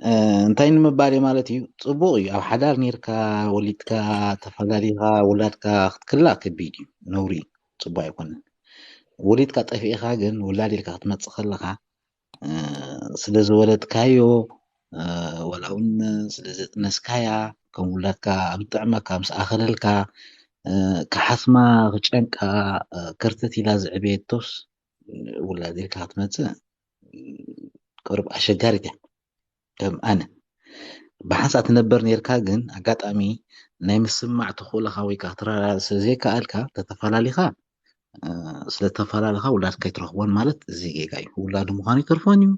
እንታይ ንምባል ማለት እዩ? ፅቡቅ እዩ። ኣብ ሓዳር ኔርካ፣ ወሊድካ፣ ተፈላሊካ፣ ውላድካ ክትክላ ከቢድ እዩ፣ ነውሪ እዩ፣ ፅቡቅ ኣይኮነን። ወሊድካ ጠፊእካ ግን ውላድ ኢልካ ክትመፅእ ከለካ፣ ስለ ዝወለድካዮ፣ ዋላ እውን ስለ ዘጥነስካያ፣ ከም ውላድካ ኣብ ጥዕመካ፣ ምስ ኣኸለልካ፣ ክሓስማ፣ ክጨንቃ፣ ከርተት ኢላ ዝዕበየቶስ ውላድ ኢልካ ክትመፅእ ቅርብ ኣሸጋሪት እያ። ከም ኣነ ብሓንሳእ ትነበር ኔርካ፣ ግን ኣጋጣሚ ናይ ምስማዕ ተኽእሎኻ ወይ ከዓ ክትረዳዳእ ስለ ዘይከኣልካ ተተፈላሊኻ፣ ስለ ተፈላለኻ ውላድካ ኣይትረኽቦን ማለት እዚ ጌጋ እዩ። ውላዱ ምዃኑ ይተርፎን እዩ።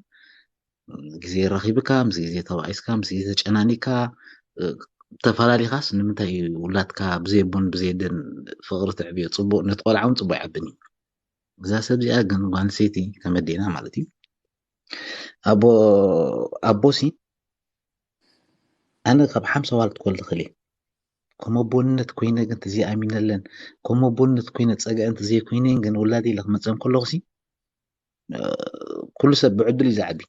ግዜ ረኺብካ፣ ምስ ግዜ ተባኢስካ፣ ምስ ግዜ ተጨናኒካ፣ ተፈላሊኻስ ንምንታይ እዩ ውላድካ ብዘይ ኣቦን ብዘይ ኣደን ፍቕሪ ተዕብዮ? ፅቡቅ፣ ነቲ ቆልዓ እውን ፅቡቅ ይዓብን እዩ። እዛ ሰብ እዚኣ ግን ጓል ኣንስተይቲ ተመዲና ማለት እዩ። ኣቦ፣ ኣቦሲ ኣነ ካብ ሓምሳ ዋልድ ክወልድ ክእል እየ። ከም ኣቦነት ኮይነ ግን ተዘይኣሚነለን፣ ከም ኣቦነት ኮይነ ፀጋእን ተዘይኮይነን ግን ውላድ ኢለ ክመፀን ከለኹሲ፣ ኩሉ ሰብ ብዕድል እዩ ዝዓቢ።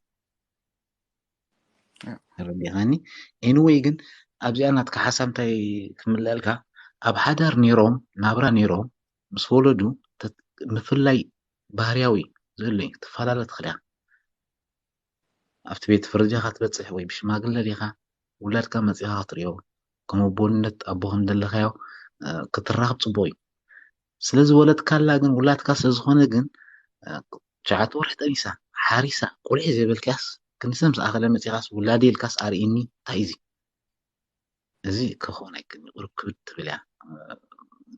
ረዲኻኒ? ኤኒወይ ግን ኣብዚኣ ናትካ ሓሳብ እንታይ ክምልአልካ፣ ኣብ ሓዳር ነይሮም፣ ናብራ ነይሮም፣ ምስ ወለዱ፣ ምፍላይ ባህርያዊ ዘሎ እዩ። ትፈላለ ትኽእል እያ። ኣብቲ ቤት ፍርዲ ኢኻ ትበፅሕ ወይ ብሽማግለ ዲኻ፣ ውላድካ መፂኻ ክትሪኦ፣ ከም ኣቦነት ኣቦ ከም ዘለኻዮ ክትራኸብ ፅቡቅ እዩ። ስለዚ ወለድካላ ግን ውላድካ ስለዝኾነ ግን ትሽዓተ ወርሒ ጠቢሳ ሓሪሳ ቁልዒ ዘይበልካስ ክንሰ ምስ ኣኸለ መፂኻስ ውላዲ ኢልካስ ኣርእኒ እንታይ እዚ? እዚ ክኸውን ኣይክእልን። ቁሩብ ክብድ ትብል እያ።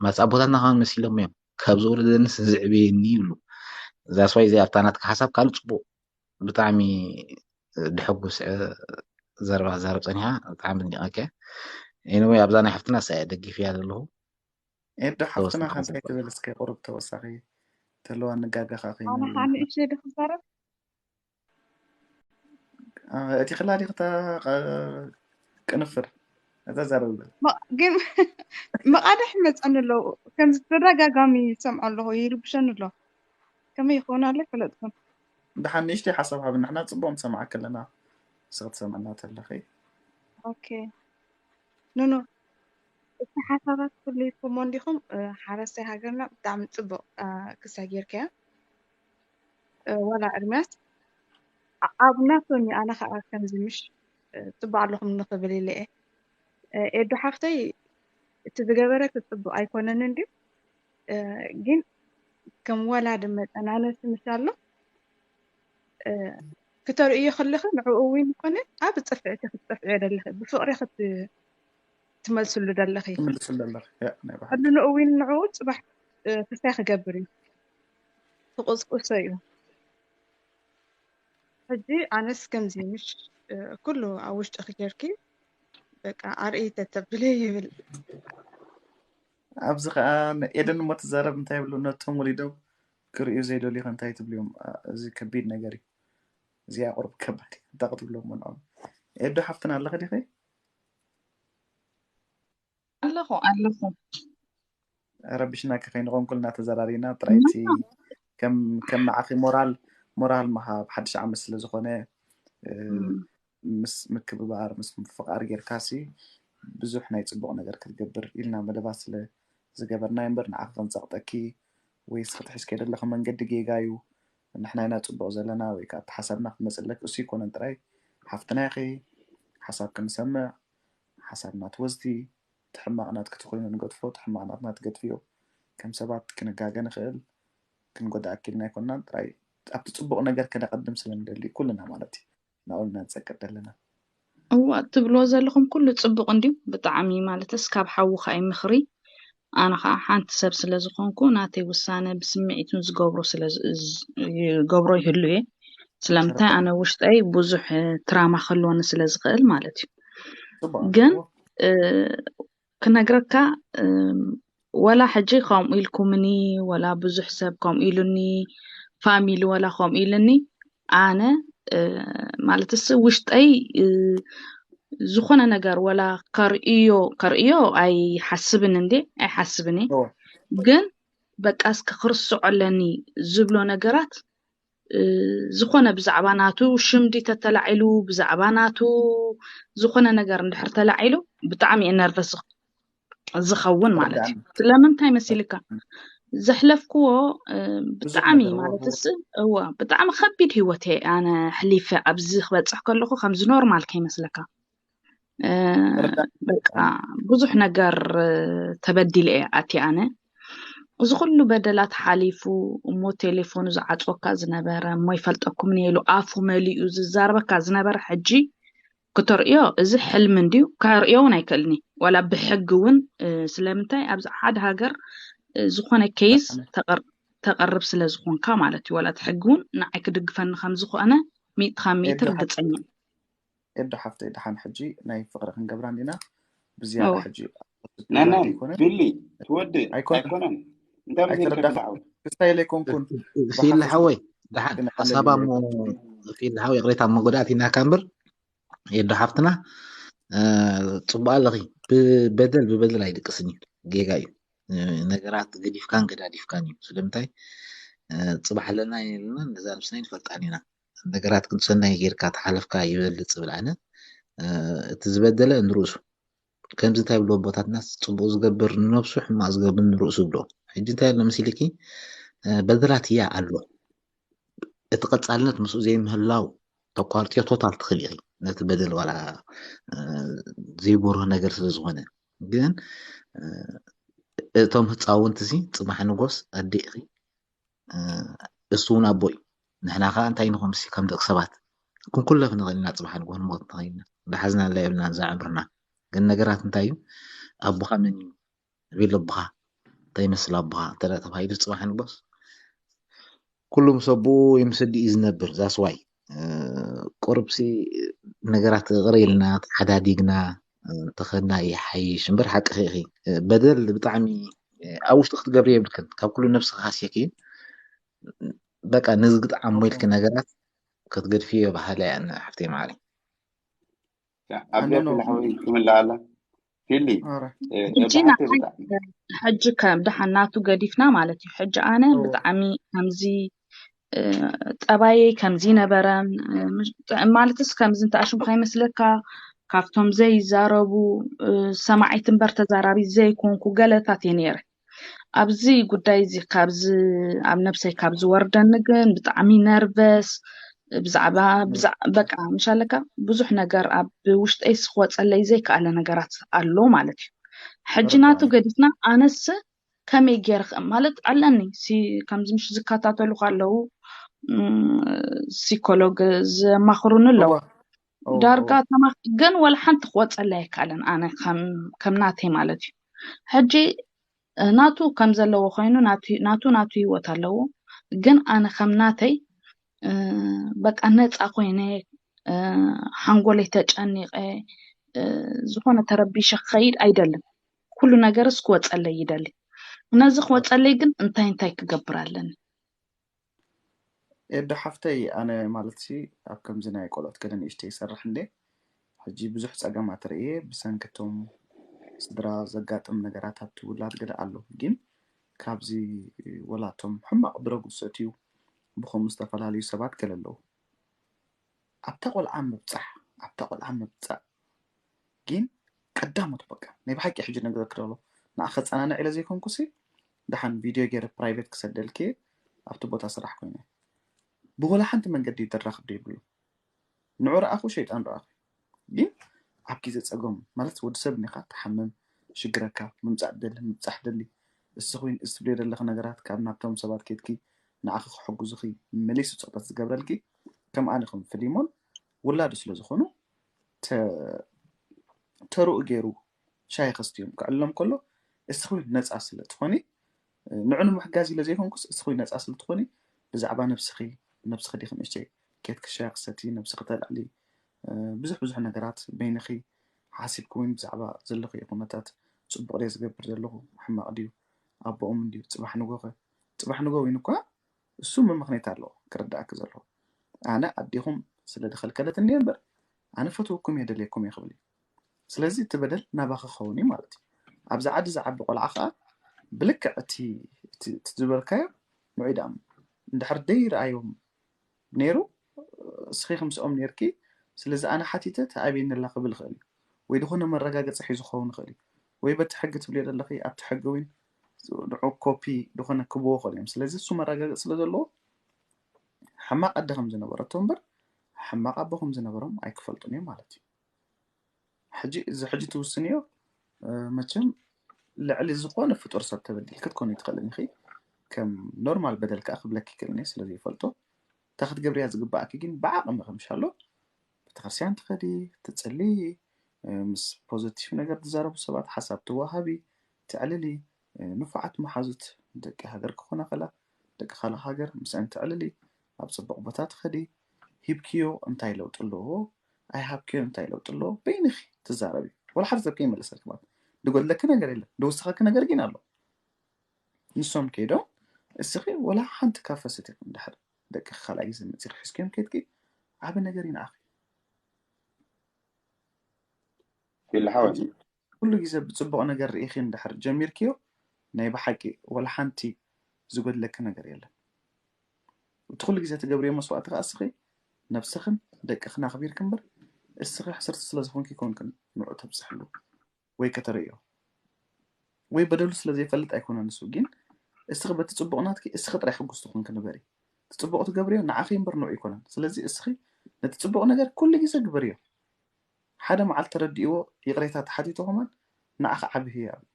ማፃ ኣቦታትና ከማን መሲሎም እዮም፣ ካብ ዝወለደንስ ዝዕበየኒ ይብሉ። እዛ ስዋይ እዚኣ ኣብታ ናትካ ሓሳብ ካልእ ፅቡቅ፣ ብጣዕሚ ድሕጉስ ዘረባ ዛረብ ፀኒሓ፣ ብጣዕሚ ድኒቀከ። ኤኒወይ ኣብዛ ናይ ሓፍትና ሳየ ደጊፍ እያ ዘለኹ። ኤዶ ሓፍትና ከንታይ ትብል እስከ ቁሩብ ተወሳኺ ተለዋ ንጋገኻ ከይኑ ኣነ ንእሽተይ ዶ ክዛረብ? እቲ ክላዲ ክታ ቅንፍር እዛ ዛረብ ግን መቃድሕ ይመፀኒ ኣለዉ። ከምዚ ተደጋጋሚ ይሰምዖ ኣለኹ፣ ይርብሸኒ ኣሎ። ከመይ ይኸውን ኣሎ ኣይፈለጥኩን። ደሓን ንእሽተይ ሓሳብ ሃብ፣ ንሕና ፅቡቅ ንሰምዓክ ኣለና፣ ንስኺ ትሰምዕና ተለኺ። ኦኬ ኑኑ፣ እቲ ሓሳባት ኩሉ ይትኩሞ እንዲኹም። ሓረስታይ ሃገርና ብጣዕሚ ፅቡቅ ክሳ ጌርካዮ። ዋላ እርምያስ ኣብ ናቶም እዩ። ኣነ ከዓ ከምዚ ምሽ ፅቡቅ ኣለኹም ንኽብል ኢለ እየ። ኤዱ ሓፍተይ እቲ ዝገበረኪ ፅቡቅ ኣይኮነን እንድዩ፣ ግን ከም ወላዲ መጠን ኣነስ ምሽ ኣሎ ክተርእዮ ከለኺ ንዕኡ እውን ይኮነ ኣብ ፅፍዕቲ ክትፅፍዕዮ ደለኺ ብፍቅሪ ክትመልስሉ ደለኺ ትምልስሉ ዘለኺ ያ፣ ናይ ብሓቂ። ሕልንኡ እውን ንዕኡ ፅባሕ ክስታይ ክገብር እዩ፣ ክቕስቅሶ እዩ። ሕጂ ኣነስ ከምዚ ምሽ ኩሉ ኣብ ውሽጥኺ ጌርኪ በቃ ኣርእይ ተተብሊ ይብል። ኣብዚ ከዓ ኤደን እሞ ትዛረብ እንታይ ይብሉ ነቶም ወሊዶም ክርእዩ ዘይደልዩ ከ እንታይ ትብልዮም? እዚ ከቢድ ነገር እዩ። እዚኣ ቁርብ ከባድ እዩ። እንታይ ክትብሎም ንዕኦም? ኤዶ ሓፍትና ኣለኺ ዲኺ? ኣለኹ ኣለኹ። ረቢሽና ከይንኾን ኩልና ተዘራሪና ጥራይ እቲ ከም ከም ንዓኺ ሞራል ሞራል ምሃብ ሓድሽ ዓመት ስለ ዝኾነ ምስ ምክብባር ምስ ምፍቃር ጌርካሲ ብዙሕ ናይ ፅቡቅ ነገር ክትገብር ኢልና መደባት ስለ ዝገበርና እምበር ንዓኺ ክንፀቅጠኪ ወይ እስኺ ትሕዝኪ ዘለኺ መንገዲ ጌጋ እዩ፣ ንሕና ኢና ፅቡቅ ዘለና ወይ ከዓ እቲ ሓሳብና ክመፅለኪ እሱ ይኮነን ጥራይ ሓፍትና ኢኺ ሓሳብ ክንሰምዕ ሓሳብ ናትወዝቲ እቲ ሕማቕ ናትኪ ተኾይኑ ንገድፎ፣ እቲ ሕማቕ ናትና ትገድፍዮ። ከም ሰባት ክንጋገ ንኽእል፣ ክንጎድኣኪ ኢልና ኣይኮንናን፣ ጥራይ ኣብቲ ጽቡቕ ነገር ከነቐድም ስለ ንደሊ ኩልና ማለት እዩ ናብኡ ኢና ንጸቅጥ ዘለና። እዋ እትብልዎ ዘለኹም ኩሉ ጽቡቕ እንድዩ፣ ብጣዕሚ ማለትስ ካብ ሓዊ ከኣ ምኽሪ። ኣነ ኸኣ ሓንቲ ሰብ ስለ ዝኾንኩ ናተይ ውሳነ ብስምዒትን ዝገብሮ ስለ ዝገብሮ ይህሉ እየ። ስለምንታይ ኣነ ውሽጠይ ብዙሕ ትራማ ክህልወኒ ስለ ዝኽእል ማለት እዩ። ግን ክነግረካ ወላ ሕጂ ከምኡ ኢልኩምኒ ወላ ብዙሕ ሰብ ከምኡ ኢሉኒ ፋሚሊ ወላ ከምኡ ኢሉኒ ኣነ ማለትስ ውሽጠይ ዝኾነ ነገር ወላ ከርእዮ ከርእዮ ኣይሓስብን እንዴ ኣይሓስብን እየ ግን በቃ እስከ ክርስዖ ኣለኒ ዝብሎ ነገራት ዝኾነ ብዛዕባ ናቱ ሽምዲ ተተላዒሉ፣ ብዛዕባ ናቱ ዝኾነ ነገር እንድሕር ተላዒሉ ብጣዕሚ እየ ነርቨስ ዝኸውን ማለት እዩ። ስለምንታይ መሲልካ? ዘሕለፍክዎ ብጣዕሚ ማለትስ እወ ብጣዕሚ ከቢድ ህይወት እየ ኣነ ሕሊፈ ኣብዚ ክበፅሕ ከለኹ ከምዚ ኖርማል ከይመስለካ። በቃ ብዙሕ ነገር ተበዲለ እየ ኣትየ ኣነ። እዚ ኩሉ በደላት ሓሊፉ እሞ ቴሌፎኑ ዝዓፅወካ ዝነበረ እሞ ይፈልጠኩም እየ ኢሉ ኣፉ መሊኡ ዝዛረበካ ዝነበረ ሕጂ ክተርእዮ እዚ ሕልሚ እንድዩ። ከርእዮ እውን ኣይክእልኒ ዋላ ብሕጊ እውን። ስለምንታይ ኣብዚ ሓደ ሃገር ዝኾነ ኬይስ ተቐርብ ስለ ዝኾንካ ማለት እዩ። ዋላ እቲ ሕጊ እውን ንዓይ ክድግፈኒ ከም ዝኾነ ሚእቲ ካብ ሚእቲ ርግፀኛ። ኤዶ ሓፍተይ ደሓን ሕጂ ናይ ፍቕሪ ክንገብራ እንዲና ብዝያዳ ሕጂ ነነ ቢሊ ትወዲ ኣይኮነን እንታይ ብዘይልካ ትዓው ክስታይ ለይኮንኩን ፊል ሓወይ ደሓን ሓሳባ ሞ ፊል ሓወይ ይቕሬታ መጎዳእት ኢና እምበር ኤዶ ሓፍትና ፅቡቅ ኣለኺ። ብበደል ብበደል ኣይድቅስን እዩ፣ ጌጋ እዩ። ነገራት ገዲፍካን ገዳዲፍካን እዩ። ስለምንታይ ፅባሕ ኣለና የለናን ነዛ ነብስና ይንፈልጣን ኢና። ነገራት ግን ሰናይ ጌርካ ተሓለፍካ ይበልፅ ዝብል ኣነ እቲ ዝበደለ ንርእሱ ከምዚ እንታይ ብሎ ኣቦታትና ፅቡቅ ዝገብር ንነብሱ ሕማቅ ዝገብር ንርእሱ ብሎ። ሕጂ እንታይ ኣሎ መሲልኪ በደላት እያ ኣሎ እቲ ቀፃልነት ምስኡ ዘይምህላው ተቋርጥዮ ቶታል ትኽእል ኢኺ ነቲ በደል ዋላ ዘይበርሆ ነገር ስለ ዝኾነ ግን እቶም ህፃውንቲ ሲ ፅባሕ ንጎስ ኣዴ ኢኺ እሱ እውን ኣቦ እዩ ንሕና ከዓ እንታይ ንኾን ሲ ከም ደቂ ሰባት ክንኩለፍ ንኽእል ኢና ፅባሕ ንጎስ ንሞት ንኽእል ኢና እንዳሓዝና ላ የብልና እዛ ዕምርና ግን ነገራት እንታይ እዩ ኣቦኻ መን እዩ ቤት ለቦኻ እንታይ ይመስል ኣቦኻ እንተ ተባሂሉ ፅባሕ ንጎስ ኩሉ ምስ ኣቦኡ ወይ ምስ ኣዲኡ ዝነብር that's why ቁሩብሲ ነገራት ይቕረ ኢልና ተሓዳዲግና እንተኸድና ይሓይሽ እምበር ሓቅኺ ኢኺ በደል ብጣዕሚ ኣብ ውሽጢ ክትገብሪ የብልክን ካብ ኩሉ ነብስኻ ሃስየኪ በቃ ነዚ ግጥዓም ሞ ኢልኪ ነገራት ክትገድፍዮ በሃላይ ኣነ ሓፍተይ ማዕረይ ኣብ ክምልኣላ ፊሊ ሕጂ ንዓይ ሕጂ ከም ደሓን ናቱ ገዲፍና ማለት እዩ። ሕጂ ኣነ ብጣዕሚ ከምዚ ጠባየይ ከምዚ ነበረ ማለትስ ከምዚ እንተኣሽም ከይመስለካ ካብቶም ዘይዛረቡ ሰማዒት እምበር ተዛራቢ ዘይኮንኩ ገለታት እየ ነይረ። ኣብዚ ጉዳይ እዚ ካብዚ ኣብ ነብሰይ ካብ ዝወርደኒ ግን ብጣዕሚ ነርቨስ ብዛዕባ በቃ ምሻለካ ብዙሕ ነገር ኣብ ውሽጠይ ስክወፀለይ ዘይከኣለ ነገራት ኣሎ ማለት እዩ። ሕጂ ናቱ ገዲፍና ኣነስ ከመይ ገይረ ማለት ኣለኒ ከምዚ ምሽ ዝከታተሉካ ኣለዉ ሲኮሎግ ዘማኽሩኒ ኣለዉ ዳርጋ ተማ ግን ወላ ሓንቲ ክወፀለይ ኣይከኣለን ኣነ ከም ናተይ ማለት እዩ። ሕጂ ናቱ ከም ዘለዎ ኮይኑ ናቱ ናቱ ህይወት ኣለዎ። ግን ኣነ ከም ናተይ በቃ ነፃ ኮይነ ሓንጎለይ ተጨኒቐ ዝኾነ ተረቢሸ ክኸይድ ኣይደልን። ኩሉ ነገርስ ክወፀለይ ይደሊ። ነዚ ክወፀለይ ግን እንታይ እንታይ ክገብር ኣለኒ? ኤዶ ሓፍተይ ኣነ ማለት ሲ ኣብ ከምዚ ናይ ቆልዑት ገለ ንእሽተይ ይሰርሕ እንዴ ሕጂ ብዙሕ ፀገማት ርእየ ብሰንክቶም ስድራ ዘጋጥም ነገራት ኣብቲ ውላድ ገለ ኣሎ ግን ካብዚ ወላቶም ሕማቕ ድረግ ዝሰትዩ ብኸምኡ ዝተፈላለዩ ሰባት ገለ ኣለዉ ኣብታ ቆልዓ ምብፃሕ ኣብታ ቆልዓ ምብፃእ ግን ቀዳሞት በቃ ናይ ብሓቂ ሕጂ ነገር ክደሎ ንዓ ከፀናንዕ ኢለ ዘይኮንኩሲ ደሓን ቪድዮ ገይረ ፕራይቬት ክሰደልኪ ኣብቲ ቦታ ስራሕ ኮይነ ብወላ ሓንቲ መንገዲ ተራኽብ ዶ ይብሉ ንዑ ረኣኹ ሸይጣን ረኣኹ ግን ኣብ ግዜ ፀገም ማለት ወዲ ሰብ ኒኻ ትሓምም ሽግረካ ምምፃእ ደሊ ምብፃሕ ደሊ እሱ ኮይን እዚ ትብልዮ ዘለኺ ነገራት ካብ ናብቶም ሰባት ኬድኪ ንዓኺ ክሕጉዙኺ መሊሱ ፀቕጠት ዝገብረልኪ ከም ኣነ ከም ፍሊሞን ውላዱ ስለ ዝኾኑ ተሩኡ ገይሩ ሻሂ ከስትዮም ክዕልሎም ከሎ እስኺ ነፃ ስለ ትኾኒ ንዑ ንምሕጋዝ ኢለ ዘይኮንኩስ እስኺ ነፃ ስለ ትኾኒ ብዛዕባ ነብስኺ ነብስኺ ዲኺ ንእሽተይ ኬትኪ ሻሂ ክሰቲ ነብስኺ ተልዕሊ ብዙሕ ብዙሕ ነገራት በይንኺ ሓሲብኪ እውን ብዛዕባ ዘለኺ ኩነታት ፅቡቕ ድየ ዝገብር ዘለኹ ሕማቕ ድዩ ኣቦኦም እንድዩ ፅባሕ ንጎኸ ፅባሕ ንጎ እውን እኳ እሱ መመኽነይታ ኣለዎ ክርዳእኪ ዘለዎ ኣነ ኣዴኹም ስለ ዝኸልከለትኒ እምበር ኣነ ፈትወኩም እየ ደልየኩም እየ ክብል እዩ ስለዚ እቲ በደል ናባኺ ክኸውን እዩ ማለት እዩ ኣብዚ ዓዲ ዝዓቢ ቆልዓ ከዓ ብልክዕ እቲ ዝበልካዮ ንዑ ይድኣሙ እንድሕር ደይረኣዮም ነይሩ፣ እስኺ ከምስኦም ነርኪ። ስለዚ ኣነ ሓቲተ ተኣቢኒ ኣላ ክብል ይኽእል እዩ፣ ወይ ዝኾነ መረጋገፂ ሒዙ ክኸውን ይኽእል እዩ፣ ወይ በቲ ሕጊ ትብልዮ ዘለኺ ኣብቲ ሕጊ እውን ንዑ ኮፒ ዝኾነ ክብዎ ይኽእል እዮም። ስለዚ እሱ መረጋገፂ ስለ ዘለዎ ሕማቕ ኣደ ከም ዝነበረቶ እምበር ሕማቕ ኣቦ ከም ዝነበሮም ኣይክፈልጡን እዮም ማለት እዩ። ሕጂ እዚ ሕጂ ትውስንዮ መቸም ልዕሊ ዝኾነ ፍጡር ሰብ ተበዲል ክትኮን ይትኽእልን ኢኺ። ከም ኖርማል በደል ከዓ ክብለክ ይክእልን እየ ስለ ዘይፈልጦ። እታ ክትገብርያ ዝግባኣኪ ግን ብዓቕሚ ከምሻሎ ቤተክርስትያን ትኸዲ፣ ትፅሊ፣ ምስ ፖዘቲቭ ነገር ትዛረቡ ሰባት ሓሳብ ትወሃቢ፣ ትዕልሊ፣ ንፉዓት መሓዙት ደቂ ሃገር ክኾና ከላ ደቂ ካልእ ሃገር ምስአን ትዕልሊ፣ ኣብ ፅቡቕ ቦታ ትኸዲ። ሂብክዮ እንታይ ለውጢ ኣለዎ? ኣይሃብክዮ እንታይ ለውጢ ኣለዎ? በይንኺ ትዛረቢ። ወላ ሓደ ሰብ ከይመለሰልኪ ማለት ድጎድለኪ ነገር የለን። ድውስኸኪ ነገር ግን ኣሎ። ንሶም ከይዶም እስኺ ወላ ሓንቲ ካብ ፈሰቲኺ እንድሕር ደቂ ካልኣይ ግዜ መፂኺ ሒዝክዮም ከይድኪ ዓቢ ነገር እዩ ንዓኺ። ፊል ሓወይ ኩሉ ግዜ ብፅቡቕ ነገር ርኢኺ እንድሕር ጀሚርክዮ ናይ ብሓቂ ወላ ሓንቲ ዝጎድለኪ ነገር የለን። እቲ ኩሉ ግዜ ትገብርዮ መስዋእቲ ከዓ እስኺ ነብስኽን ደቅኽን ኣኽቢርክ እምበር እስኺ ሕስርቲ ስለ ዝኾንኪ ይኮንክን ንዑ ተብፅሕሉ ወይ ከተርእዮ ወይ በደሉ ስለ ዘይፈልጥ ኣይኮነን እሱ ግን እስኺ በቲ ፅቡቕ ናትኪ እስኺ ጥራይ ሕጉስቲ ኮንኪ ንበሪ። እቲ ፅቡቕ ትገብርዮ ንዓኺ እምበር ንዑ ኣይኮነን። ስለዚ እስኺ ነቲ ፅቡቕ ነገር ኩሉ ግዜ ግበርዮ። ሓደ መዓልቲ ተረዲእዎ ይቕሬታ ተሓቲቱ ከማን ንዓኺ ዓቢ ህያብ እዩ።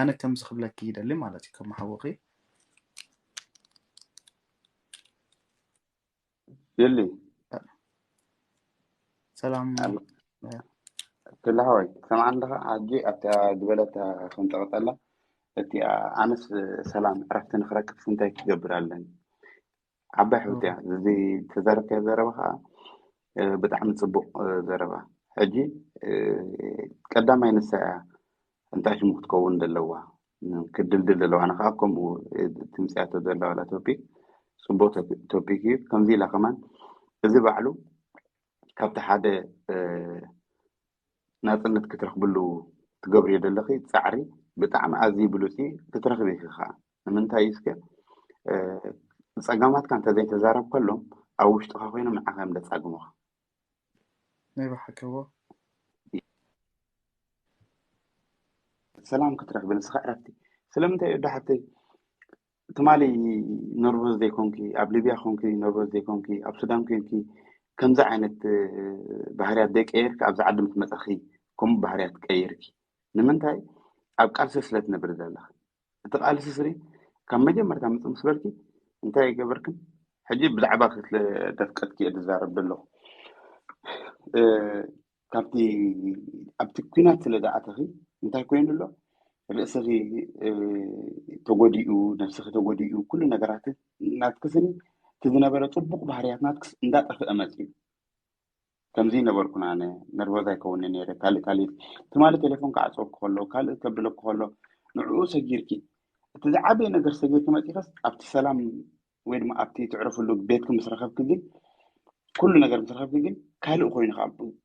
ኣነ ከምዚ ክብለኪ ይደሊ ማለት እዩ ከም ሓወኺ ይሊ ሰላም ክላሃወይ ትሰምዓ ኣለኻ? ሕጂ ኣብታ ዝበለታ ክንጠቕጠላ እቲ ኣነስ ሰላም ዕረፍቲ ንክረክብ እንታይ ክገብር ኣለኒ? ዓባይ ሕውቲ እያ። እዚ ተዘረብካዮ ዘረባ ከዓ ብጣዕሚ ፅቡቅ ዘረባ። ሕጂ ቀዳማይ ንሳ እያ እንታይ ሽሙ ክትከውን ዘለዋ ክትድልድል ዘለዋ። ኣነ ከዓ ከምኡ ትምፅያቶ ዘለዋ ላ ቶፒክ ፅቡቅ ቶፒክ እዩ። ከምዚ ኢላ ከማን እዚ ባዕሉ ካብቲ ሓደ ናፅነት ክትረክብሉ ትገብርዮ ዘለኺ ፃዕሪ ብጣዕሚ ኣዝዩ ብሉፅ እዩ። ክትረክቢ ኢኺ ከዓ ንምንታይ እዩ እስከ ፀገማትካ እንተዘይተዛረብከሎም ኣብ ውሽጥኻ ኮይኖም ንዓኻ እዮም ደፃግሙኻ። ናይ ብሓቂ እዎ። ሰላም ክትረክቢ ንስኻ ዕረፍቲ። ስለምንታይ እዩ ወዲ ሓብተይ ትማሊ ነርቨስ ዘይኮንኪ ኣብ ሊብያ ኮንኪ ነርቨስ ዘይኮንኪ ኣብ ሱዳን ኮንኪ ከምዚ ዓይነት ባህርያት ደይ ቀየርኪ ኣብዚ ዓዲ ምስ መፀኺ ከምኡ ባህርያት ቀይርኪ ንምንታይ ኣብ ቃልሲ ስለ ትነብሪ ዘለኺ እቲ ቃልሲ ስሪ ካብ መጀመርታ ምፅ ምስ በልኪ እንታይ ይገበርክን ሕጂ ብዛዕባ ክትለ ደፍቀትኪ እየ ዝዛረብ ዘለኹ ካብቲ ኣብቲ ኩናት ስለ ዝኣተኺ እንታይ ኮይኑ ኣሎ ርእስኺ ተጎዲኡ ነብስኺ ተጎዲኡ ኩሉ ነገራት ናትክስኒ እቲ ዝነበረ ፅቡቅ ባህርያት ናትክስ እንዳጠፍአ መፅዩ ከምዚ ነበርኩን ኣነ ነርቨዝ ኣይከውንን ነይረ ካልእ ካልእ ትማሊ ቴሌፎን ክዓፅወኪ ከሎ ካልእ ከብለኪ ከሎ ንዕኡ ሰጊርኪ እቲ ዝዓበየ ነገር ሰጊርኪ መፂኸስ ኣብቲ ሰላም ወይ ድማ ኣብቲ ትዕረፍሉ ቤትኪ ምስ ረኸብኪ ግን ኩሉ ነገር ምስ ረኸብኪ ግን ካልእ ኮይኑ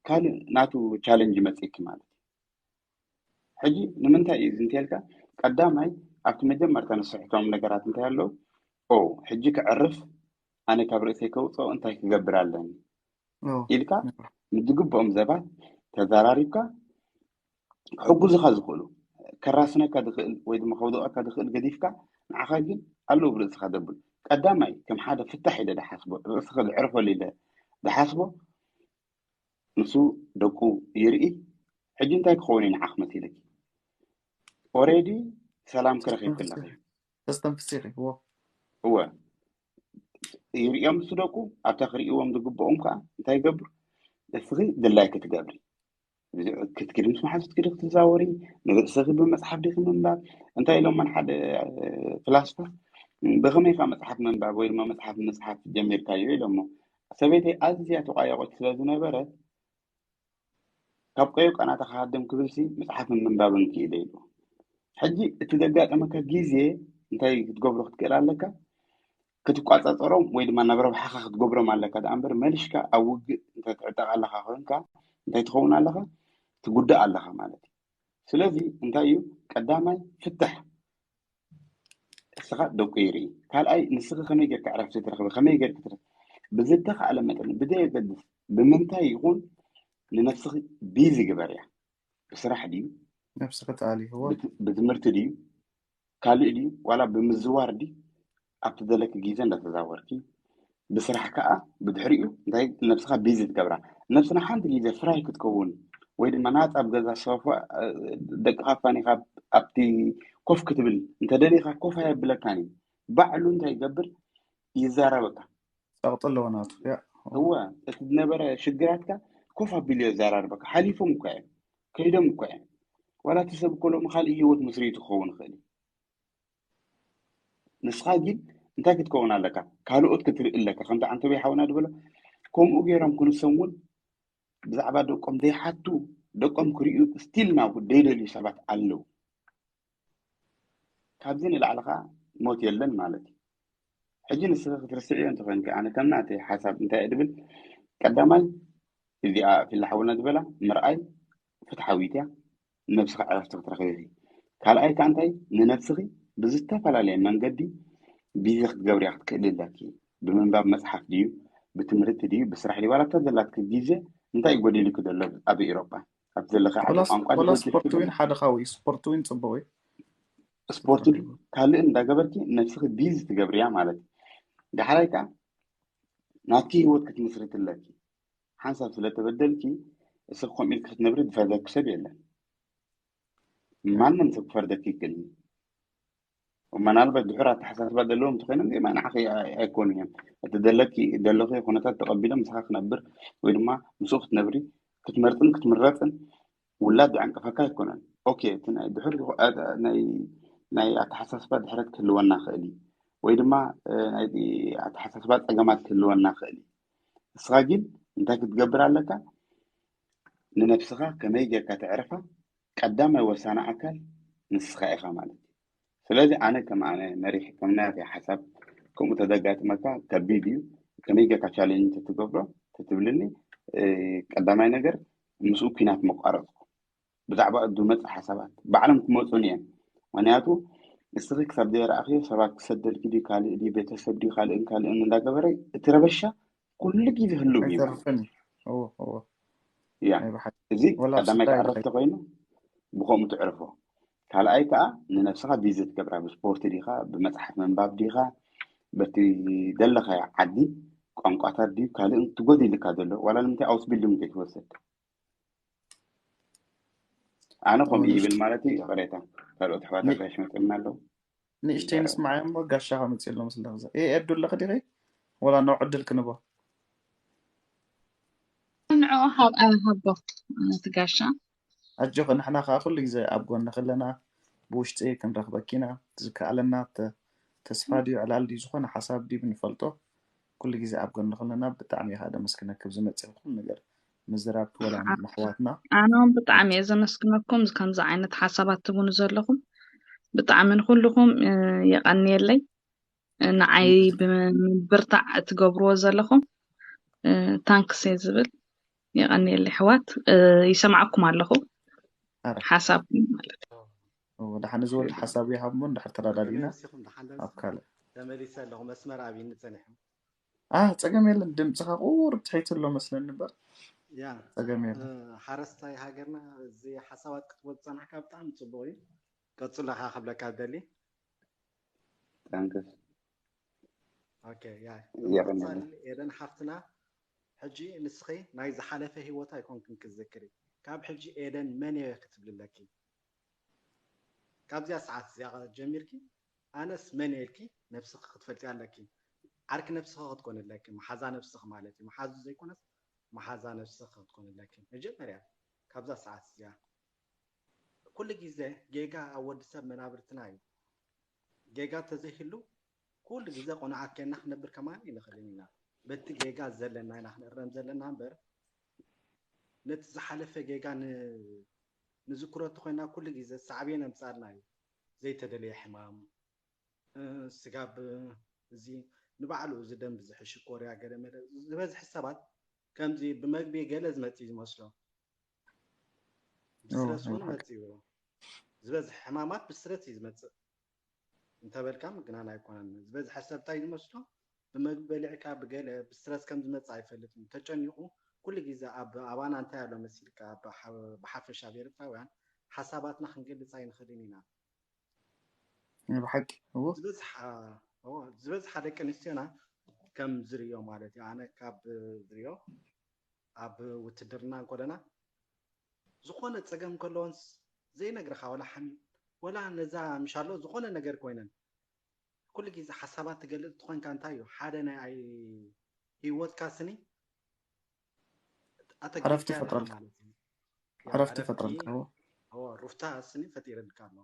ካልእ ናቱ ቻለንጅ መፅእኪ ማለት እዩ ሕጂ ንምንታይ እዩ ዝንትልካ ቀዳማይ ኣብቲ መጀመርታ ንስሕቶም ነገራት እንታይ ኣለዉ ኦ ሕጂ ክዕርፍ ኣነ ካብ ርእሰይ ከውፅኦ እንታይ ክገብር ኣለኒ ኢልካ ንዝግብኦም ሰባት ተዘራሪብካ ክሕጉዝኻ ዝኽእሉ ከራስነካ ዝኽእል ወይ ድማ ከውድቐካ ዝኽእል ገዲፍካ ንዓኻ ግን ኣለዉ ብርእስኻ ዘብል ቀዳማይ ከም ሓደ ፍታሕ ኢለ ዝሓስቦ ርእስኻ ዝዕርፈሉ ኢለ ዝሓስቦ ንሱ ደቁ ይርኢ ሕጂ እንታይ ክኸውን እዩ ንዓኽ መሲልኪ ኦሬዲ ሰላም ክረኺብኪ ኣለኺ ተስተንፍሲ ኢኺ እዎ እወ ይርእዮም ንሱ ደቁ ኣብታ ክርእይዎም ዝግብኦም ከዓ እንታይ ይገብር እስኺ ድላይ ክትገብሪ ክትክዲ ምስ መሓዙት ክዲ ክትዛወሪ ንርእስኺ ብመፅሓፍ ዲኺ ምንባብ እንታይ ኢሎሞን ሓደ ፍላስፋ ብኸመይ ከዓ መፅሓፍ ምንባብ ወይ ድማ መፅሓፍ ምፅሓፍ ጀሚርካዮ ኢሎሞ ሰበይተይ ኣዝያ ተቋየቆት ስለ ዝነበረት ካብ ቀዩ ቀናታ ክሃድም ክብልሲ መፅሓፍን ምንባብን ክኢለ ኢሉ ሕጂ እቲ ዘጋጠመካ ግዜ እንታይ ክትገብሮ ክትክእል ኣለካ ክትቋፃፀሮም ወይ ድማ ናብ ረብሓኻ ክትገብሮም ኣለካ ደኣ እምበር መሊሽካ ኣብ ውግእ እንተትዕጠቕ ኣለካ ኮይንካ እንታይ ትኸውን ኣለኻ ትጉዳእ ኣለኻ ማለት እዩ ስለዚ እንታይ እዩ ቀዳማይ ፍትሕ ደቁ ይርኢ። ካልኣይ ንስኺ ከመይ ጌርካ ዕረፍቲ ትረኽቢ፣ ከመይ ጌርካ ትረኽቢ፣ ብዝተኻእለ መጠን ብዘየገድስ ብምንታይ ይኹን ንነብስኺ ቢዚ ግበርያ። ብስራሕ ድዩ፣ ነብስኺ ተኣልይዎ። ብት- ብትምህርቲ ድዩ፣ ካልእ ድዩ፣ ዋላ ብምዝዋር ድዩ፣ ኣብቲ ዘለኪ ግዜ እንዳተዛወርኪ ብስራሕ ከዓ ብድሕሪኡ እንታይ ነብስኻ ቢዚ ትገብራ። ነብስና ሓንቲ ግዜ ፍራይ ክትከውን ወይ ድማ ናፃ ኣብ ገዛ ሶፋ ደቅኻ ኣፋኒኻ ኣብቲ ኮፍ ክትብል እንተደሊኻ ኮፍ ኣየብለካን እዩ። ባዕሉ እንታይ ይገብር? ይዛረበካ። ጸቕጢ ኣለዎ ናቱ። ያ እወ፣ እቲ ዝነበረ ሽግራትካ ኮፍ ኣቢሉ የዘራርበካ። ሓሊፎም እኳ እዮም፣ ከይዶም እኳ እዮም። ዋላ እቲ ሰብ እኮ ሎሚ ካልእ ህይወት መስሪቱ ክኸውን ይኽእል እዩ። ንስኻ ግን እንታይ ክትከውን ኣለካ? ካልኦት ክትርኢ ኣለካ። ከምቲ ዓንተበይ ሓውና ዝበሎ፣ ከምኡ ገይሮም ክንሶም እውን ብዛዕባ ደቆም ዘይሓቱ፣ ደቆም ክርእዩ ስቲል ናብ ዘይደልዩ ሰባት ኣለዉ። ካብዚ ንላዕሊ ከዓ ሞት የለን ማለት እዩ። ሕጂ ንስኺ ክትርስዕዮ እንተኾይንኪ፣ ኣነ ከም ናተይ ሓሳብ እንታይ እየ ድብል፣ ቀዳማይ እዚኣ ፊላ ሓውና ዝበላ ምርኣይ ፍትሓዊት እያ፣ ነብስኻ ዕረፍቲ ክትረኽብ ኢኺ። ካልኣይ ከዓ እንታይ ንነብስኺ ብዝተፈላለየ መንገዲ ቢዚ ክትገብርያ ክትክእሊ ኣለኪ። ብምንባብ መፅሓፍ ድዩ፣ ብትምህርቲ ድዩ፣ ብስራሕ ድዩ፣ ዋላ እታ ዘላትኪ ግዜ እንታይ እዩ ጎዲሉኪ ዘሎ ኣብ ኤውሮጳ ኣብ ዘለኺ ዓዲ ወላ ቋንቋ ወላ ድዩ ስፖርት ጎዲሉኪ ዊን ዘሎ? ሓደ ካብኡ እዩ። ስፖርት ዊን ጽቡቅ እዩ። ስፖርት ድዩ ካልእ እንዳገበርኪ ነብስኺ ቢዚ ትገብርያ ማለት እዩ። ዳሕራይ ከዓ ናትኪ ህይወት ክትምስርት ኣለኪ። ሓንሳብ ስለተበደልኪ እስኺ ከምኡ ኢልኪ ክትነብሪ ዝፈርደኪ ሰብ የለን። ማንም ሰብ ክፈርደኪ ይክእል እዩ። ምናልባት ድሑር ኣተሓሳስባ ዘለዎም እንተኮይኖም ዜማ ንዓኺ ኣይ- ኣይኮኑን እዮም። እቲ ዘለኪ ዘለኺ ኩነታት ተቐቢሎም ምሳኻ ክነብር ወይ ድማ ምስኡ ክትነብሪ ክትመርፅን ክትምረፅን ውላድ ዝዕንቅፈካ ኣይኮነን። ኦኬ፣ እቲ ናይ ድሑር ዝኮ- አ- ናይ ናይ ኣተሓሳስባ ድሕረት ክህልወና ክእል እዩ ወይ ድማ እ፣ ናይ ኣተሓሳስባ ፀገማት ክህልወና ክእል እዩ። ንስኻ ግን እንታይ ክትገብር ኣለካ? ንነብስኻ ከመይ ጌርካ ተዕርፋ ቀዳማይ ወሳኒ ኣካል ንስኻ ኢኻ ማለት እዩ። ስለዚ ኣነ ከም ኣነ መሪሕ ከም ናተይ ሓሳብ ከምኡ ተዘጋጥመካ ከቢድ እዩ። ከመይ ጌርካ ቻሌንጅ ተትገብሮ ተትብልኒ እ፣ ቀዳማይ ነገር ምስኡ ኲናት መቋረፅኩ። ብዛዕባ ዝመፅእ ሓሳባት ባዕሎም ክመፁን እዮም። ምክንያቱ ንስኺ ክሳብ ዘይረኣኽዮ ሰባት ክሰደልኪ ድዩ ካልእ ድዩ ቤተሰብ ድዩ ካልእን ካልእን እንዳገበረ እቲ ረበሻ ኩሉ ግዜ ህልው እዩ ማለት ኣይተርፍን እዩ። እዎ እዎ እያ። ናይ ብሓቂ እዚ ወላ ኣብ ቀዳማይ ስድራ ክዓረፍቲ ይረኣይ። ኮይኑ ብከምኡ ትዕርፎ። ካልኣይ ከዓ ንነብስኻ ቢዚ ትገብራ ብስፖርት ዲኻ ብመፅሓፍ ምንባብ ዲኻ በቲ ዘለኻዮ ዓዲ ቋንቋታት ድዩ ካልእን ትጎዲልካ ዘሎ ዋላ ንምንታይ ኣውስቢልዲንግ ዘይትወስድ? ኣነ ከምኡ እዎ፣ ይብል ማለት እዩ። ይቕሬታ ካልኦት ኣሕዋት ኒ- ኣጋሽ መፅና ኣለዉ። ንእሽተይ ንስማዕ እሞ ጋሻ ከምፅእ ኣሎ መስለኒ። እዛ ኤ ኤዱ ኣለኺ ዲኺ? ወላ ነው ዕድል ክንቦ ንዕኡ ሃብ ሃቦ ነቲ ጋሻ ኣጆኺ፣ ንሕና ከዓ ኩሉ ግዜ ኣብ ጎንኺ ኣለና። ብውሽጢ ክንረኽበኪ ኢና። ዝከኣለና ተ- ተስፋ ድዩ ዕላል ድዩ ዝኾነ ሓሳብ ድዩ ብንፈልጦ ኩሉ ግዜ ኣብ ጎንኺ ኣለና። ብጣዕሚ እየ ከዓ ደመስግነኪ ብዝመፅእ ኩሉ ነገር ምዝራብኪ ወላ ንኣሕዋትና። ኣነ እውን ብጣዕሚ እየ ዘመስግነኩም ከምዚ ዓይነት ሓሳባት ትቡኑ ዘለኹም። ብጣዕሚ ንኩልኹም እ፣ የቐንየለይ። እ፣ ንዓይ ብምብርታዕ እትገብርዎ ዘለኹም እ፣ ታንክስ እየ ዝብል። የቐንየለይ ኣሕዋት። እ፣ ይሰማዕኩም ኣለኹ ኣረ ሓሳብኩም ማለት እዩ። እዎ፣ ደሓን እዚ ወዲ ሓሳብ ይሃብ እሞ እንድሕር ተረዳዲእና መሲኹም ደሓን ዶ ኣብ ካልእ ተመሊሰ ኣለኹ። መስመር ኣብይኒ ጸኒሑ። አ ጸገም የለን። ድምፅኻ ቁሩብ ትሕት ኣሎ መስለኒ እምበር ያ ጸገም እ፣ የለን። ሓረስታይ ሃገርና እዚ ሓሳባት ክትቦ ዝጸናሕካ ብጣዕሚ ጽቡቕ እዩ። ቀጽሎ ኢኻ ክብለካ ዝደሊ። ታንክስ ኦኬ ያ የቐንየለይ። ብምቕጻል ኤደን ሓፍትና ሕጂ ንስኺ ናይ ዝሓለፈ ህይወት ኣይኮንክን ክትዝክሪ። ካብ ሕጂ ኤደን መን እየ ክትብሊ ኣለኪ። ካብዚኣ ሰዓት እዚኣ ጀሚርኪ ኣነስ መን እየ ኢልኪ ነብስኺ ክትፈልጢ ኣለኪ። ዓርኪ ነብስኺ ክትኮኒ ኣለኪ። መሓዛ ነብስኺ ማለት እዩ። መሓዙ ዘይኮነስ መሓዛ ነብስኺ ክትኮኒ ኣለኪ። መጀመርያ ካብዛ ሰዓት እዚኣ ኩሉ ግዜ ጌጋ ኣብ ወዲ ሰብ መናብርትና እዩ። ጌጋ ተዘይህሉ ኩሉ ግዜ ቁኑዓት ኬንና ክነብር ከማን ይንኽእል ኢና። በቲ ጌጋ ዘለና ኢና ክንእረም ዘለና እምበር ነቲ ዝሓለፈ ጌጋ ን- ንዝክሮ እንተኮይና ኩሉ ግዜ ሳዕቤን የምፅኣልና እዩ። ዘይተደለየ ሕማም እ፣ ስጋብ እዚ ንባዕሉ እዚ ደም ብዝሒ ሽኮርያ ገለ መለ ዝበዝሒ ሰባት ከምዚ ብመግቢ ገለ ዝመፅ እዩ ዝመስሎ እዎ፣ ብስትረስ እውን ናይ ብሓቂ። መፅኡ ዝበዝሒ ሕማማት ብስትረስ እዩ ዝመፅእ እንተበልካ ምግናን ኣይኮነን። ዝበዝሐ ሰብ እንታይ ዝመስሎ፣ ብመግቢ በሊዕካ ብገለ ብስትረስ ከም ዝመጽእ ኣይፈልጥን። ተጨኒቑ ኩሉ ግዜ ኣብ ኣባና እንታይ ኣሎ መሲልካ፣ ብሓፈሻ ኣብ ኤርትራውያን ሓሳባትና ክንገልጽ ኣይንኽእልን ኢና። ብሓቂ እዎ። ዝበዝሓ ደቂ ኣንስትዮና ከም ዝርእዮ ማለት እዩ። ኣነ ካብ ዝርእዮ ኣብ ውትድርና እንኮለና ዝኾነ ፀገም ከለዎን ዘይነግረኻ፣ ወላ ሓሚም ወላ ነዛ ምሻሎ ዝኾነ ነገር ኮይነን ኩሉ ግዜ ሓሳባት ትገልፅ ትኾንካ እንታይ እዩ ሓደ ናይ ኣይ ህይወትካ ስኒ ዕረፍቲ ይፈጥረልካ። ዕረፍቲ ይፈጥረልካ። ሩፍታ ስኒ ፈጢረልካ ኣሎ።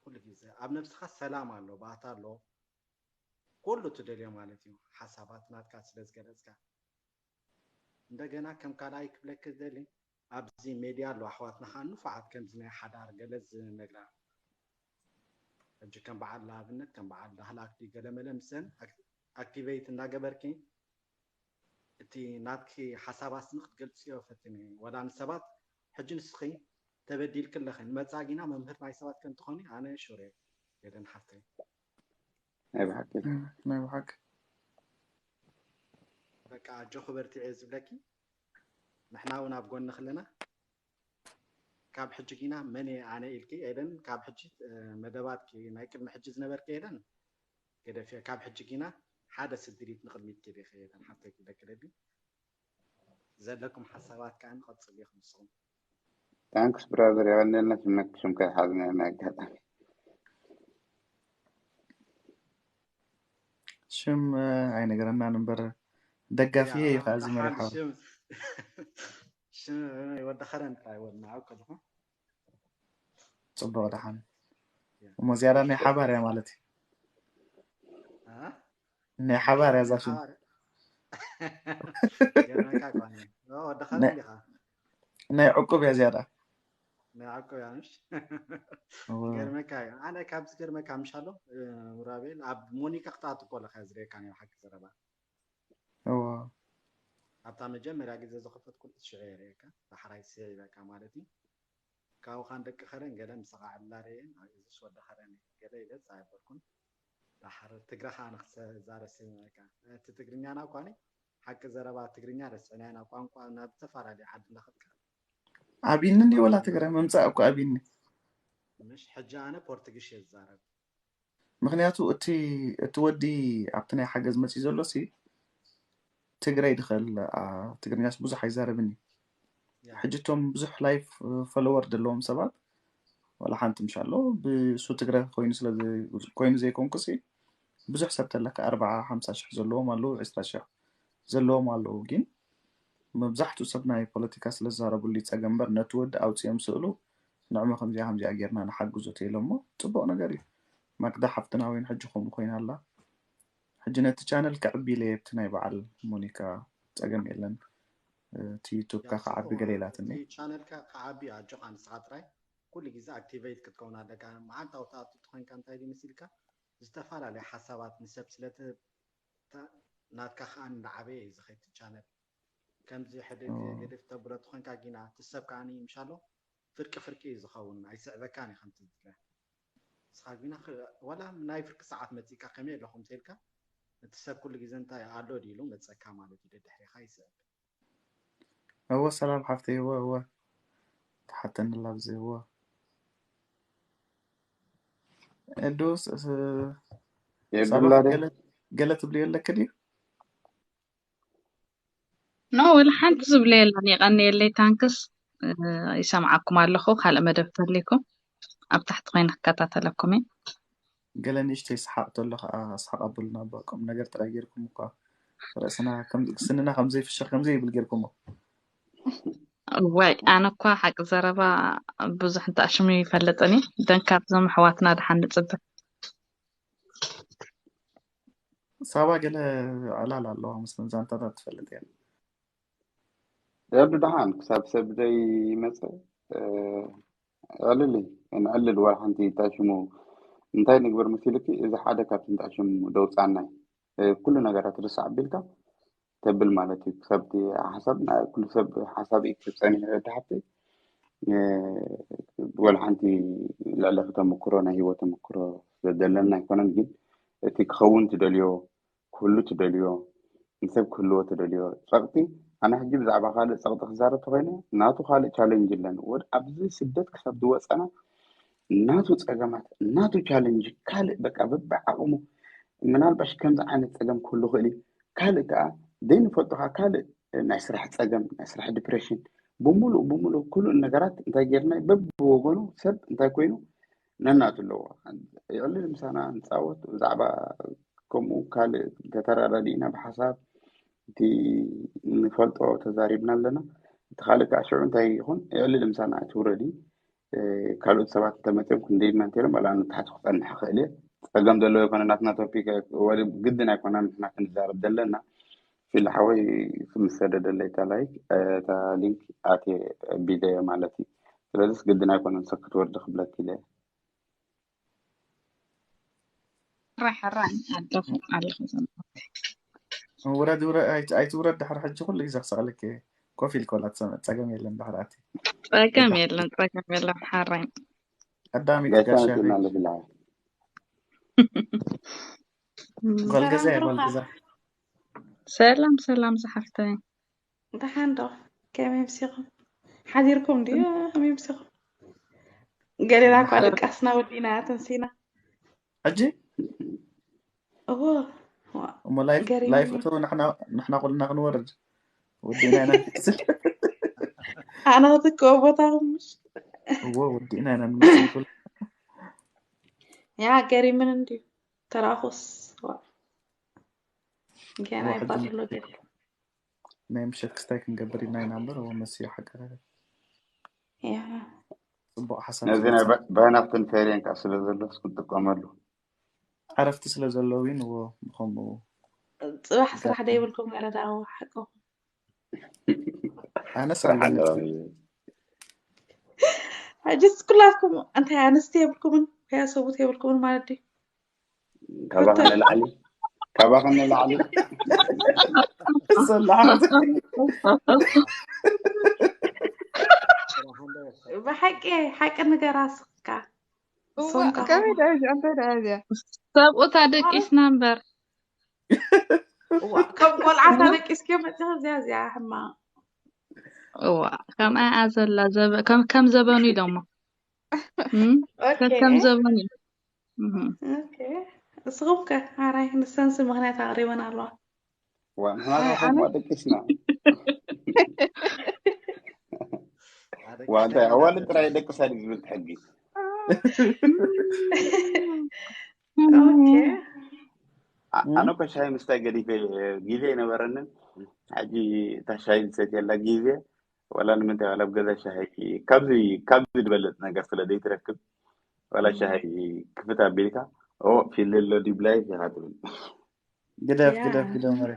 ኩሉ ግዜ ኣብ ነብስኻ ሰላም ኣሎ፣ ባእታ ኣሎ፣ ኩሉ ትደልዮ ማለት እዩ። ሓሳባት ናትካ ስለ ዝገለጽካ። እንደገና ከም ካልኣይ ክብለክ ዝደሊ ኣብዚ ሜድያ ኣሎ ኣሕዋትና ከዓ ንፉዓት ከምዚ ናይ ሓዳር ገለ ዝነግራ ሕጂ ከም በዓል ንኣብነት ከም በዓል ዳህላክ ድዩ ገለመለ ምሰን ኣክቲቬት እንዳገበርኪ እቲ ናትኪ ሓሳባት ንክትገልፅዮ ፈትኒ ወላ ንሰባት ሕጂ ንስኺ ተበዲልክ ኣለኺ ንመፃጊና መምህር ናይ ሰባት ከም ትኾኒ ኣነ ሹር እየ ገደን ሓፍተይ ናይ ብሓቂ ናይ ብሓቂ በቃ ኣጆኺ በርትዒ እየ ዝብለኪ ንሕና እውን ኣብ ጎንኺ ኣለና ካብ ሕጂ ጊና መን እየ ኣነ ኢልኪ ኤደን ካብ ሕጂ መደባትኪ ናይ ቅድሚ ሕጂ ዝነበርኪ ኤደን ገደፍዮ ካብ ሕጂ ጊና ሓደ ስድሪት ንቅድሚት ኪዲ ከየተን ሓፍተይ ክብለኪ ደሊ ዘለኩም ሓሳባት ከዓ ንቀፅል ኢኹም ንስኹም ታንክስ ብራዘር የቀንልና ሽምካ ሽምካ ይሓዝና ናይ ኣጋጣሚ ሽም ኣይነገረናን እምበር ደጋፊ እዩ ከዓ እዚ መሪሕ ሓወ ሽም ወዲ ከረን ጥራይ ወድና ኣብ ከለኹ ፅቡቅ ደሓን እሞ ዝያዳ ናይ ሓባር እያ ማለት እዩ ናይ ሓባር እያ እዛ ሽም ገርመካ ኳኒ ወዲ ከረን ዲኻ ናይ ዕቁብ እያ ዝያዳ ናይ ዕቁብ እያ ምሽ ገርመካ እዩ ኣነ ካብ ዝገርመካ ምሽ ኣሎ ራቤል ኣብ ሞኒካ ክትኣቱ እኮ ኣለካ ዝርእየካ ናይ ሓቂ ዘረባ እዎ ኣብታ መጀመርያ ግዜ ዝኸፈትኩሉ ሽዑ የርእየካ ዳሕራይ ስዒበካ ማለት እዩ ካብኡ ካን ደቂ ከረን ገለ ምሳኻ ዕላር እየ እዝስ ወዲ ከረን ገለ ኢለ ዝፀየበልኩን ዳሕር ትግረ ከዓ ንክዛረብ ስምዕካ እቲ ትግርኛና እኳ ሓቂ ዘረባ ትግርኛ ረስዕናና ቋንቋ ናብ ዝተፈላለዩ ዓዲ እንዳኸድካ ኣብኒ እንዲ ወላ ትግረ ምምፃእ እኮ ኣብኒ ምሽ ሕጂ ኣነ ፖርቱጊሽ እየ ዝዛረብ ምክንያቱ እቲ እቲ ወዲ ኣብቲ ናይ ሓገዝ መፂ ዘሎ ሲ ትግረ ይድኸል ትግርኛስ ብዙሕ ኣይዛረብን እዩ ሕጂ እቶም ብዙሕ ላይፍ ፎሎወር ዘለዎም ሰባት ዋላ ሓንቲ ምሽ ኣሎ ብሱ ትግረ ኮይኑ ስለኮይኑ ዘይኮንኩ ሲ ብዙሕ ሰብ ተለካ ኣርባዓ ሓምሳ ሽሕ ዘለዎም ኣለዉ ዕስራ ሽሕ ዘለዎም ኣለዉ ግን መብዛሕትኡ ሰብ ናይ ፖለቲካ ስለ ዝዛረብሉ ይፀገም እምበር ነቲ ወዲ ኣውፅኦም ስእሉ ንዕሞ ከምዚኣ ከምዚኣ ጌርና ንሓግዞ ተይሎ እሞ ፅቡቅ ነገር እዩ ማክዳ ሓፍትና ወይን ሕጂ ከምኡ ኮይና ኣላ ሕጂ ነቲ ቻነል ከዕቢ ኢለ የብቲ ናይ በዓል ሞኒካ ፀገም የለን እቲ ዩቱብካ ከዓቢ ገለ ኢላትኒ ቻነልካ ከዓቢ ኣጆኻ ንስኻ ጥራይ ኩሉ ግዜ ኣክቲቬት ክትከውን ኣለካ መዓልታዊ ተኣቱ ትኾንካ እንታይ ድዩ መሲልካ ዝተፈላለዩ ሓሳባት ንሰብ ስለ ናትካ ከዓ እንዳዓበየ እዩ ዝኸይድ ቻነል ከምዚ ሕድግ ግድፍ ተብሎ ትኾንካ ጊና ትሰብ ከዓ ምሻሎ ፍርቂ ፍርቂ እዩ ዝኸውን ኣይስዕበካን እዩ ከምቲ ዝብለ ንስኻ ጊና ወላ ናይ ፍርቂ ሰዓት መፂእካ ከመይ ኣለኹም ተልካ እቲ ሰብ ኩሉ ግዜ እንታይ ኣሎ ድኢሉ መፀካ ማለት እዩ ደድሕሪኻ ይስዕብ እወ ሰላም ሓፍተይ እወ እወ ተሓተኒ ላብዚ እወ እዱስ የብላ ገለ ትብልዮ ኣለክ ድዩ ኖ ወላ ሓንቲ ዝብለ የለን የቀንየለይ ታንክስ ይሰምዓኩም ኣለኹ ካልእ መደብ ተሊኩም ኣብ ታሕቲ ኮይነ ክከታተለኩም እየ ገለ ንእሽተይ ሰሓቕ ተሎ ከዓ ኣስሓቕ ኣበሉና እባ ቁም ነገር ጥራይ ጌርኩም እኳ ርእስና ስንና ከምዘይፍሸኽ ከምዘይብል ጌርኩሞ እዋይ ኣነ እኳ ሓቂ ዘረባ ብዙሕ እንተኣሽሙ ይፈልጥን እዩ ደን ካብዞም ኣሕዋትና ደሓን ንፅበ ሳባ ገለ ዕላል ኣለዋ መስለን ዛንታታት ትፈልጥ እያ ደዱ ደሓን ክሳብ ሰብ ዘይመፀ ዕልል ንዕልል ወላ ሓንቲ እንታይ ሽሙ እንታይ ንግበር መሲልኪ እዚ ሓደ ካብቲ እንታይ ሽሙ ደውፃና ኩሉ ነገራት ርሳዕ ኣቢልካ ተብል ማለት እዩ ክሳብ ሓሳብ ኩሉ ሰብ ሓሳብ እዩ ክፀኒሕ ወዲ ሓፍተይ ወላ ሓንቲ ልዕሊ ተመክሮ፣ ናይ ህይወት ተመክሮ ስለዘለና ኣይኮነን፣ ግን እቲ ክኸውን ትደልዮ፣ ክህሉ ትደልዮ፣ ንሰብ ክህልዎ ትደልዮ ጸቕጢ፣ ኣነ ሕጂ ብዛዕባ ካልእ ጸቕጢ ክዛረብ ተኾይነ፣ ናቱ ካልእ ቻለንጅ ኣለኒ። ወድ ኣብዚ ስደት ክሳብ ዝወጸና ናቱ ጸገማት፣ ናቱ ቻለንጅ ካልእ በቃ በብዓቕሙ ምናልባሽ ከምዚ ዓይነት ጸገም ክህሉ ይኽእል እዩ። ካልእ ከኣ ዘይንፈልጦ ከኣ ካልእ ናይ ስራሕ ጸገም፣ ናይ ስራሕ ዲፕሬሽን፣ ብምሉእ ብምሉእ ኩሉ ነገራት እንታይ ጌርና በብወገኑ ሰብ እንታይ ኮይኑ ነናቱ ኣለዎ። የዕልል ምሳና ንጻወት፣ ብዛዕባ ከምኡ ካልእ ተተራዳዲእና ብሓሳብ እቲ ንፈልጦ ተዛሪብና ኣለና። እቲ ካልእ ከዓ ሽዑ እንታይ ይኹን የዕልል ምሳና ኣይትውረዲ። ካልኦት ሰባት እንተመፅኦም ክንደይ ኢልና እንተኢሎም ዋላ ንታሕቲ ክፀንሕ ይኽእል እየ። ፀገም ዘለዎ ይኮነ ናትና ቶፒክ ግድን ኣይኮና ንሕና ክንዛረብ ዘለና። ፊል ሓወይ ክምሰደደለይ እታ ላይክ እታ ሊንክ ኣትየ ቢዘየ ማለት እዩ። ስለዚስ ግድን ኣይኮነን ሰብ ክትወርዲ ክብለክ ኢለ። ሕራይ ሕራይ ኣለኹ ኣለኹ ዘለኹ። ውረድ ውረድ ኣይት- ኣይትውረድ ድሕሪ ሕጂ ኩሉ ግዜ ክስቕልክ እየ። ኮፍ ኢልክ ወላ ትሰምዕ ጸገም የለን ድሕሪ ኣቲ ጸገም የለን ጸገም የለን። ሕራይ ቀዳሚት ጋሻ ጋሻ መኪና ኣለብላ ጓል ገዛ እየ ጓል ብሩኻ። ገዛ ሰላም ሰላም ዝሓፍተይ። ደሓን ዶ? ከመይ ምሲኹም? ሓዲርኩም ድዩ? ከመይ ምሲኹም? ገሊና እኳ ድቃስና ወዲና ተንሲና። ሕጂ እዎ። ዋ፣ እሞ ላይፍ ገሪሙ። ላይፍ እቶ ንሕና ንሕና ኩልና ክንወርድ ወዲና ኢና ንመስል። ኣነ ክትክኦ ቦታኹም ምሽ? እዎ ወዲና ኢና ንመስል ኩሉ። ያ ገሪምን እንድዩ ተራኹስ። ዋ። ገና እዎ፣ ይባል ሕጂ ኣሎ ገሪም። ናይ ምሸት ክስታይ ክንገብር ኢልና ኢና እምበር እዎ መስዮ ሓቂ ነገር። ያ። ጽቡቕ ሓሳብ ነዚ ናይ ዝመጽእ። ባይናፕትን ፌሪን ከዓ ስለ ዘሎ እስክንጥቀመሉ ዕረፍቲ ስለ ዘለዉ እዩ ንዎ ብኸምኡ ጽባሕ ስራሕ ደይብልኩም ገለ ዳው ሓቅኹም። ኣነስ ስራሕ ኣለኒ ኣለኒ። ሕጅስ ኩላትኩም እንታይ ኣንስቲ የብልኩምን ከያ ሰቡት የብልኩምን ማለት ድዩ? ካባኸ ንላዕሊ ካባኸ ንላዕሊ ሰላም ብሓቂ ሓቂ ንገራ ስካ እዋ ሶንካ ከመይ ደኣ እዚኣ እንታይ ደኣ እዚኣ ሰብኡታ ደቂስና እምበር እዋ ከም ቆልዓታ ደቂስኪ መፂኻ እዚኣ እዚኣ ሕማቕ እዋ ከምኣ እያ ዘላ ዘበ- ከም ከም ዘበኑ ኢሎሞ እም? ኦኬ ከም ዘበኑ እዩ። እም። ኦኬ እስኹም ከ ሓራይ ንሰንሲ ምክንያት ኣቕሪበን ኣለዋ ዋ ንሕና ከ ከምኡ ደቂስና ዋ እንታይ ኣዋልድ ጥራይ ደቅሳ ድዩ ዝብል ሕጊ ኦኬ ኣ- ኣነ እኮ ሻሂ ምስታይ ገዲፈ ግዜ ኣይነበረንን። ሕጂ እታ ሻሂ ዝሰትየላ ግዜ ዋላ ንምንታይ ዋላ ኣብ ገዛ ሻሂ ካብዚ ካብዚ ዝበለፅ ነገር ስለ ዘይትረክብ ዋላ ሻሂ ክፍት ኣቢልካ ኦ ፊልሎ ዲብላይ ኢኻ ትብል። ግደፍ ያ። ግደፍ ግደፍ መሬ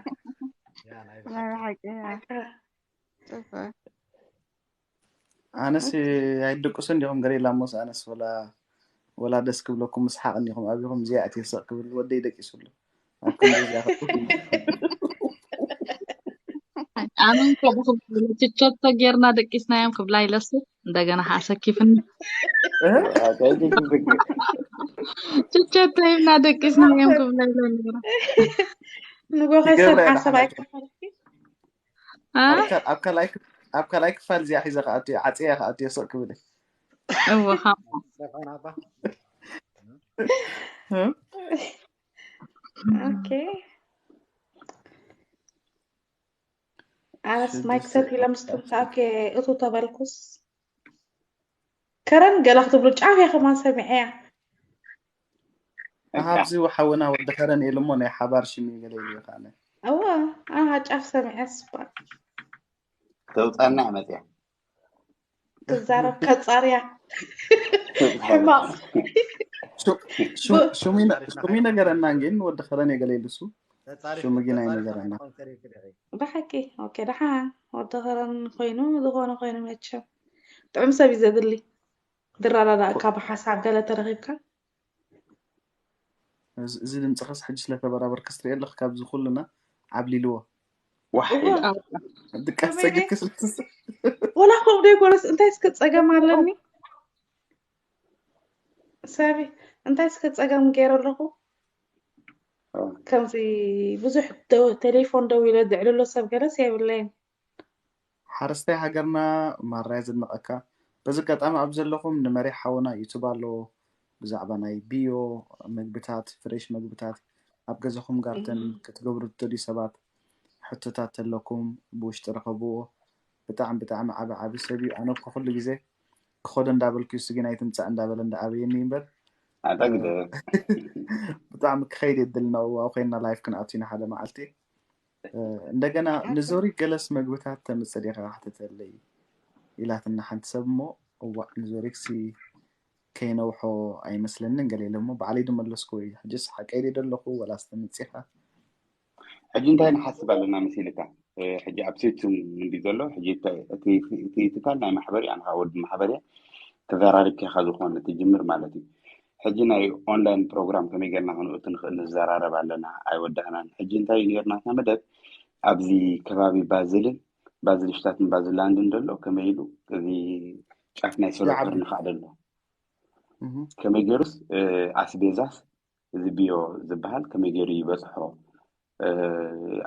ናይ ብሓቂ እያ። ጽቡቅ። ኣነስ ኣይደቅሱን ዲኹም ገሬላ ሞስ ኣነስ ወላ ወላ ደስ ክብለኩም ምስሓቅ እንዲኹም ኣቢኹም እዚኣ እቲ ስቕ ክብል ወደይ ደቂሱ ኣሎ ኣብ ክንዲ እዚኣ ኣነ እንኳ ብክብል ችቸቶ ጌርና ደቂስናዮም ክብላ ኢለስ እንደገና ሓሰኪፍኒ ችቸቶ ሂብና ደቂስናዮም ክብላ ኢለ ነራ ንጎኸሰን ሓሳብ ኣይከፈልኪ አ? ኣብ ካልኣይ ክፋል እዚኣ ሒዘ ከኣትዮ ዓፅያ ከኣትዮ ስቕ ክብል እወ ካብ ኦኬ ኣነስ ማይክ ሰት ኢለ ምስ ትምጻእኪ እቱ ተበልኩስ ከረን ገለ ክትብሉ ጫፍ እየ ከማን ሰሚዐያ ኣብዚ ሓውና ወዲ ከረን ኢሉ እሞ ናይ ሓባር ሽም ገለ ኢሉ ካነ እዋ ኣነ ጫፍ ሰሚዐ ስባ ተውፃና መፅያ ትዛረብ ከጻርያ ሕማቕ ሹሚ ነገረና ግን ወዲ ከረን የገለ ኢሉ እሱ ሹሚ ግን ኣይነገረና ብሓቂ ኦኬ ደሓን ወዲ ከረን ኮይኑ ዝኾነ ኮይኑ መቸም ጥዑም ሰብ እዩ ዘድሊ ድራዳዳ ካብ ሓሳብ ገለ ተረኺብካ እዚ ድምፅኸስ ሕጂ ስለተበራበርክ ስትሪኦ ኣለክ ካብዚ ኩሉና ዓብሊልዎ ዋሕ እወ ኢላ ኣውቃ ድቃስ ከመይ ጸግብ ደይ ክስልትስ ወላ ከምኡ ደይኮነስ እንታይ እስከ ጸገም ኣለኒ? ሰቢ እንታይ እስከ ጸገም ገይረ ኣለኹ? ከምዚ ብዙሕ ደው- ቴሌፎን ደው ኢለ ዝዕልሎ ሰብ ገለስ የብለይን። ሓረስታይ ሃገርና ማራይ ዝድነቐካ። በዚ ኣጋጣሚ ኣብ ዘለኹም ንመሪሕ ሓውና ዩቱብ ኣለዎ ብዛዕባ ናይ ቢዮ ምግብታት፣ ፍሬሽ ምግብታት ኣብ ገዛኹም ጋርተን ክትገብሩ ትደልዩ ሰባት ሕቶታት ተለኩም ብውሽጢ ረኸብዎ። ብጣዕሚ ብጣዕሚ ዓቢ ዓቢ ሰብ እዩ። ኣነ እኮ ኩሉ ግዜ ክኸዶ እንዳበልኩ እሱ ግን ኣይትምጻእ እንዳበለ እንዳኣበየኒ እምበር ኣጠግደ ብጣዕሚ ክኸይድ የድልና ዋው ኮይና ላይፍ ክንኣቱ ኢና ሓደ መዓልቲ። እ፣ እንደገና ንዞሪ ገለስ መግብታት ተምጽእ ዲኻ ክሕተተለይ ኢላትና ሓንቲ ሰብ እሞ እዋእ ንዞሪክሲ ከይነውሖ ኣይመስለንን ገለ ኢለ እሞ ባዕለይ ድመለስኩ ወይ ሕጅስ ሓቀይ ደለኹ ወላስ ተምጺኻ ሕጂ እንታይ ንሓስብ ኣለና መሲልካ? እ፣ ሕጂ ኣብ ሴቱም እንዲ ዘሎ ሕጂ እቲ እቲ- እቲ ትካል ናይ ማሕበር እዩ ኣንኻ ወዲ ማሕበር እየ ተዘራሪብካ ኢኻ ዝኾነ ትጅምር ማለት እዩ። ሕጂ ናይ ኦንላይን ፕሮግራም ከመይ ጌርና ክንእቱ ንኽእል ንዘራረብ ኣለና ኣይወዳእናን። ሕጂ እንታይ እዩ ነይሩ ናትና መደብ ኣብዚ ከባቢ ባዝልን ባዝልሽታትን ባዝላንድን ዘሎ ከመይ ኢሉ እዚ ጫፍ ናይ ሶሎተር ይዓቢ ንኻዕ ደሎ እህ። ከመይ ገይሩስ እ፣ ኣስቤዛስ እዚ ቢዮ ዝበሃል ከመይ ገይሩ ይበፅሖ እ፣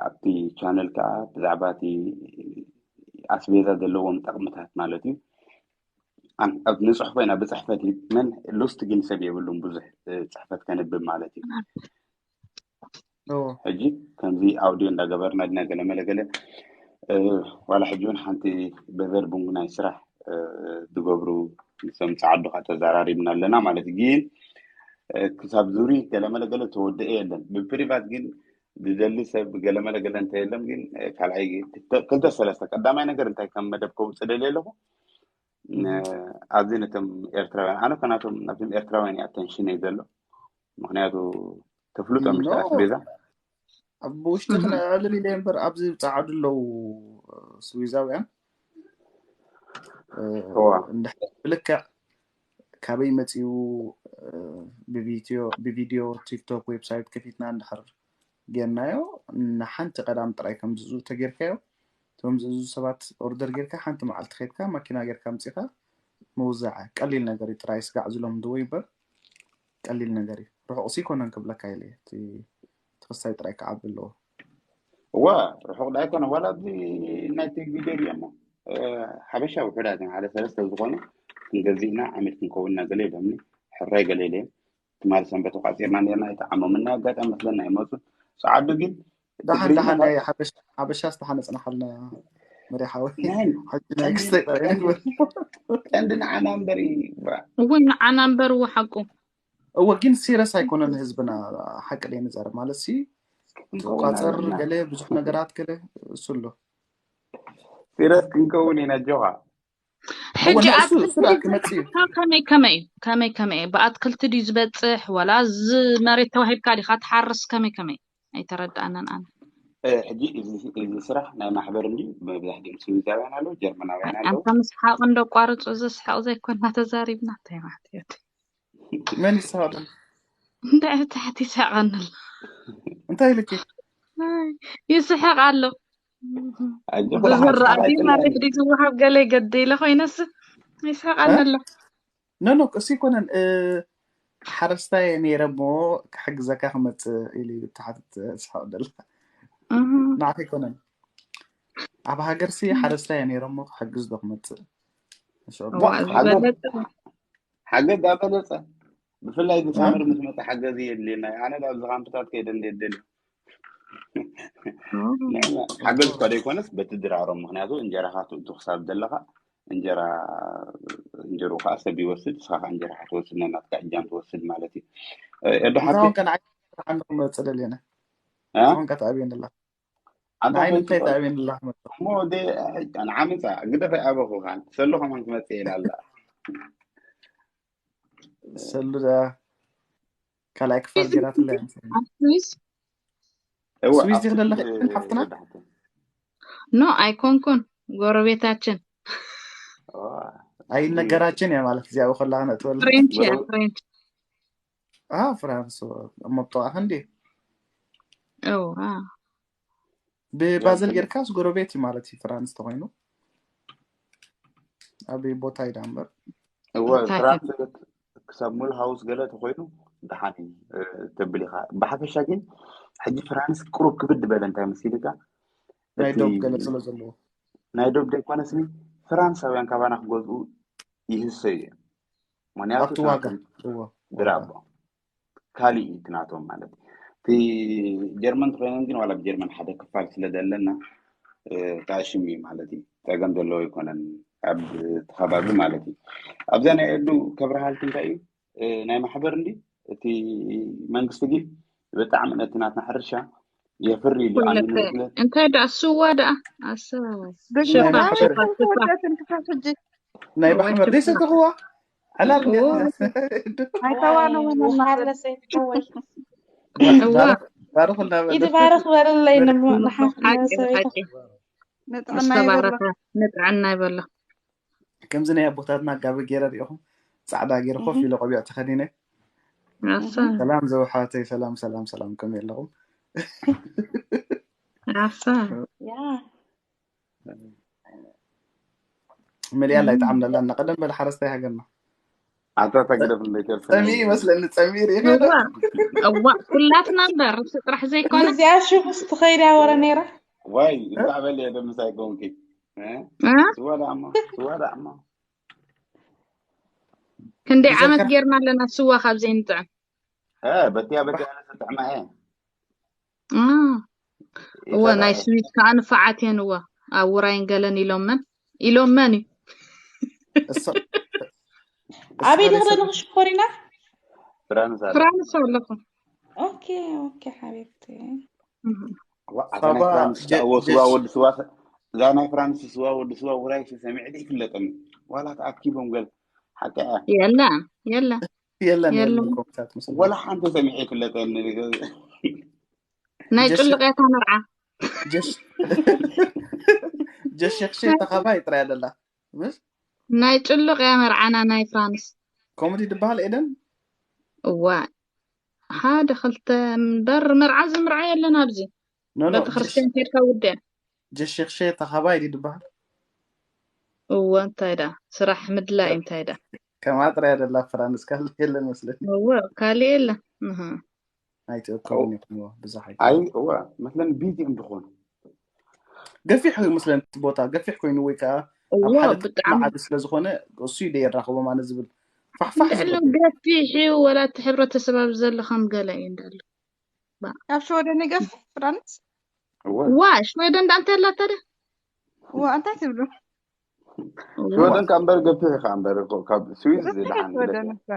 ኣብቲ ቻነል ከዓ ብዛዕባ እቲ ኣስቤዛ ዘለዎም ጠቕምታት ማለት እዩ ኣን- ኣብ ንፅሑፎ ኢና ብፅሕፈት እዩ መን ሉስት ግን ሰብ የብሉም ብዙሕ እ፣ ፅሕፈት ከንብብ ማለት እዩ እዎ። ሕጂ ከምዚ ኣውዲዮ እንዳገበርና ድና ገለመለ ገለ እ፣ ዋላ ሕጂ እውን ሓንቲ በቨር ቡንግ ናይ ስራሕ እ፣ ዝገብሩ ምስም ፃዓዱ ከዓ ተዘራሪብና ኣለና ማለት እዩ ግን እ፣ ክሳብ ዙሪ ገለመለ ገለ ተወደአ የለን ብፕሪቫት ግን ዝደሊ ሰብ ገለመለ ገለ እንተ የለም ግን እ፣ ካልኣይ ግ- ክልተ ክልተ ሰለስተ ቀዳማይ ነገር እንታይ ከም መደብ ከውፅእ ደልየ ኣለኹ እ፣ ኣብዚ ነቶም ኤርትራውያን ኣነ ከናቶም ናብቶም ኤርትራውያን እዩ ኣተንሽን እዩ ዘሎ ምክንያቱ ተፍልጦ ኖ ምሽጢር ኣስቤዛ ኣብ ውሽጢ ክነዕልል ኢለ እምበር ኣብዚ ፃዓዱ ኣለዉ ስዊዛውያን እ፣ እዋ እንድሕር ብልክዕ ካበይ መፂኡ እ፣ ብቪትዮ ብቪድዮ ቲክቶክ ዌብሳይት ከፊትና እንድሕር ጌርናዮ ንሓንቲ ቀዳም ጥራይ ከም ዝእዝዙ ተጌርካዮ እቶም ዝእዝዙ ሰባት ኦርደር ጌርካ ሓንቲ መዓልቲ ከድካ ማኪና ጌርካ ምፂኻ ምውዛዐ ቀሊል ነገር እዩ ጥራይ ስጋዕ ዝሎም ድዎ ይበር ቀሊል ነገር እዩ ርሑቕ ሲ ኮነን ክብለካ ኢለ እቲ ተኸሳይ ጥራይ ክዓቢ ኣለዎ እዋ ርሑቕ ዳ ኣይኮነ ዋላ ኣብዚ ናይ ቴክ ቪድዮ ሪኦሞ ሓበሻ ውሑዳት እዮም ሓደ ሰለስተ ዝኾኑ ክንገዝእና ዓመት ክንከውንና ገለ ኢሎምኒ ሕራይ ገለ ኢለ ትማሊ ሰንበት ቋፂርና ነርና ኣይተዓሞምና ኣጋጣሚ መስለና ኣይመፁ ፀዓዱ ግን እቲ ደሓን ብሪጅ ደሓን መጣ ናይ ሓበሻ ሓበሻ ዝተሓነፅና ሓልና መሪሓዊ ናይ ሓጂ ናይ ቀንዲ ክስተይ ጠሪኒ ቀንዲ ቀንዲ ንዓና እምበር ባ- እውን ንዓና እምበር እዎ ሓቁ እወ ግን ሲረስ ኣይኮነን ህዝብና ሓቂ ደይ ንዛረብ ማለት ሲ ክንከውን ትቋፀር ኣለና ገለ ብዙሕ ነገራት ገለ እሱ ኣሎ ሲረስ ክንከውን ኢና ጆኻ እወ ሕጂ ናይ እሱ እሱ ኣትክልቲ ደኣ ክመፅእ እዩ ዝብፅሕካ ከመይ ከመይ እዩ ከመይ ከመይ እዩ ብኣትክልቲ ድዩ ዝበፅሕ ወላ እዚ መሬት ተዋሂብካ ዲካ ትሓርስ ከመይ ከመይ እዩ ኣይተረዳኣናን ኣነ እ፣ ሕጂ እዚ እዚ ስራሕ ናይ ማሕበር እንዲ መብዛሕትኦም ስዊዛውያን ኣለዉ ጀርመናውያን ኣለዉ ኣንታ ምስሓቕ እንዶ ቋርፁ እዚ ስሓቕ ዘይኮና ተዛሪብና እንታይ ማለት እዩ መን ይስሓቕ እንታይ ብታሕቲ ይስሕቐኒ ኣሎ እንታይ ኢልኪ ኣይ፣ ይስሕቕ ኣሎ ኣጆኹ ደሓን ዝዝራእ ስሓቕ ድዩ መሬት ኣይጥልዕን ድዩ ዝወሃብ ገለ ገደ ኢለ ኮይነስ ይስሕቐኒ እ? ኣሎ ኖ ኖ እሱ ይኮነን እ፣ ሓረስታይ ነይረ እሞ ክሕግዘካ ክመፅእ ኢሉ እዩ ተሓትት ስሓቕ ደላ እህ። ንዓት ኣይኮነን ኣብ ሃገርሲ ሓረስታይ ነይረ እሞ ክሕግዝ ዶ ክመፅእ ሽዑ እዋ ሓገዝ ዝበለፀ ሓገዝ ዳበለፀ ብፍላይ እዚ እ? ሳምር ምስ መፀ ሓገዝ የድልየና እዩ ኣነ ዳብ ዝካምፕታት ከይደ እንደ የደሊ ንሕና ሓገዝ እኳ ዘይኮነስ በቲ ድራሮም ምክንያቱ እንጀራኻ ትእቱ ክሳብ ዘለካ እንጀራ እንጀሩ ከዓ ሰብ ይወስድ እስኻ ከዓ እንጀራኻ ትወስድ ናይ ናትካ እጃም ትወስድ ማለት እዩ እ፣ ኤዶ ሓብቲ እንታውን ከ ንዓይ ንዓይ ክመፅእ ደልየነ እ? እንታውን ከ ትኣብየኒ ኣላ ኣንታ ንዓይ ፈንጭ ንምንታይ ትኣብየኒ ኣላ ክመፅእ እሞ ወደ ንዓመፃ ግደፈ ኣበኹ ከዓ ሰሎ ከማን ክመፅእ ኢላ ኣላ ሰሉ ደኣ ካልኣይ ክፋል ጌራትላ እያ መሰለኝ ኣብ ስዊስ እወ ስዊዝ ኣብ ዲኺ ዘለኺ ስዊዝ ግን ሓፍትና ዳሕተ ኖ ኣይኮንኩን ጎረቤታችን እዋ ኣይነገራችን እያ ማለት እዚኣ ከላ ክነጥበሉ ፍሬንች እያ ጎረቤ ፍሬንች አ ፍራንስ እሞ ብጥቓ ክንዲ እዋ ብባዘል ጌርካስ ጎረቤት እዩ ማለት እዩ ፍራንስ ተኾይኑ። ኣበይ ቦታ እዩ ዳ እምበር? እወ እንታይ ፍራንስ ክሳብ ሙል ሃውስ ገለ ተኾይኑ ደሓን እዩ፣ እ፣ ተብል ኢኻ። ብሓፈሻ ግን ሕጂ ፍራንስ ቅሩብ ክብድ በለ እንታይ መሲልካ? ናይ እቲ ዶብ ገለ ስለ ዘለዎ ናይ ዶብ ደይኮነስኒ ፍራንሳውያን ካባና ክገዝኡ ይህሰዩ እዮም። ምክንያቱ ኣብቲ ዋጋ ናቶም እዎ ብራቦ ካልእ እዩ እቲ ናቶም ማለት እዩ። እቲ ጀርመን ተኮይኖም ግን ዋላ ብጀርመን ሓደ ክፋል ስለ ዘለና እ፣ ጣሽም እዩ ማለት እዩ። ጸገም ዘለዎ ኣይኮነን ኣብ እቲ ከባቢ ማለት እዩ። ኣብዛ ናይ እዱ ከብርሃልቲ እንታይ እዩ እ፣ ናይ ማሕበር እንዲ እቲ መንግስቲ ግን ብጣዕሚ ነቲ ናትና ሕርሻ የፍሪ ኢሉ ኣሚኑ ኮለከ ስለ እንታይ ደኣ ስዋ ደኣ ኣሰባባይ ብግብሪ ሽፋ ናይ ኣበይ ማሕበር ሽፋ ከም ሽፋ ተወደትን ክሳብ ሕጂ ናይ እወ ማሕበር ሽፋ ደይሰተኽዋ ዕላል እወ እንዲያ ኣይተዋነወን ማሓለ እናሃለ ሰይፍተወይ ባርኽ እወ ባርኽ ባርኽ እንዳበለ ይትባረኽ በለለይ በሪ- ንሞ ንሓፍትና ሓቂ ሰበይታ ሓቂ ንጥዕና ይበሎ ዝተባረኸ ንጥዕና ይበሎ። ከምዚ ናይ ኣቦታትና ጋቢ ገይረ ሪኢኹም ጻዕዳ ገይረ ኮፍ እህ ኢለ ቆቢዕ ተኸዲነ ኣሳ እህ ሰላም ዘውሓተይ ሰላም ሰላም ሰላም ከመይ ኣለኹም? ኣሳ ያ መሊኣላ ይጥዓም ለላ እና ቀደም በል ሓረስታይ ሃገርና ኣታ ተግደፍ እንደ ከብስና ጸሚ ይመስለኒ ጸሚ ሪኢኻ ዶ? እዋ እዋ ኩላትና እምበር ርእሲ ጥራሕ ዘይኮነ ምስዚኣ ሽጉስ ትኸይዳ ወረ ነይራ ዋይ እዛ በል የደ ምሳይ ኮንኪ እ? እ? ስዋ ዳዕማ ስዋ ዳዕማ ክንደይ እዛ ዓመት ከ- ጌርና ኣለና ስዋ ካብ ዘይንጥዕም እ፣ በቲያ በቲያ ለሰጥዕማ እየ እ። እወ ናይ ስዊዝ ከዓ ንፋዓት እየን እወ ኣብ ውራይን ገለን ኢሎመን ኢሎመን እዩ እሶ- ኣበይ እሶ- ንኽደ ንኽሽኮሪና ፍራንስ ኣለ ፍራንስ ኣለኹ ኦኬ ኦኬ ሓቢብቲ እህ። ዋ፣ ኣታ ሳባ ናይ ፍራንስ ጀ- እዎ ስዋ ጀሽ- ወዲ ስዋ እዛ ናይ ፍራንስ ስዋ ወዲ ስዋ ውራይ ሰሚዐ ዘይፍለጠኒ ዋላ ተኣኪቦም ገል ሓቂ እያ የለ የለ የለን የለን። የለን ኮምታት ምስል ወላ ሓንቲ ሰሚዐ ይፍለጠኒ ናይ ጀሽ- ጭልቕ እያ እታ መርዓ ጀሽ ጀሽ ሸክሸ ተኻባይ ጥራይ ኣለላ ምስ ናይ ጭልቕ እያ መርዓና ናይ ፍራንስ ኮሜዲ ድበሃል ኤደን እዋ ሓደ ክልተ እምበር መርዓ ዝምርዓ የለን ኣብዚ ኖ ኖ ቤተክርስትያን ከድካ ውድያ ጀሽ ሸክሸ ተኻባይ ድዩ ድበሃል እወ እንታይ ዳ ስራሕ ምድላይ እንታይ ዳ ከማ ጥራይ ኣለላ ፍራንስ ካልእ የለን መስለኒ እወ ካልእ የለን እህ። ኣይትእከቡን ይኹንዎ ብዙሕ ኣይ ኣይ እወ መስለኒ ቢዚ እዮም ዝኾኑ ገፊሕ እዩ መስለኒ እቲ ቦታ ገፊሕ ኮይኑ ወይ ከዓ ኣብ እወ ሓደ ብጣዕሚ ዓዲ ስለዝኾነ እሱ እዩ ደየራኽቦም ኣነ ዝብል ፋሕፋሕ እንድዕሉ ዝበል ገፊሕ እዩ ወላ እቲ ሕብረተሰብ ኣብ ዘሎ ከም ገለ እዩ እንዳሉ ካብ ሽወደን ይገፍ ፍራንስ እወ ዋ ሽወደን ዳ እንታይ ኣላ ታዲያ እዋ እንታይ ትብሉ ሽወደን ካብ እምበር ገፊሕ ኢኻ እምበር እኮ ካብ ስዊዝ ገፊሕ ዝደሓን ሽወደን ይለካ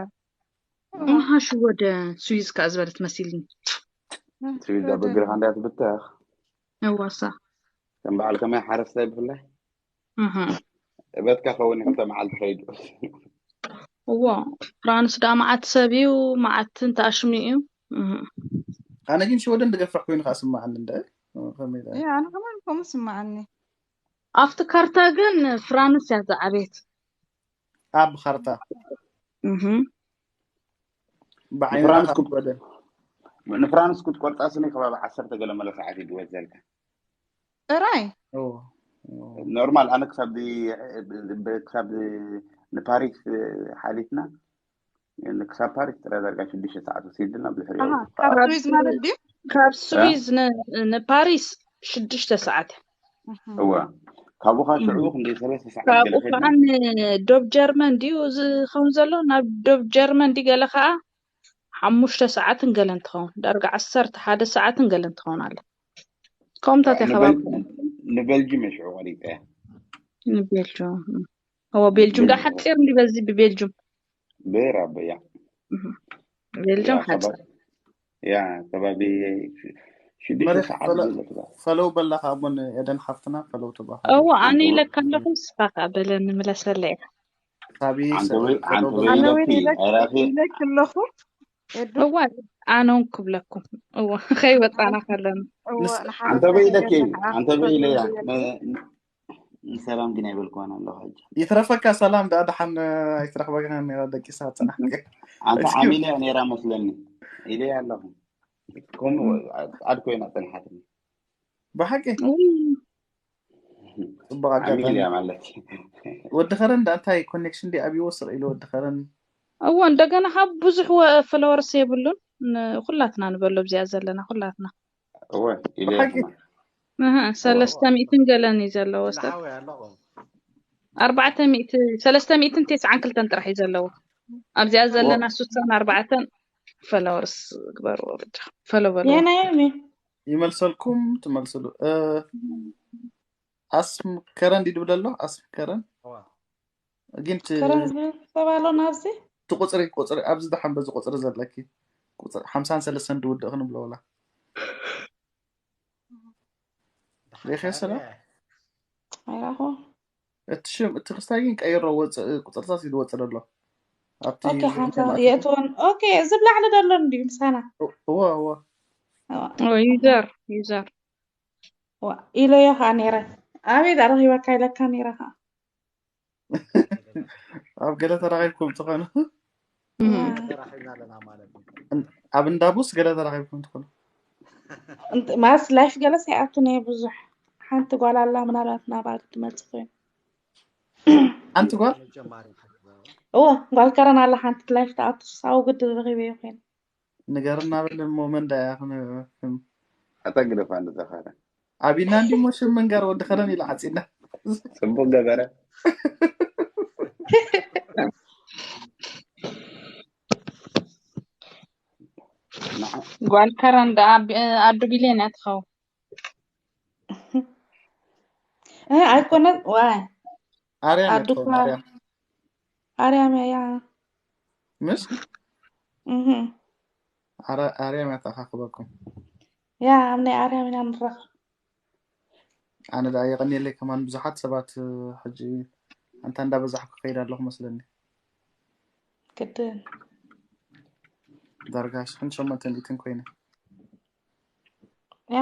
እኳ እምሃ ሽወደን ስዊዝ ከዓ ዝበለት መሲልኒ ስዊዝ ዳ በግርኻ እንዳ ትብተኽ እዋሳ ከም በዓል ከማይ ሓረስታይ ብፍላይ እህ። እበትካ ከውን ክልተ መዓልቲ ከይዱ እዎ ፍራንስ ዳ መዓት ሰብ እዩ መዓት እንተኣሽሙ እዩ እህ። ኣነ ግን ሽወደን ዝገፍሕ ኮይኑ ከዓ ስማዓኒ እንደ ከመይ ኢለ እ፣ ኣነ ከማን ከምኡ ስማዓኒ ኣብቲ ካርታ ግን ፍራንስ እያ ዝዓበየት ኣብ ካርታ እህ። ብዓይንና ንፍራንስ ካብ ክት- ሽወደን ንፍራንስ ክትቆርጣ ስኒ ከባቢ ዓሰርተ ገለ መለ ሰዓት እዩ ድወዘልካ ኦ፣ ኦ። ኖርማል ኣነ ክሳብ ብ- ክሳብ ንፓሪስ ሓሊፍና ክሳብ ፓሪስ ጥራይ ዳርጋ ሽዱሽተ ሰዓት ወሲድና ብድሕሪኡ ኣሃ፣ ካብ ስዊዝ ማለት ድዩ? ካብ ስዊዝ ን- ንፓሪስ ሽዱሽተ ሰዓት ኣሃ። እወ ካብኡ ከዓ ሽዑ ክንደይ ሰለስተ ሰዓት ካብኡ ገለ ከዓ ከድና ንዶብ ጀርመን ድዩ ዝኸውን ዘሎ ናብ ዶብ ጀርመን ድዩ ገለ ከዓ ሓሙሽተ ሰዓትን ገለን ትኸውን ዳርጋ ዓሰርተ ሓደ ሰዓትን ገለን ትኸውን ኣለ ከምታት ንበል- ከባቢ ንበልጅም እየ ሽዑ ቆሪፀ እየ ንቤልጅም እዎ ቤልጅም ዳ ሓፂር እንዲ በዚ ብቤልጅም ብራበያ ቤልጅም ሓፂር ያ ከባቢ ሽዱሽተ መሪሕ ሰዓት ፈለ- ዝብለካ ፈለው በላ ከኣ እሞ ንኤደን ሓፍትና ፈለው ተባሃሉ እዎ ኣነ ኢለካ ኣለኹ ንስኻ ከዓ በለኒ ምለሰለይ ሳቢ ኣንተ ሰ- ወይ ፈለው ኣንተ በላ ወይ ኣነ ኢለኪ እውን ኢለክ- ኣይራኺ ኢለክ ኣለኹ ኤዱ እዋ ኣነ እውን ክብለኩም እዎ ከይወፃና ከለና እዎ ንስ- ንሓደ ኣንተ ወይ ኢለኪ ገዛ ከዓ ኣንተ ወይ ኢለያ ክፈትዎ ን- ን- ንሰላም ግን ኣይበልክዋን ኣለኹ ሕጂ ይትረፈካ ሰላም ደኣ ደሓን ኣይትረኽበካ ነራ ደቂሳ ፅናሕ ኣንተ እስኪ ዓሚለ ነይራ መስለኒ ኢለያ ኣለኹ ከምኡ ኣድ ኮይና ፀንሓትኒ ብሓቂ ውይ፣ ጽቡቅ ዓሚል ኣጋጣሚ። እያ ማለት። ወዲ ከረን ዳ እንታይ ኮኔክሽን ዲ ኣብይዎ ስቕ ኢሉ ወዲ ከረን። እዎ፣ እንደገና ካብ ብዙሕ ፎሎወርስ የብሉን። ን- ኩላትና ንበሎ ኣብዚኣ ዘለና ኩላትና እወ ኢለ ብሓቂ ይኹና። እህ፣ ሰለስተ ሚእትን ገለን እዩ ዘለዎ። ሰብ ዝሓወ ኣለኹ። ኣርባዕተ ሚእቲ፣ ሰለስተ ሚእትን ተስዓን ክልተን ጥራሕ እዩ ዘለዎ። ኣብዚኣ ዘለና ሱሳን ኣርባዕተን ፎሎወርስ ግበርዎ ብቻ። ፎሎ በልዎ። የናየሚ ይመልሰልኩም ትመልስሉ። እ፣ ኣስም ከረን ዲድብል ኣሎ ኣስም ከረን እዋ። ግን ት- ከረን ዝብል ሰብ ኣሎ ናብዚ እቲ ቁፅሪ ቁፅሪ ኣብዚ ደሓን በዚ ቁፅሪ ዘለኪ ቁፅሪ ሓምሳን ሰለስተን ድውድእ ክንብሎ ወላ ሌኸ ሰላ ኣይራኹ እቲ ሽም እቲ ክስታይ ግን ቀይሮ ወፅእ ቁፅርታት ይድወፅእ ኣሎ ኣብቲ ኦኬ ዝርዝር ሓንሳ ማእከል። የእትወን ኦኬ እዚ ብላዕሊ ዘሎ እንዲ ምሳና እወ እወ እዋ። ዩዘር ዩዘር ዋ ኢለዮ ከዓ ነይረ ኣበይ ዳ ረኪበካ ኢለካ ነይረ ከዓ ኣብ ገለ ተራኺብኩም ትኾኑ እህ። ዋ። ተራኺብና ኣለና ማለት እዩ። ኣብ እንዳቡስ ገለ ተራኺብኩም ትኾኑ እንት- ማለት ላይፍ ገለስ ኣይኣቱን እየ ብዙሕ ሓንቲ ጓል ኣላ ምናልባት ናባ ክትመፅእ ኮይኑ ሓንቲ ጓል ጀማሪ እዎ ጓል ከረን ኣላ ሓንቲ ላይፍ ትኣቱ ሳው ግድ ረኪበዮ ኮይኑ ንገርና በል እሞ መን ዳ እያ ክን- ክን- ኣታ ግደፋ ንዘኸረ ኣቢና እንዲ ሞ ሽም ምንጋር ወዲ ከረን ኢሉ ዓፂና ጽቡቅ ገበረ። ንዓ- ጓል ከረን ደኣ ቢ- ኣዱ ቢልዮን እያ ትኸውን። እ፣ ኣይኮነን ዋይ ኣርያም እያ ኣዱ ትኸውን እኳ ኣርያም ኣርያም እያ ምስ እህ። ኣረ- ኣርያም እያ ተኣኻኽበኩም ያ ኣብ ናይ ኣርያም ኢና ንራኸብ ኣነ ደኣ የቐንየለይ ከማን ብዙሓት ሰባት እ፣ ሕጂ ኣንታ እንዳበዛሕኩ ከይድ ኣለኹ መስለኒ ግድን ዳርጋ ሽሕን ሸሞንተ ሚእትን ኮይነ ያ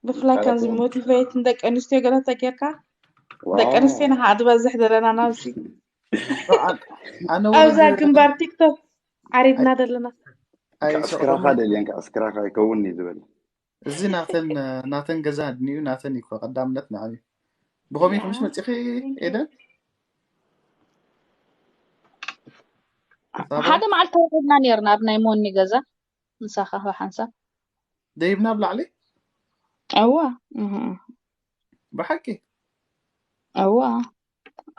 ብፍላይ ከምዚ ሞቲቬት ንደቂ ኣንስትዮ ገለ ተጌርካ ዋው። ደቂ ኣንስትዮ ንሓ ዝበዝሕ ዘለና ናብዚ ኣነ እውን ኣብዛ ግንባር ቲክቶክ ዓሪድና ዘለና ኣይ ክዕስክራኻ ደልየን ክዕስክራኻ ይከውን እዩ ዝበል። እዚ ናተን ናተን ገዛ ድንዩ ናተን እዩ ቀዳምነት ንዓዩ ብኸመይ ከምሽ መፂኺ ኤደን ሓደ መዓልቲ ተዋዒድና ነርና ኣብ ናይ ሞኒ ገዛ ምሳኻ ብሓንሳብ ደይብና ኣብ ላዕሊ እዋ እህ። ብሓቂ እዋ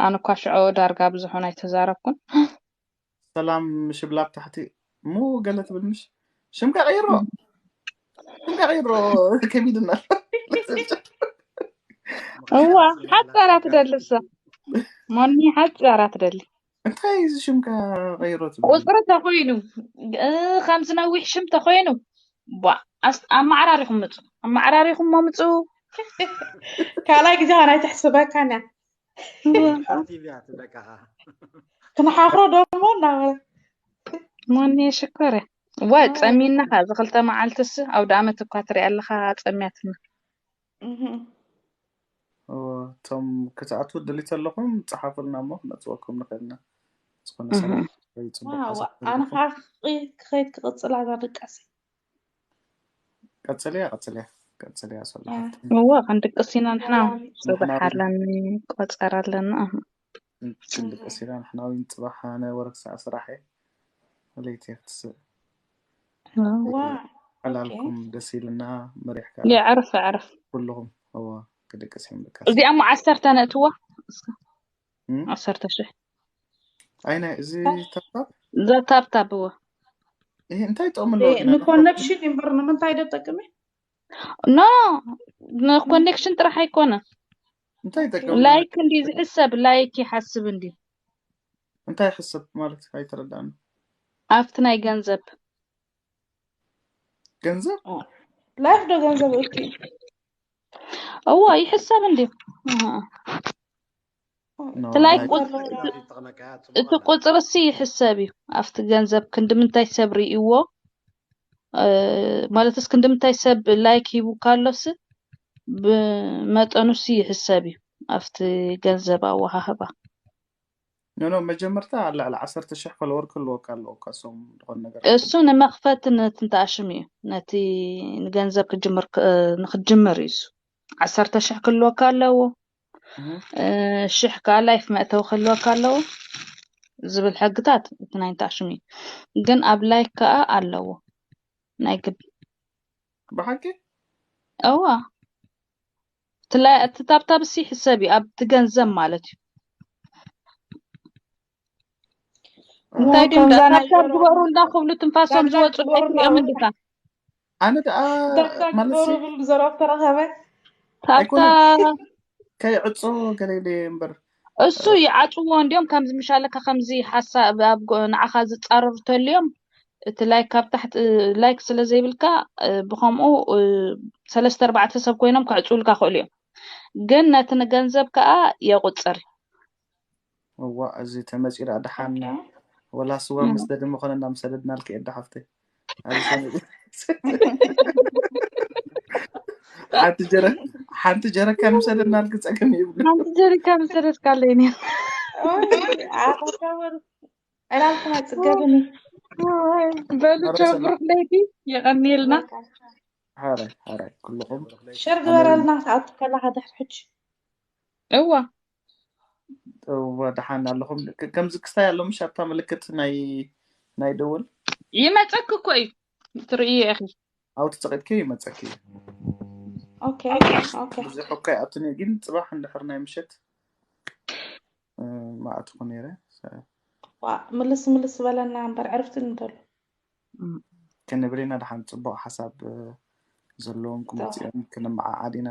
ኣነ እኳ ሽዑ ዳርጋ ብዙሑ ኣይተዛረብኩን። ሰላም ሽብላብ ታሕቲ እሞ ገለ ትብል ምሽ ሽምካ ቀይሮ ሽምካ ቀይሮ ከቢድና እዋ ሓፃራ ትደሊ እሳ ሞኒ ሓፃራ ትደሊ እንታይ እዚ ሽምካ ቀይሮ ትብል ቁፅሪ ተኮይኑ እ፣ ከምዚ ነዊሕ ሽም ተኮይኑ ቧ ኣስ- ኣመዓራሪኹም ምፁ ኣመዓራሪኹም ሞ ምፁ ካልኣይ ግዜ ኸን ኣይትሕስበካን እያ ሓንቲ እያ ትብለካ። ክንሓፍሮ ደሞ እናበለ ሞኒ ሽኮረ ዋ ጸሚና ካ እዚ ክልተ መዓልትስ ኣውደ ኣመት እኳ ትሪኣ ኣለኻ ጸሚያትና እህ። እዎ፣ እቶም ክትኣትዉ ድሊት ኣለኹም ጸሓፉልና እሞ ክነጽወኩም ንኽእል ኢና ዝኾነ እህ። ሰላም ወይ ጽቡቅ ዋው ሓሳብ ኣነ ተልእኹም ከዓ ክኸይድ ክቕጽል ኣዛ ድቃሲ ቀጽልያ ቀጽልያ ቀጽልያ ሰላም ያ። ሓፍቲ እዎ ክንድቅስ ኢና ንሕና ሰላም ጽባሕ ንሕና እውን ኣለኒ ቆጸር ኣለና ክንድቅስ ኢና ንሕና እውን ጽባሕ ኣነ ወረ ክሳዕ ስራሕ እየ ለይቲ ክትስእ ዋ ዕላልኩም ደስ ኢልና መሪሕካ የዕርፍ ኣዕርፍ ኩልኹም እዎ ክድቅስ እዮም ደቃ እዚኣ እሞ ዓሰርተ ነእትዋ እስከ እም? ዓሰርተ ሽሕ ኣይናይ እዚ ታብታብ ዘታብታብ እዎ ይሄ እንታይ ጥቕሚ ኣለዎ ግን ኣነ ንኮነክሽን እምበር ንምንታይ ዶ ጠቅሚ ኖ ንኮኔክሽን ጥራሕ ኣይኮነን እንታይ ይጠቅም ላይክ እንዲ ዝሕሰብ ላይክ ይሓስብ እንዲ እንታይ ይሕሰብ ማለት ኣይተረዳእን ኣብቲ ናይ ገንዘብ ገንዘብ ላይፍ ዶ ገንዘብ እኪ እዎ ይሕሰብ እንዲ ኖ፣ ትላይ ላይክ ቁጽ- እቲ ቁፅርሲ ይሕሰብ እዩ ኣብቲ ገንዘብ ክንዲ ምንታይ ሰብ ርእይዎ እ፣ ማለትስ ክንዲ ምንታይ ሰብ ላይክ ሂቡ ካሎስ ብመጠኑሲ ይሕሰብ እዩ ኣብቲ ገንዘብ ኣወሃህባ ኖ ኖ፣ መጀመርታ ኣብ ልዕሊ ዓሰርተ ሽሕ ፎሎወር ክህልወካ ኣለዎ እኳ፣ እሶም ዝኾነ ነገር እሱ ንመኽፈቲ ነቲ እንተኣሽም እዩ። ነቲ ንገንዘብ ክጅምር ክ- ንክትጅምር እዩ እሱ። ዓሰርተ ሽሕ ክህልወካ ኣለዎ። እህ። እ፣ ሽሕ ከዓ ላይፍ መእተዊ ክህልወካ ኣለዎ ዝብል ሕግታት እቲ ናይ እንተኣሽም እዩ። ግን ኣብ ላይክ ከዓ ኣለዎ ናይ ግድ። ብሓቂ እዋ እቲ ላይ- እቲ ታብታብ ሲ ሕሰብ እዩ ኣብቲ ገንዘብ ማለት እዩ። እንታይ ድዩ እንዳ ከምዛ ናይ ታብታብ ዶሮ- ግበሩ እንዳክብሉ ትንፋሶም ከምዛ ዝወፁ ዶሮ ኣይትሪኦም ማለት እንድካ ኣነ ደኣ ዳታ ማለት ግበሩ ብሉ ዘረባ ተረኸበ። ታብታ ኣይኮነን። ከይዕጾ ገለ ኢለ እምበር እሱ ይዓፅዎ እንዲዮም። ከምዚ ምሻለካ ከምዚ ሓሳብ ኣብ ጎ- ንዓኻ ዝፃረሩ ተልዮም እቲ ላይክ ካብ ታሕቲ ላይክ ስለ ዘይብልካ እ፣ ብከምኡ እ፣ ሰለስተ ኣርባዕተ ሰብ ኮይኖም ከዕፅውልካ ክእሉ እዮም። ግን ነቲ ንገንዘብ ከዓ የቁፅር። እዋ፣ እዚ ተመጺኡ ደኣ ደሓን ኦኬ። ወላ ስዋ ምስ ደድሚ ኮነ እናምሰደድናልኪ ኤዳ ሓፍተይ። ኣብዚ ሰነ- ሓንቲ ጀረ- ሓንቲ ጀረካን ምሰደድናልኪ ጸገም ይብሉ። ሓንቲ ጀሪካን ዝሰደድካለይ እኔ ኦይ፣ ኣታ ሻወር ዕላልኩም ኣይጽገብን እዩ። በሉ ኧረ ቸው ሰላም። ብሩክ ለይቲ የቐንየልና። ሓራይ ሓራይ ኩልኹም ሸር ግበረልና ክትኣቱ ከለኻ ድሕሪ ሕጂ። እዋ እዋ ደሓን ኣለኹም። ከ- ከምዚ ክስታይ ኣሎ ምሽ ኣብታ ምልክት ናይ ናይ ደወል ይመፀክ እኮ እዩ ትርእዮ ኢኺ። ኣብቲ ጸቂጥኪ ይመጸኪ እዩ። ኦኬ ኦኬ። ብዙሕ እኮ ይኣቱን እዩ ግን ጽባሕ እንድሕር ናይ ምሸት እ፣ ማእትኹ ነይረ። ሰ- ዋ፣ ምልስ ምልስ በለና እምበር ዕርፍቲ እንተሉ። ክንብል ኢና። ደሓን ጽቡቕ ሓሳብ እ፣ ዘለዎም ክመጽኡ እዮም። ክንመዓዓድ ኢና።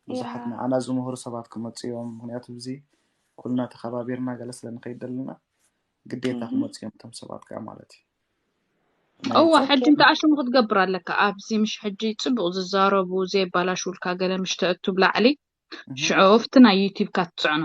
ብዙሓት ያ። ንዓና ዝምህሩ ሰባት ክመጽኡ እዮም። ምክንያቱ እዚ ኩልና ተኸባቢርና ገለ ስለ ንኸይድ ዘለና ግዴታ እህ። ክመጽኡ እዮም እቶም ሰባት ከዓ ማለት እዩ። ናይ እዋ ኦኬ። ሕጂ እንተ ኣሽሙ ክትገብር ኣለካ። ኣብዚ ምሽ ሕጂ ጽቡቕ ዝዛረቡ ዘየባላሽውልካ ገለ ምሽ ተእቱ ብላዕሊ እህ። ሽዑ ኣብቲ ናይ ዩቲብካ ትጽዕኖ።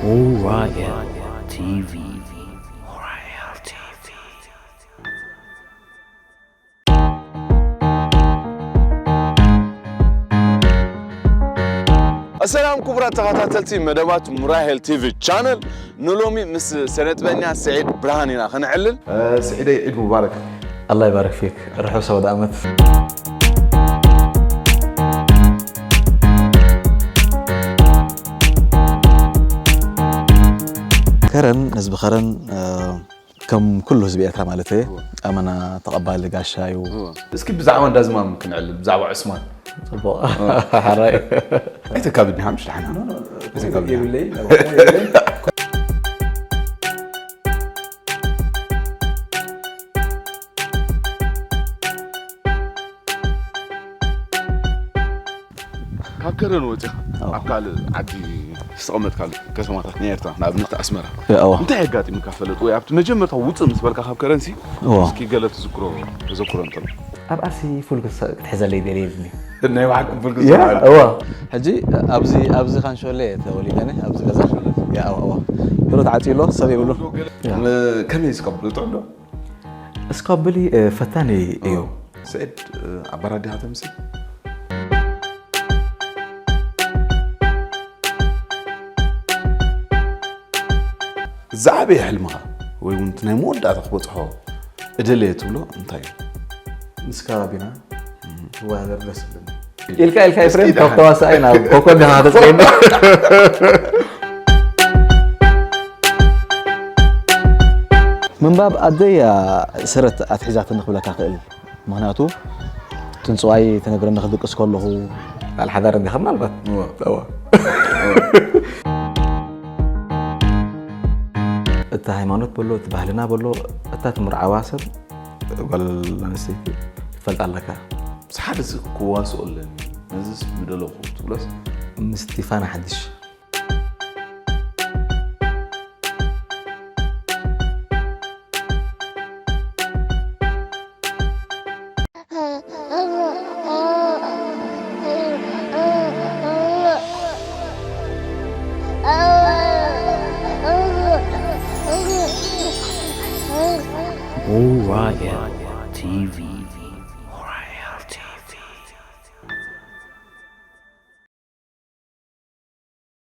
Orion T V. Orion T V. ኣሰላም ክቡራት ተኸታተልቲ መደባት ሙራሄል ቲቪ ቻነል፣ ንሎሚ ምስ ሰነጥበኛ ስዒድ ብርሃን ኢና ክንዕልል። ስዒደይ፣ ዒድ ሙባረክ። الله يبارك فيك. ርሑስ ኣውደ ዓመት። ከረን፣ ህዝቢ ከረን፣ እ፣ ከም ኩሉ ህዝቢ ኤርትራ ማለት እየ፣ እወ። ኣመና ተቐባሊ ጋሻ እዩ። እወ። እስኪ ብዛዕባ እንዳ ዝማም ክንዕልል፣ ብዛዕባ ዑስማን። ጽቡቕ። እወ። ሓራይ። ኣይተካብድኒ፣ ሓምሽ ደሓና። ኣይተካብድኒ። የብለይ፣ የብለይ። ካብ ከረን ወፂኻ ኣዎ። ኣብ ካልእ ዓዲ ዝተቐመጥካሉ ከተማታት ናይ ኤርትራ፣ ንኣብነት ኣስመራ፣ እ፣ ኣዎ። እንታይ ኣጋጢሙካ ፈለጥ? ወይ ኣብቲ መጀመርታ ውፅእ ምስ በልካ ካብ ከረንሲ፣ እዎ። እስኪ ገለ ትዝክሮ፣ ተዘክሮ እንተሎ። ኣብ ኣርሲ ፉል ክስ-፣ ክትሕዘለይ ደልየ ኢልኒ። ናይ ባዕልኩም ፉል ያ፣ ክስ-፣ እዎ። ሕጂ ኣብዚ፣ ኣብዚ ካንሾሌ ተወሊደ ኣነ፣ ኣብዚ ገዛ። ያ፣ እዎ፣ እዎ። ብሩ ተዓፅዩ ኣሎ፣ ሰብ የብሉን። ያ። ም-፣ ከመይ ዝከብሉ ጥዑም ዶ? እስካብሊ፣ እ፣ ፈታኒ እዩ። ስዒድ፣ እ፣ ኣባራዲኻ ተምስል። ዝዓበየ ሕልምኻ ወይ እውን እቲ ናይ መወዳእታ ክበጽሖ እደለየ ትብሎ እንታይ እዩ? ምስ ከባቢና ክወዳደር ደስ ይብለኒ። ኢልካ፣ ኢልካ ኤፍሬም፣ እስኪ ካብ ደሓን። ተዋሳኣይ ናብ ኮኮብ ዲኻ ተጽዕኖ? ምንባብ ኣደይ እያ ስረት ኣትሒዛትኒ ክብለካ ክእል። ምኽንያቱ ትንጽዋይ ተነግረኒ ክድቅስ ከለኹ። ቃል ሓዳር እንዲኻ ምናልባት? እወ። እወ። እቲ ሃይማኖት በሎ፣ እቲ ባህልና በሎ፣ እታ ትምርዓዋ ሰብ ጓል ኣንስተይቲ ክትፈልጣ ኣለካ። ምስ ሓደ ሰብ ክዋስኦ ኣለኒ፣ ነዚስ ምደለኹ ትብሎስ? ምስ ስቲፋን ሓድሽ። O R L T V.